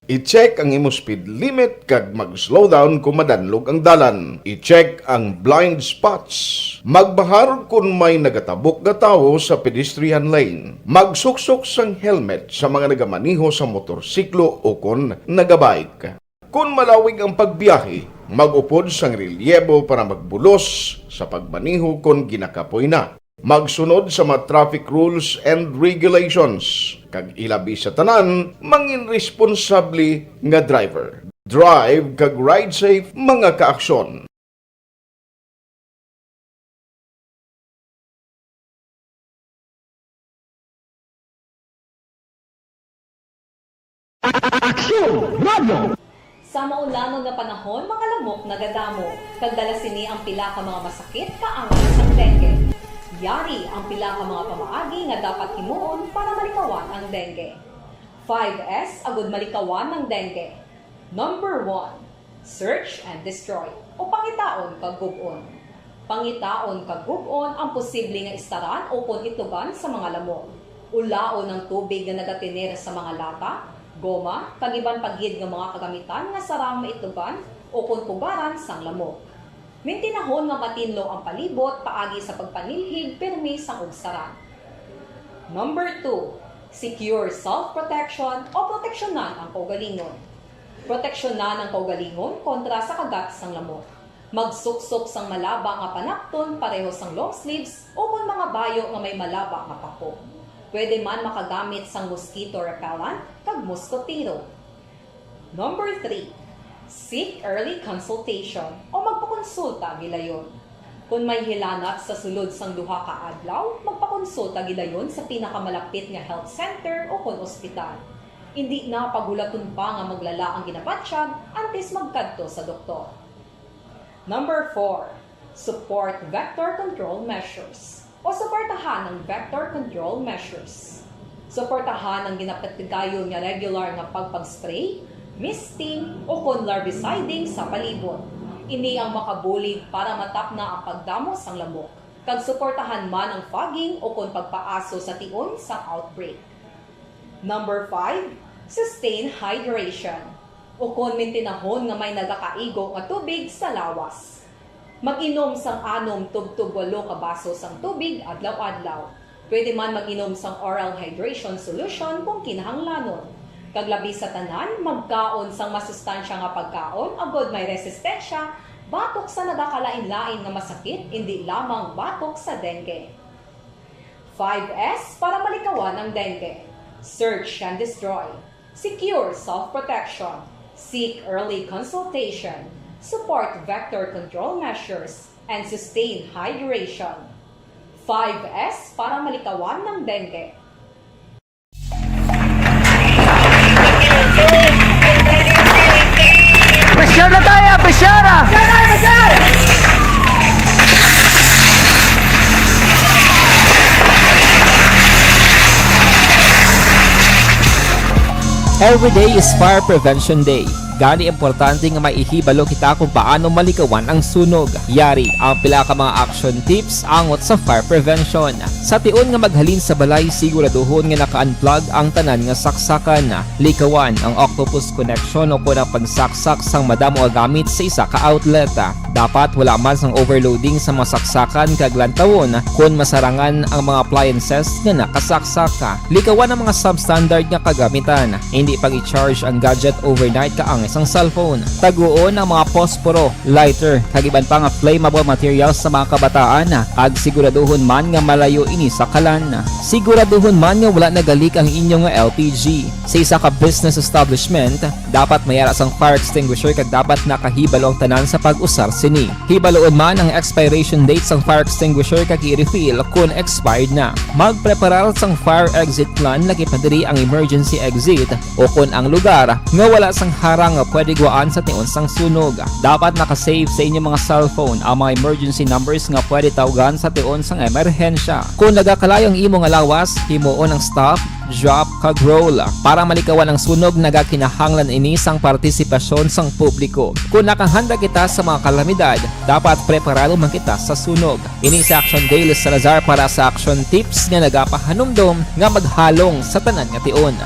I-check ang imo speed limit kag mag-slow down kon madanlog ang dalan. I-check ang blind spots. Magbahar kon may nagatabok nga tawo sa pedestrian lane. Magsuksok sang helmet sa mga nagamaneho sa motorsiklo ukon nagabike. Kon malawig ang pagbiyahe, mag-upod sang relyebo para magbulos sa pagmaneho kon ginakapoy na. Magsunod sa mga traffic rules and regulations, kag ilabi sa tanan, mangin responsable nga driver. Drive kag ride safe, mga kaaksyon. Aksyon! Radyo! Sa maulanon nga panahon, mga lamok nagadamo, kag dala sini ang pila ka mga masakit kaangay sang dengue. Yari ang pila ka mga pamaagi nga dapat himuon para malikawan ang dengue. Five S agud malikawan ang dengue. Number one, search and destroy, o pangitaon kag gub-on. Pangitaon kag gub-on ang posible nga istaran ukon itlogan sa mga lamok. Ulaon ang tubig nga nagatener sa mga lata, goma, kag iban pa gid nga mga kagamitan nga sarang maitlogan ukon pugaran sang lamok. Mintinahon nga matinlo ang palibot paagi sa pagpanilhig pirmi sang ugsaran. Number two, secure self-protection o proteksyonan ang kaugalingon. Proteksyonan ang kaugalingon kontra sa kagat sang lamok. Magsuksok sang malaba nga panapton pareho sang long sleeves ukon mga bayo nga may malaba nga pako. Pwede man makagamit sang mosquito repellent kag moskotero. Number three, seek early consultation o magpakonsulta gilayon. Kon may hilanat sa sulod sang duha ka adlaw, magpakonsulta gilayon sa pinakamalapit nga health center ukon ospital. Indi na paghulaton pa nga maglala ang ginabatyag antes magkadto sa doktor. Number four, support vector control measures o suportahan ang vector control measures. Suportahan ang ginapatigayon nga regular nga pagpag-spray, misting, ukon larviciding sa palibot. Ini ang makabulig para matapna ang pagdamo sang lamok, kag suportahan man ang fogging ukon pagpaaso sa tion sang outbreak. Number five, sustain hydration, ukon mintinahon nga may nagakaigo nga tubig sa lawas. Mag-inom sang anom tubtob walo ka baso sang tubig adlaw-adlaw. Pwede man mag-inom sang oral hydration solution kung kinahanglanon. Kag labi sa tanan, magkaon sang masustansya nga pagkaon agod may resistensya batok sa nagakalain-lain nga masakit, indi lamang batok sa dengue. Five S para malikawan ang dengue. Search and destroy. Secure self-protection. Seek early consultation. Support vector control measures and sustain hydration. Five S para malikawan ang dengue. Pressure na tayo, pressure ah! Every day is Fire Prevention Day. Gani, importante nga maihibalo kita kung paano malikawan ang sunog. Yari ang pila ka mga action tips angot sa fire prevention. Sa tion nga maghalin sa balay, siguraduhon nga naka-unplug ang tanan nga saksakan. Likawan ang octopus connection o kon ang pagsaksak sang madamo nga gamit sa isa ka outlet. Dapat wala man sang overloading sa mga saksakan kag lantawon kon masarangan ang mga appliances nga nakasaksak. Likawan ang mga substandard nga kagamitan. Hindi pag-i-charge ang gadget overnight kaangay sang cellphone. Taguon ang mga posporo, lighter, kag iban pa nga flammable materials sa mga kabataan, kag siguraduhon man nga malayo ini sa kalan. Siguraduhon man nga wala nagalik ang inyo nga L P G. Sa isa ka business establishment, dapat may ara sang fire extinguisher kag dapat nakahibalo ang tanan sa pag-usar sini. Hibaloon man ang expiration date sang fire extinguisher kag i-refill kon expired na. Magpreparar sang fire exit plan, lakip na diri ang emergency exit, o kon ang lugar nga wala sang harang nga pwede gwaan sa tion sang sunog. Dapat naka-save sa inyong mga cellphone ang mga emergency numbers nga pwede tawgan sa tion sang emerhensya. Kung nagakalayo ang imo nga lawas, himuon ang stop, drop, kag roll. Para malikawan ang sunog, nagakinahanglan ini sang partisipasyon sang publiko. Kung nakahanda kita sa mga kalamidad, dapat preparado man kita sa sunog. Ini si Action Dale Salazar para sa Action Tips nga nagapahanumdom nga maghalong sa tanan nga tion.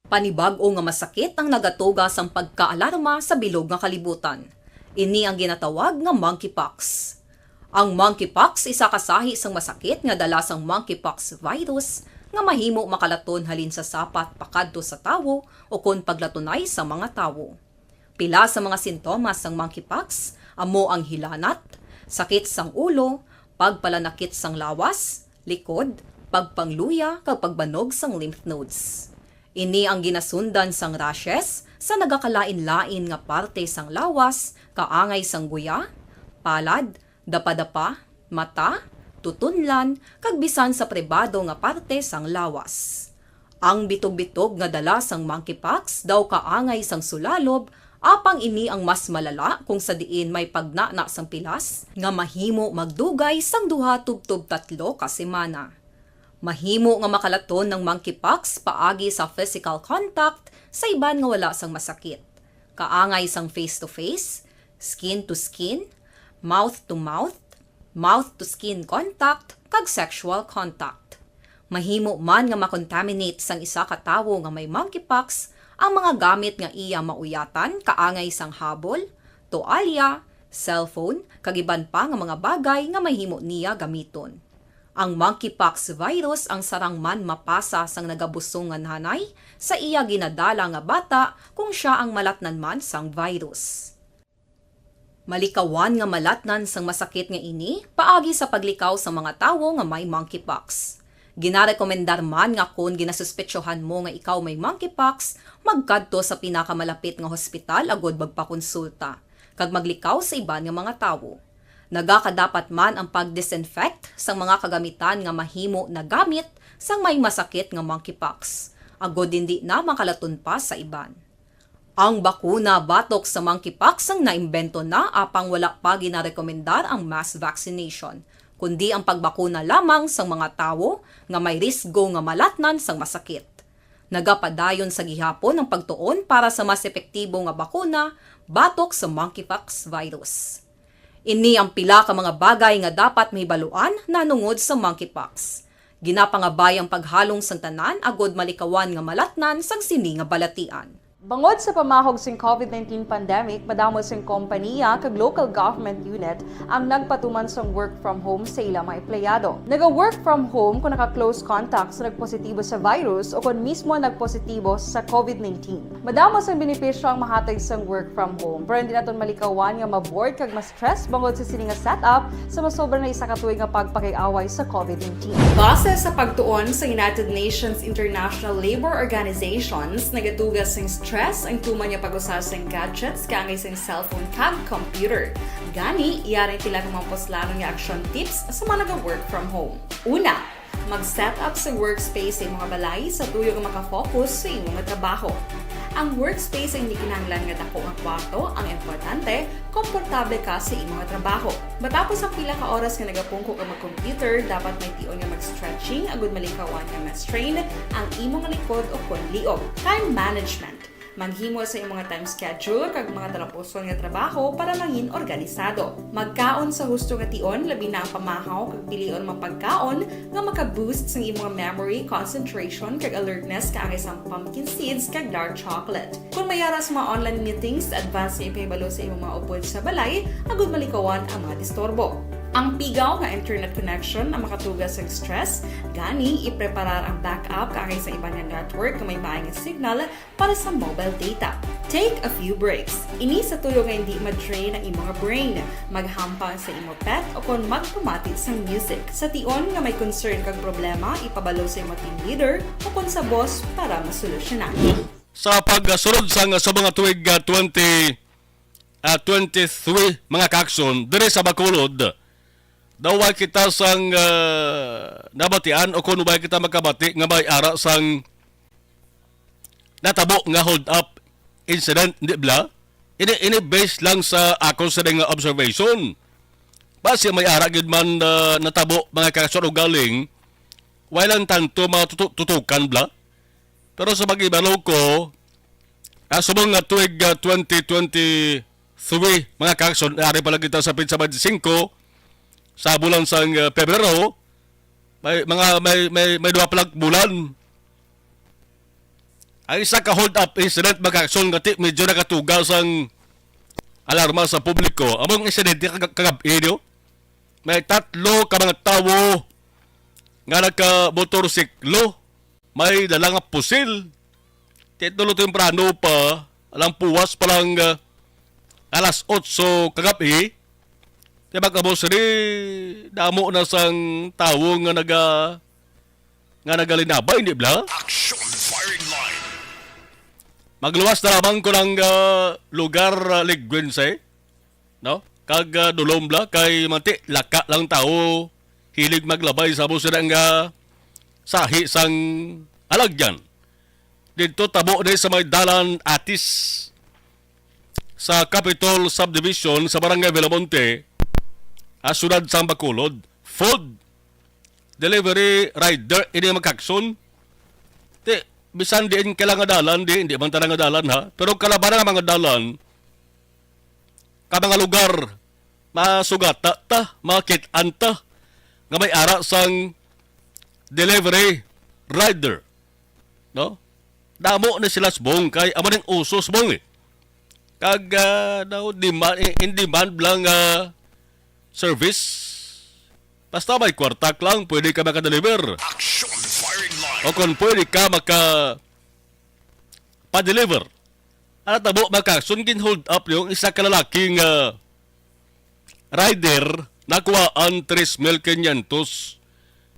Panibag-o nga masakit ang nagatuga sang pagkaalarma sa bilog nga kalibutan. Ini ang ginatawag nga monkeypox. Ang monkeypox isa ka sahi sang masakit nga dala sang monkeypox virus nga mahimo makalaton halin sa sapat pakadto sa tawo o kon paglatunay sa mga tawo. Pila sa mga sintomas sang monkeypox amo ang hilanat, sakit sang ulo, pagpalanakit sang lawas, likod, pagpangluya, kag pagbanog sang lymph nodes. Ini ang ginasundan sang rashes sa nagakalain-lain nga parte sang lawas, kaangay sang guya, palad, dapadapa, mata, tutunlan, kag bisan sa pribado nga parte sang lawas. Ang bitog-bitog nga dala sang monkeypox daw kaangay sang sulalob, apang ini ang mas malala kung sa diin may pagnana sang pilas nga mahimo magdugay sang duha tubtob tatlo ka semana. Mahimo nga makalaton ang monkeypox paagi sa physical contact sa iban nga wala sang masakit, kaangay sang face-to-face, skin-to-skin, mouth-to-mouth, mouth-to-skin contact, kag sexual contact. Mahimo man nga makontaminate sang isa ka tawo nga may monkeypox ang mga gamit nga iya mauyatan, kaangay sang habol, toalya, cellphone, kag iban pa nga mga bagay nga mahimo niya gamiton. Ang monkeypox virus ang sarang man mapasa sang nagabusong nga nanay sa iya ginadala nga bata kung sia ang malatnan man sang virus. Malikawan nga malatnan sang masakit nga ini paagi sa paglikaw sa mga tawo nga may monkeypox. Ginarekomendar man nga kon ginasuspetsohan mo nga ikaw may monkeypox, magkadto sa pinakamalapit nga hospital agud magpakonsulta kag maglikaw sa iban nga mga tawo. Nagakadapat man ang pag-disinfect sang mga kagamitan nga mahimo nagamit sang may masakit nga monkeypox, agud indi na makalaton pa sa iban. Ang bakuna batok sa monkeypox ang naimbento na apang wala pa ginarekomendar ang mass vaccination, kundi ang pagbakuna lamang sang mga tawo nga may risgo nga malatnan sang masakit. Nagapadayon sa gihapon ang pagtuon para sa mas epektibo nga bakuna batok sa monkeypox virus. Ini ang pila ka mga bagay nga dapat mahibaluan nahanungod sa monkeypox. Ginapangabay ang paghalong sang tanan agud malikawan nga malatnan sang sini nga balatian. Bangod sa pamahog sing covid nineteen pandemic, madamo sing kompaniya kag local government unit ang nagpatuman sang work from home sa ila mga empleyado. Naga-work from home kung naka-close contact sa nagpositibo sa virus o kon mismo nagpositibo sa covid nineteen. Madamo sang benepisyo ang mahatag sang work from home, pero hindi naton malikawan nga ma-bored kag ma-stress bangod sa sini nga setup sa masobra na isa ka tuig nga pagpakig-away sa covid nineteen. Base sa pagtuon sa United Nations International Labour Organizations, nagatuga sing stress ang tuman nga pag-usa sing gadgets kaangay sing cellphone kag computer. Gani, yari ang pila ka mga puslanon nga action tips sa mga naga-work from home. Una, mag-set up sa workspace sa imong balay sa tuyo nga maka-focus sa imong trabaho. Ang workspace ay hindi kinahanglan nga dako nga kwarto, ang importante, komportable ka sa imo nga trabaho. Matapos ang pila ka oras nga nagapungko ka mag-computer, dapat may tion nga mag-stretching agud malikawan nga ma-strain ang imo nga likod o kon liog. Time management. Maghimo sa imo nga time schedule kag mga talapuson nga trabaho para mangin organisado. Magkaon sa husto nga tion, labi na ang pamahaw kag pilion mga pagkaon nga maka-boost sang imo nga memory, concentration, kag alertness kaangay sang pumpkin seeds kag dark chocolate. Kung may ara sa mga online meetings, advance nga ipahibalo sa imong mga upod sa balay agud malikawan ang mga disturbo. Ang pigaw nga internet connection ang makatuga sa stress, gani ipreparar ang backup kaangay sa iban nga network nga may maay nga signal para sa mobile data. Take a few breaks. Ini sa tuyo nga hindi ma-drain ang imong brain. Maghampang sa imo pet o kon magpamati sang music. Sa tion nga may concern kag problema, ipabalo sa imo team leader o kon sa boss para masolusyonan. Sa pagsunod sang, sa mga tuig, ah, twenty, ah, twenty-three, mga kaakson, diri sa Bacolod, daw way kita sang, ah, nabatian o kung way kita makabati nga may ara sang natabo nga hold up incident, di bala? Ini, ini based lang sa ako sa nga observation. Basi may ara gid man, ah, natabo, mga kaakson, ugaling way lang tanto matutu-, tutukan bala. Pero sa pag-ibalo ko, ah, subong nga tuig, ah, twenty twenty-three, mga kaakson, ari pa lang kita sa petsa twenty-five sa bulan sang, ah, Pebrero, may mga, may, may, may duha pa lang bulan. Ang isa ka hold up incident, mga kaakson, nga ti-, medyo nakatuga sang alarma sa publiko. Among insidente kag-, kagab-i, no? May tatlo ka mga tawo nga nagka-motorsiklo, may dala nga pusil. Titulo temprano pa, alang puwas pa lang, ah, alas otso kagab-i. Di ba, kamo sini, damo na sang tawo nga naga-, nga nagalinabay, di bala? Action firing line. Magluwas na lamang ko ng, ah, lugar, ah, Ligwensay, no? Kag, ah, Dulom bala, kay manti, laka lang tawo, hilig maglabay sa amo sila nga sahi sang alagyan. Didto tabo ni sa may dalan Atis sa Capitol Subdivision sa Barangay Villamonte, ah, siyudad sang Bacolod. Food delivery rider ini, mga kaakson. Ti, bisan diin ka lang nga dalan, di, hindi man tanan nga dalan, ha. Pero kalabanan nga mga dalan, ka mga lugar, masugata ta, makit-an ta, nga may ara sang delivery rider, no? Damo ni sila subong kay amo ning uso subong, eh. Kag, ah, daw demand, in demand lang, ah, service. Basta may kwarta ka lang, pwede ka makadeliver. Action firing line. O kung pwede ka maka pa-deliver. Ang natabo, mga kaakson, gin-hold up yung isa ka lalaki nga rider, nakuhaan tres mil quinientos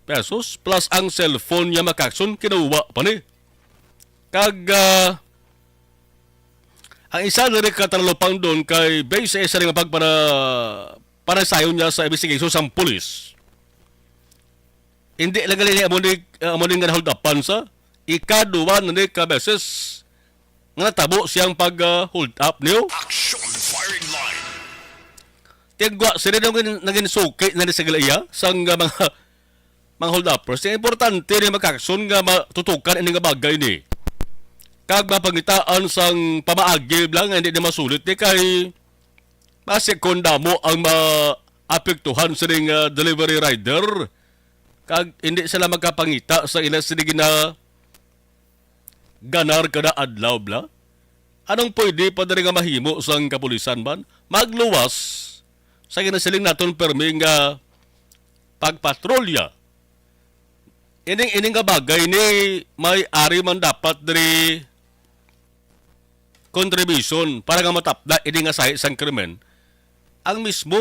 pesos plus ang cellphone niya, mga kaakson, kinuha pa ni. Kag, ah, ang isa diri ka talupangdon kay base sa isa nga pagpana-, panagsayon niya sa investigation sang pulis. Hindi lang gali amo ni, ah, amo ni nga hold upan sa ikaduwa na ni ka beses nga natabo siyang pag, ah, hold up niyo. Action firing line. Tigwa, sila nang naging suki na ni sa galaya sang, ah, mga, mga hold uppers. Ang importante ni, mga kaakson, nga matutukan ini nga bagay ni. Kag mapangitaan sang pamaagi lang nga hindi na masulit ni kay basi kung damo ang maapektuhan sining, ah, delivery rider, kag hindi sila makapangita sa ila sini ginaganar kada adlaw bala. Anong pwede pa diri nga mahimo sang kapulisan man? Magluwas sa ginasiling naton permi nga pagpatrolya. Ining, ining nga bagay ni may ari man dapat diri contribution para nga matapda ini nga sahi sang krimen. Ang mismo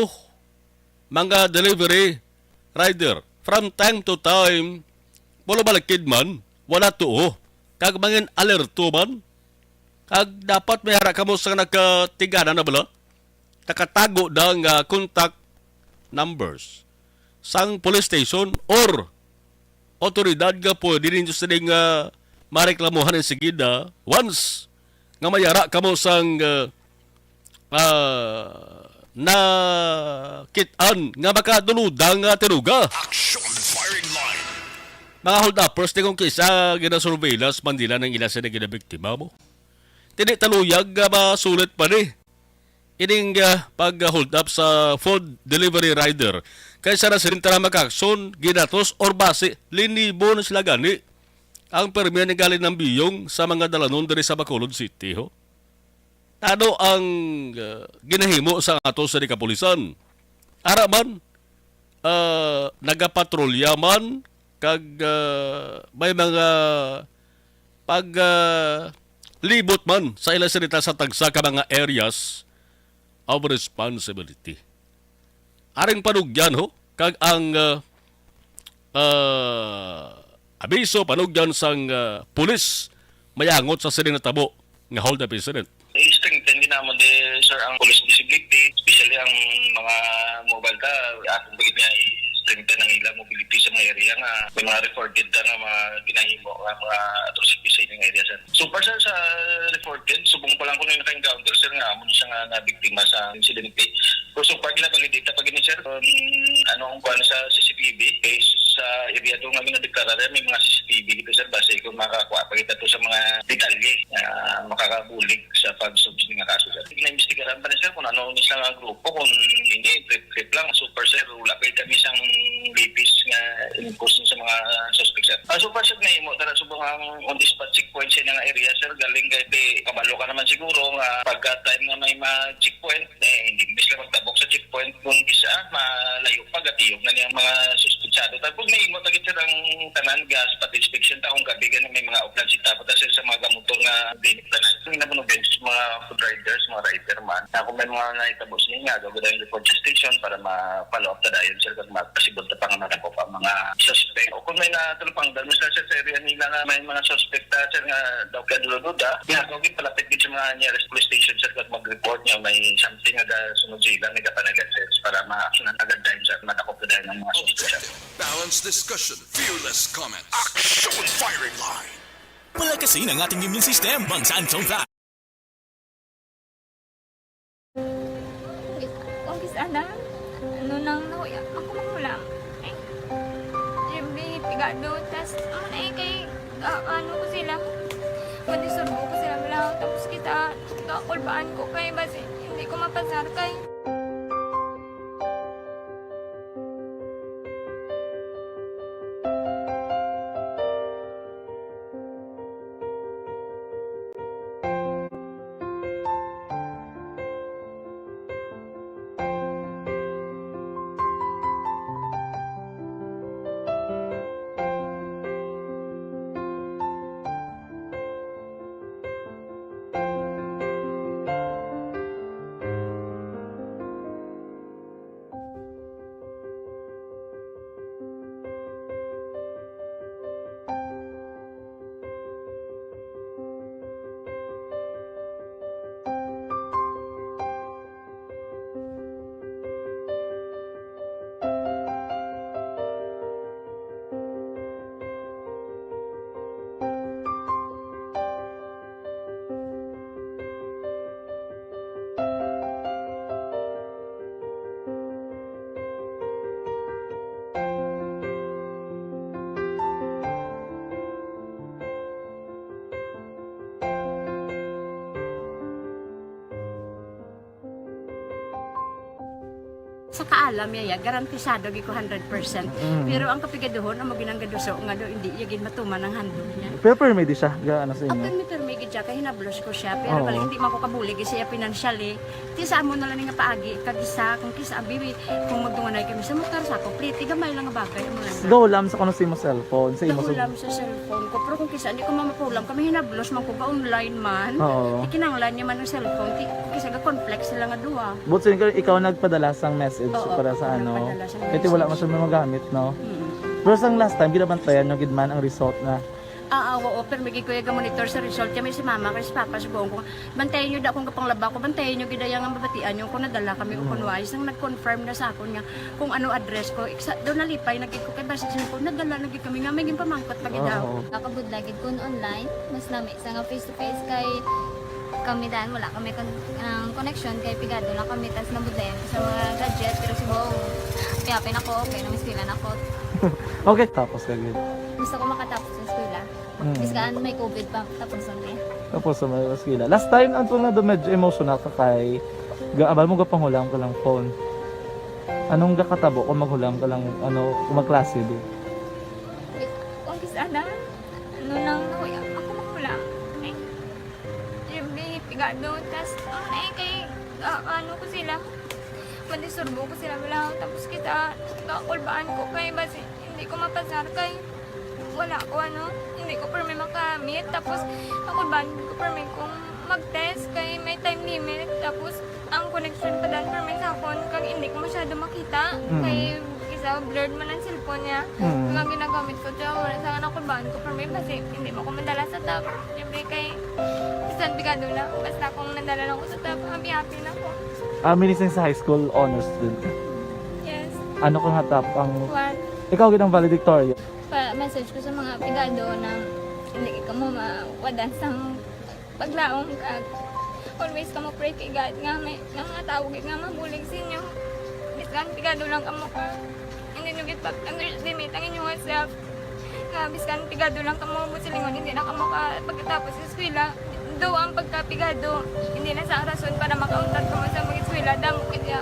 mga delivery rider, from time to time, wala balikid man, wala tuo, kag mangin alerto man, kag dapat may ara kamo sa nagkatigana na bala, nakatago na nga contact numbers sang police station or awtoridad nga pwede ninyo sila nga mareklamuhan ang sigida once nga mayara kamo sang, ah, ah, nakit-an nga makaduludang nga tinuga. Action firing line. Mga hold-uppers, di kung kisa ginasurveillance man nila ng ila sila ginabiktima mo. Tini taluyag nga masulit pa ni ining, ah, pag-hold up sa food delivery rider. Kay sa residente na makakson, ginatos or basi, linibo na sila gani. Ang permi ni gali ng biyong sa mga dalanon diri sa Bacolod City, ho. Ano ang, ah, ginahimo sa ato sa kapulisan? Ara man, ah, nagapatrolya man kag, ah, may mga pag, ah, libot man sa ila sinita sa tagsa ka mga areas of responsibility. Aring panugyan, ho, kag ang, ah, ah, abiso panugyan sang, ah, pulis mayangot sa sini natabo nga hold up incident. I-strengthen din naman di, sir, ang police visibility, especially ang mga mobile ta, atong bagay niya i-strengthen ang ilang mobility sa mga area nga may mga reported na nga mga ginahimo nga mga atrocity sa ilang area, sir. So far, sir, sa reported, subong pa lang ko na naka-encounter, sir, nga amo na siya nga nabiktima sa insidente. Pero so far, ginabalidate pa gini, sir, kung ano ang kuwan sa C C T V, based sa area doon nga ginadeklara rin, may mga C C T V dito, sir, base kung makakuha pa kita to sa mga detalye na makakabulig sa pag-solve sa mga kaso, sir. Ginaimbestigaran pa ni, sir, kung ano ni sa grupo, kung hindi, trip-trip lang. So far, sir, wala pa kami sang lipis nga infos sa mga suspect, sir. Ah, so far, sir, nahimo tara subong ang on the spot checkpoint sa ilang area, sir. Galing kay di, kabalo ka naman siguro nga pagka time nga may ma-checkpoint, eh, hindi mo sila magtabok sa checkpoint kung isa, malayo pa, gatiyog na niyang mga suspetsado. Tapos may imo tagit, sir, ang tanan gas, pati inspection ta kung gabi gani may mga uplan si tapos, sir, sa mga gamotor nga binik tanan. Yung naman, mga food riders, mga rider man, na kung may mga nahitabo sa inyo, gagawin report sa station para ma-follow up ta dayon, sir, kag ma-, possible ta pa nga madakop ang mga suspect. O kung may natulupang dal, sir, sa area nila nga may mga suspect, ah, sir, nga daw kadulod-duda, ginagawa gid palapit gid sa mga nearest police station, sir, kag mag-report nga may something nga sunod sa ila, may kapanagad, sir, para ma-actionan agad time, sir, madakop na dahil ang mga suspect, sir. Objective, balanced discussion, fearless comments. Action firing line. Palakasin ang ating immune system, Bangsan Chongpla. Kung kis-, ana, ano nang nahuya, ako magulang. Ay, Jimmy, pigado, tas, ano na eh, kay, ah, ano ko sila, madisurbo ko sila, wala, tapos kita, kakulbaan ko kay, basi, hindi ko mapasar kay. Sa kaalam niya, ya, garantisado gid ko hundred percent. Mm. Pero ang kapigaduhon, amo ginanggaduso nga daw hindi iya gid matuman ang handog niya. Pero permi di siya, ga-, ano sa inyo? Ah, permi, permi gid siya, kay hinablos ko siya. Pero Oo. bali, hindi man ko kabulig siya financially. Ti sa amo na lang nga paagi, kag isa, kung kisa, abi, kung magdunganay kami sa motor, sa ako, pliti, gamay lang nga bagay, amo lang. Gahulam sa kuno sa imo cellphone, sa imo Gahulam sa cellphone ko. Pero kung kisa, hindi ko mamapulam, kami hinablos man ko, ga-online man. Oo. Ti kinahanglan niya man ang cellphone, ti, kisa ga-conflict sila nga duha. But so, ikaw, ikaw nagpadala sang message Oo, para sa ako ano? nagpadala sang Kasi wala message. man siya magamit, no? Mm. Pero sang last time, ginabantayan nyo gid man ang result na Ah, ah, oo, pero may gid ko iya ga-monitor sa result. Kami si mama, kay si papa, si buong ko. Bantayan nyo da kung kapanglaba ko, bantayan nyo gid iya nga mabatian nyo kung nadala kami o Mm. kung wala. Isang nag-confirm na sa akon nga kung ano address ko. Iksa, doon nalipay na gid ko kay basi sa ko, nadala na gid kami nga may ginpamangkot pa gid Oo, daw. oo. Nakabudlay gid kun online, mas lami sa nga face to face kay Kami dan, wala kami kon-, ang connection kay pigado lang kami tas nabudlayan ko sa mga gadget, pero si Bong, kaya pinako, okay, namiskwela na ko. Okay, tapos ka gid. Gusto ko makatapos sa eskwela. Mm. Biskaan may COVID pa, tapos ang eh. Tapos sa mga eskwela. Last time, ang tunga doon medyo emotional ka kay ga-, abal mo gapanghulam ka lang phone. Anong gakatabo kung maghulam ka lang, ano, kung magklase di? Kung kis ana, ano nang nakuya, ako maghulam. Ay, yung may pigado, tas ang eh, kay, ah, ano ko sila, madisturbo ko sila, wala, tapos kita, kakulbaan ko kay basi, hindi ko mapasar kay, wala ko, ano, hindi ko permi makamit, tapos, kakulbaan ko permi kung mag-test kay may time limit, tapos, ang connection pa dan permi sa akon, kag hindi ko masyado makita, Mm. kay isa, blurred man ang cellphone niya. Mm. Kag ang ginagamit ko, siya, wala sa anak ko, baan ko, pero may basi, hindi mo ko madala sa top. Siyempre, kay, bisan pigado lang, basta kung nadala lang ko sa top, happy-happy na ko. Ah, minising sa high school honors student ka? Yes. Ano ka nga top ang... One. Ikaw gid ang valedictorian? Pa-message ko sa mga pigado na hindi ka mo mawadan sang paglaom kag always kamo pray kay God nga may nga mga tawo gid nga mabulig sa inyo. Biskan pigado lang kamo ka hindi nyo gid pag-underestimate ang inyong self. Nga biskan pigado lang kamo mo silingon hindi na kamo ka pagkatapos sa eskwela. Do ang pagkapigado hindi na sa rason para makauntat kamo sa mag-eskwela. Damo gid ya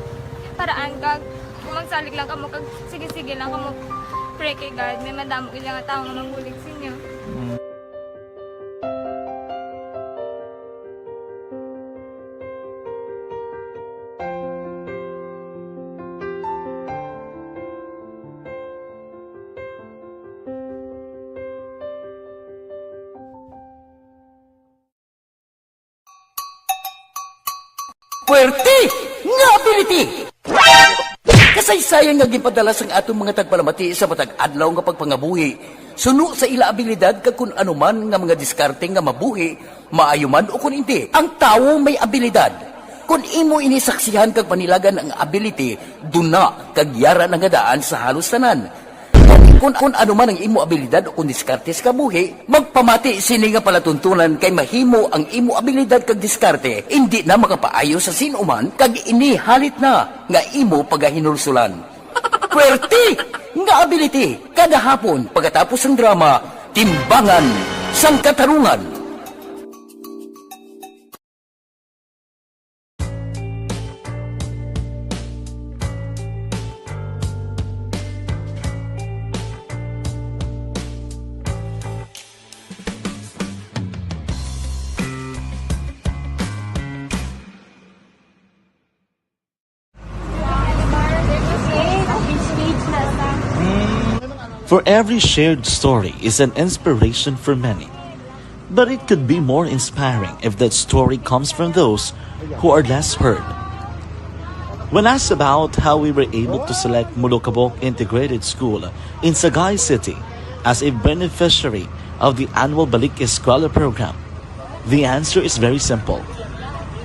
paraan kag kung magsalig lang kamo kag sige-sige lang kamo pray kay God may madamo gid nga tawo nga mabulig sa inyo. Mm. Puwerte nga ability! Kasaysayan nga ginpadala sang aton mga tagpalamati sa matag adlaw nga pagpangabuhi suno sa ila abilidad kag kun ano man nga mga diskarte nga mabuhi, maayo man ukon indi. Ang tawo may abilidad. Kon imo ini saksihan kag panilagan ang ability, duna kag yara na nga daan sa halos tanan. Kon, kon ano man ang imo abilidad o kon diskarte sa kabuhi, magpamati sini nga palatuntunan kay mahimo ang imo abilidad kag diskarte indi na makapaayo sa sin-o man kag ini halit na nga imo pagahinulsulan. Puwerte nga ability kada hapon pagkatapos sang drama Timbangan sang Katarungan. For every shared story is an inspiration for many. But it could be more inspiring if that story comes from those who are less heard. When asked about how we were able to select Molokabok Integrated School in Sagay City as a beneficiary of the annual Balik Eskwela program, the answer is very simple.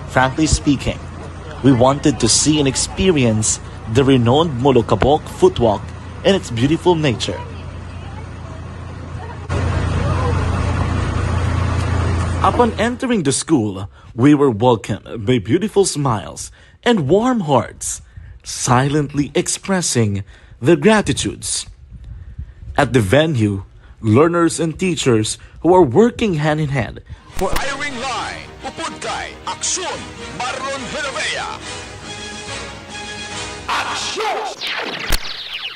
Frankly speaking, we wanted to see and experience the renowned Molokabok Footwalk and its beautiful nature. Upon entering the school, we were welcomed by beautiful smiles and warm hearts, silently expressing their gratitudes. At the venue, learners and teachers who are working hand in hand for Firing Line, upod kay Aksyon, Marlon Genovea. Aksyon!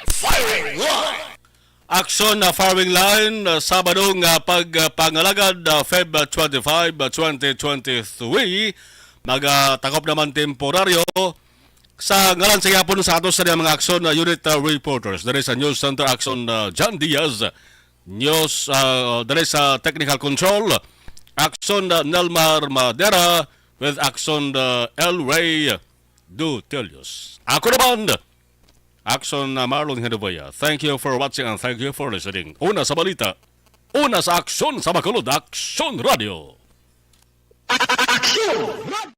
Firing Line! Aksyon na Firing Line, ah, Sabado nga pagpangalagad, ah, Feb twenty-five, ah, twenty twenty-three. Magatakop naman temporaryo. Sa ngalan sa gihapon sa ato sa mga Aksyon, ah, Unit, ah, Reporters, diri sa News Center Aksyon, ah, John Diaz, News, ah, diri sa Technical Control, Aksyon, ah, Nelmar Madera, with Aksyon, ah, El Rey Dutelius. Ako naman, Aksyon, ah, Marlon Genovea. Thank you for watching and thank you for listening. Una sa balita, una sa aksyon sa Bacolod, Aksyon Radio. Aksyon Radio!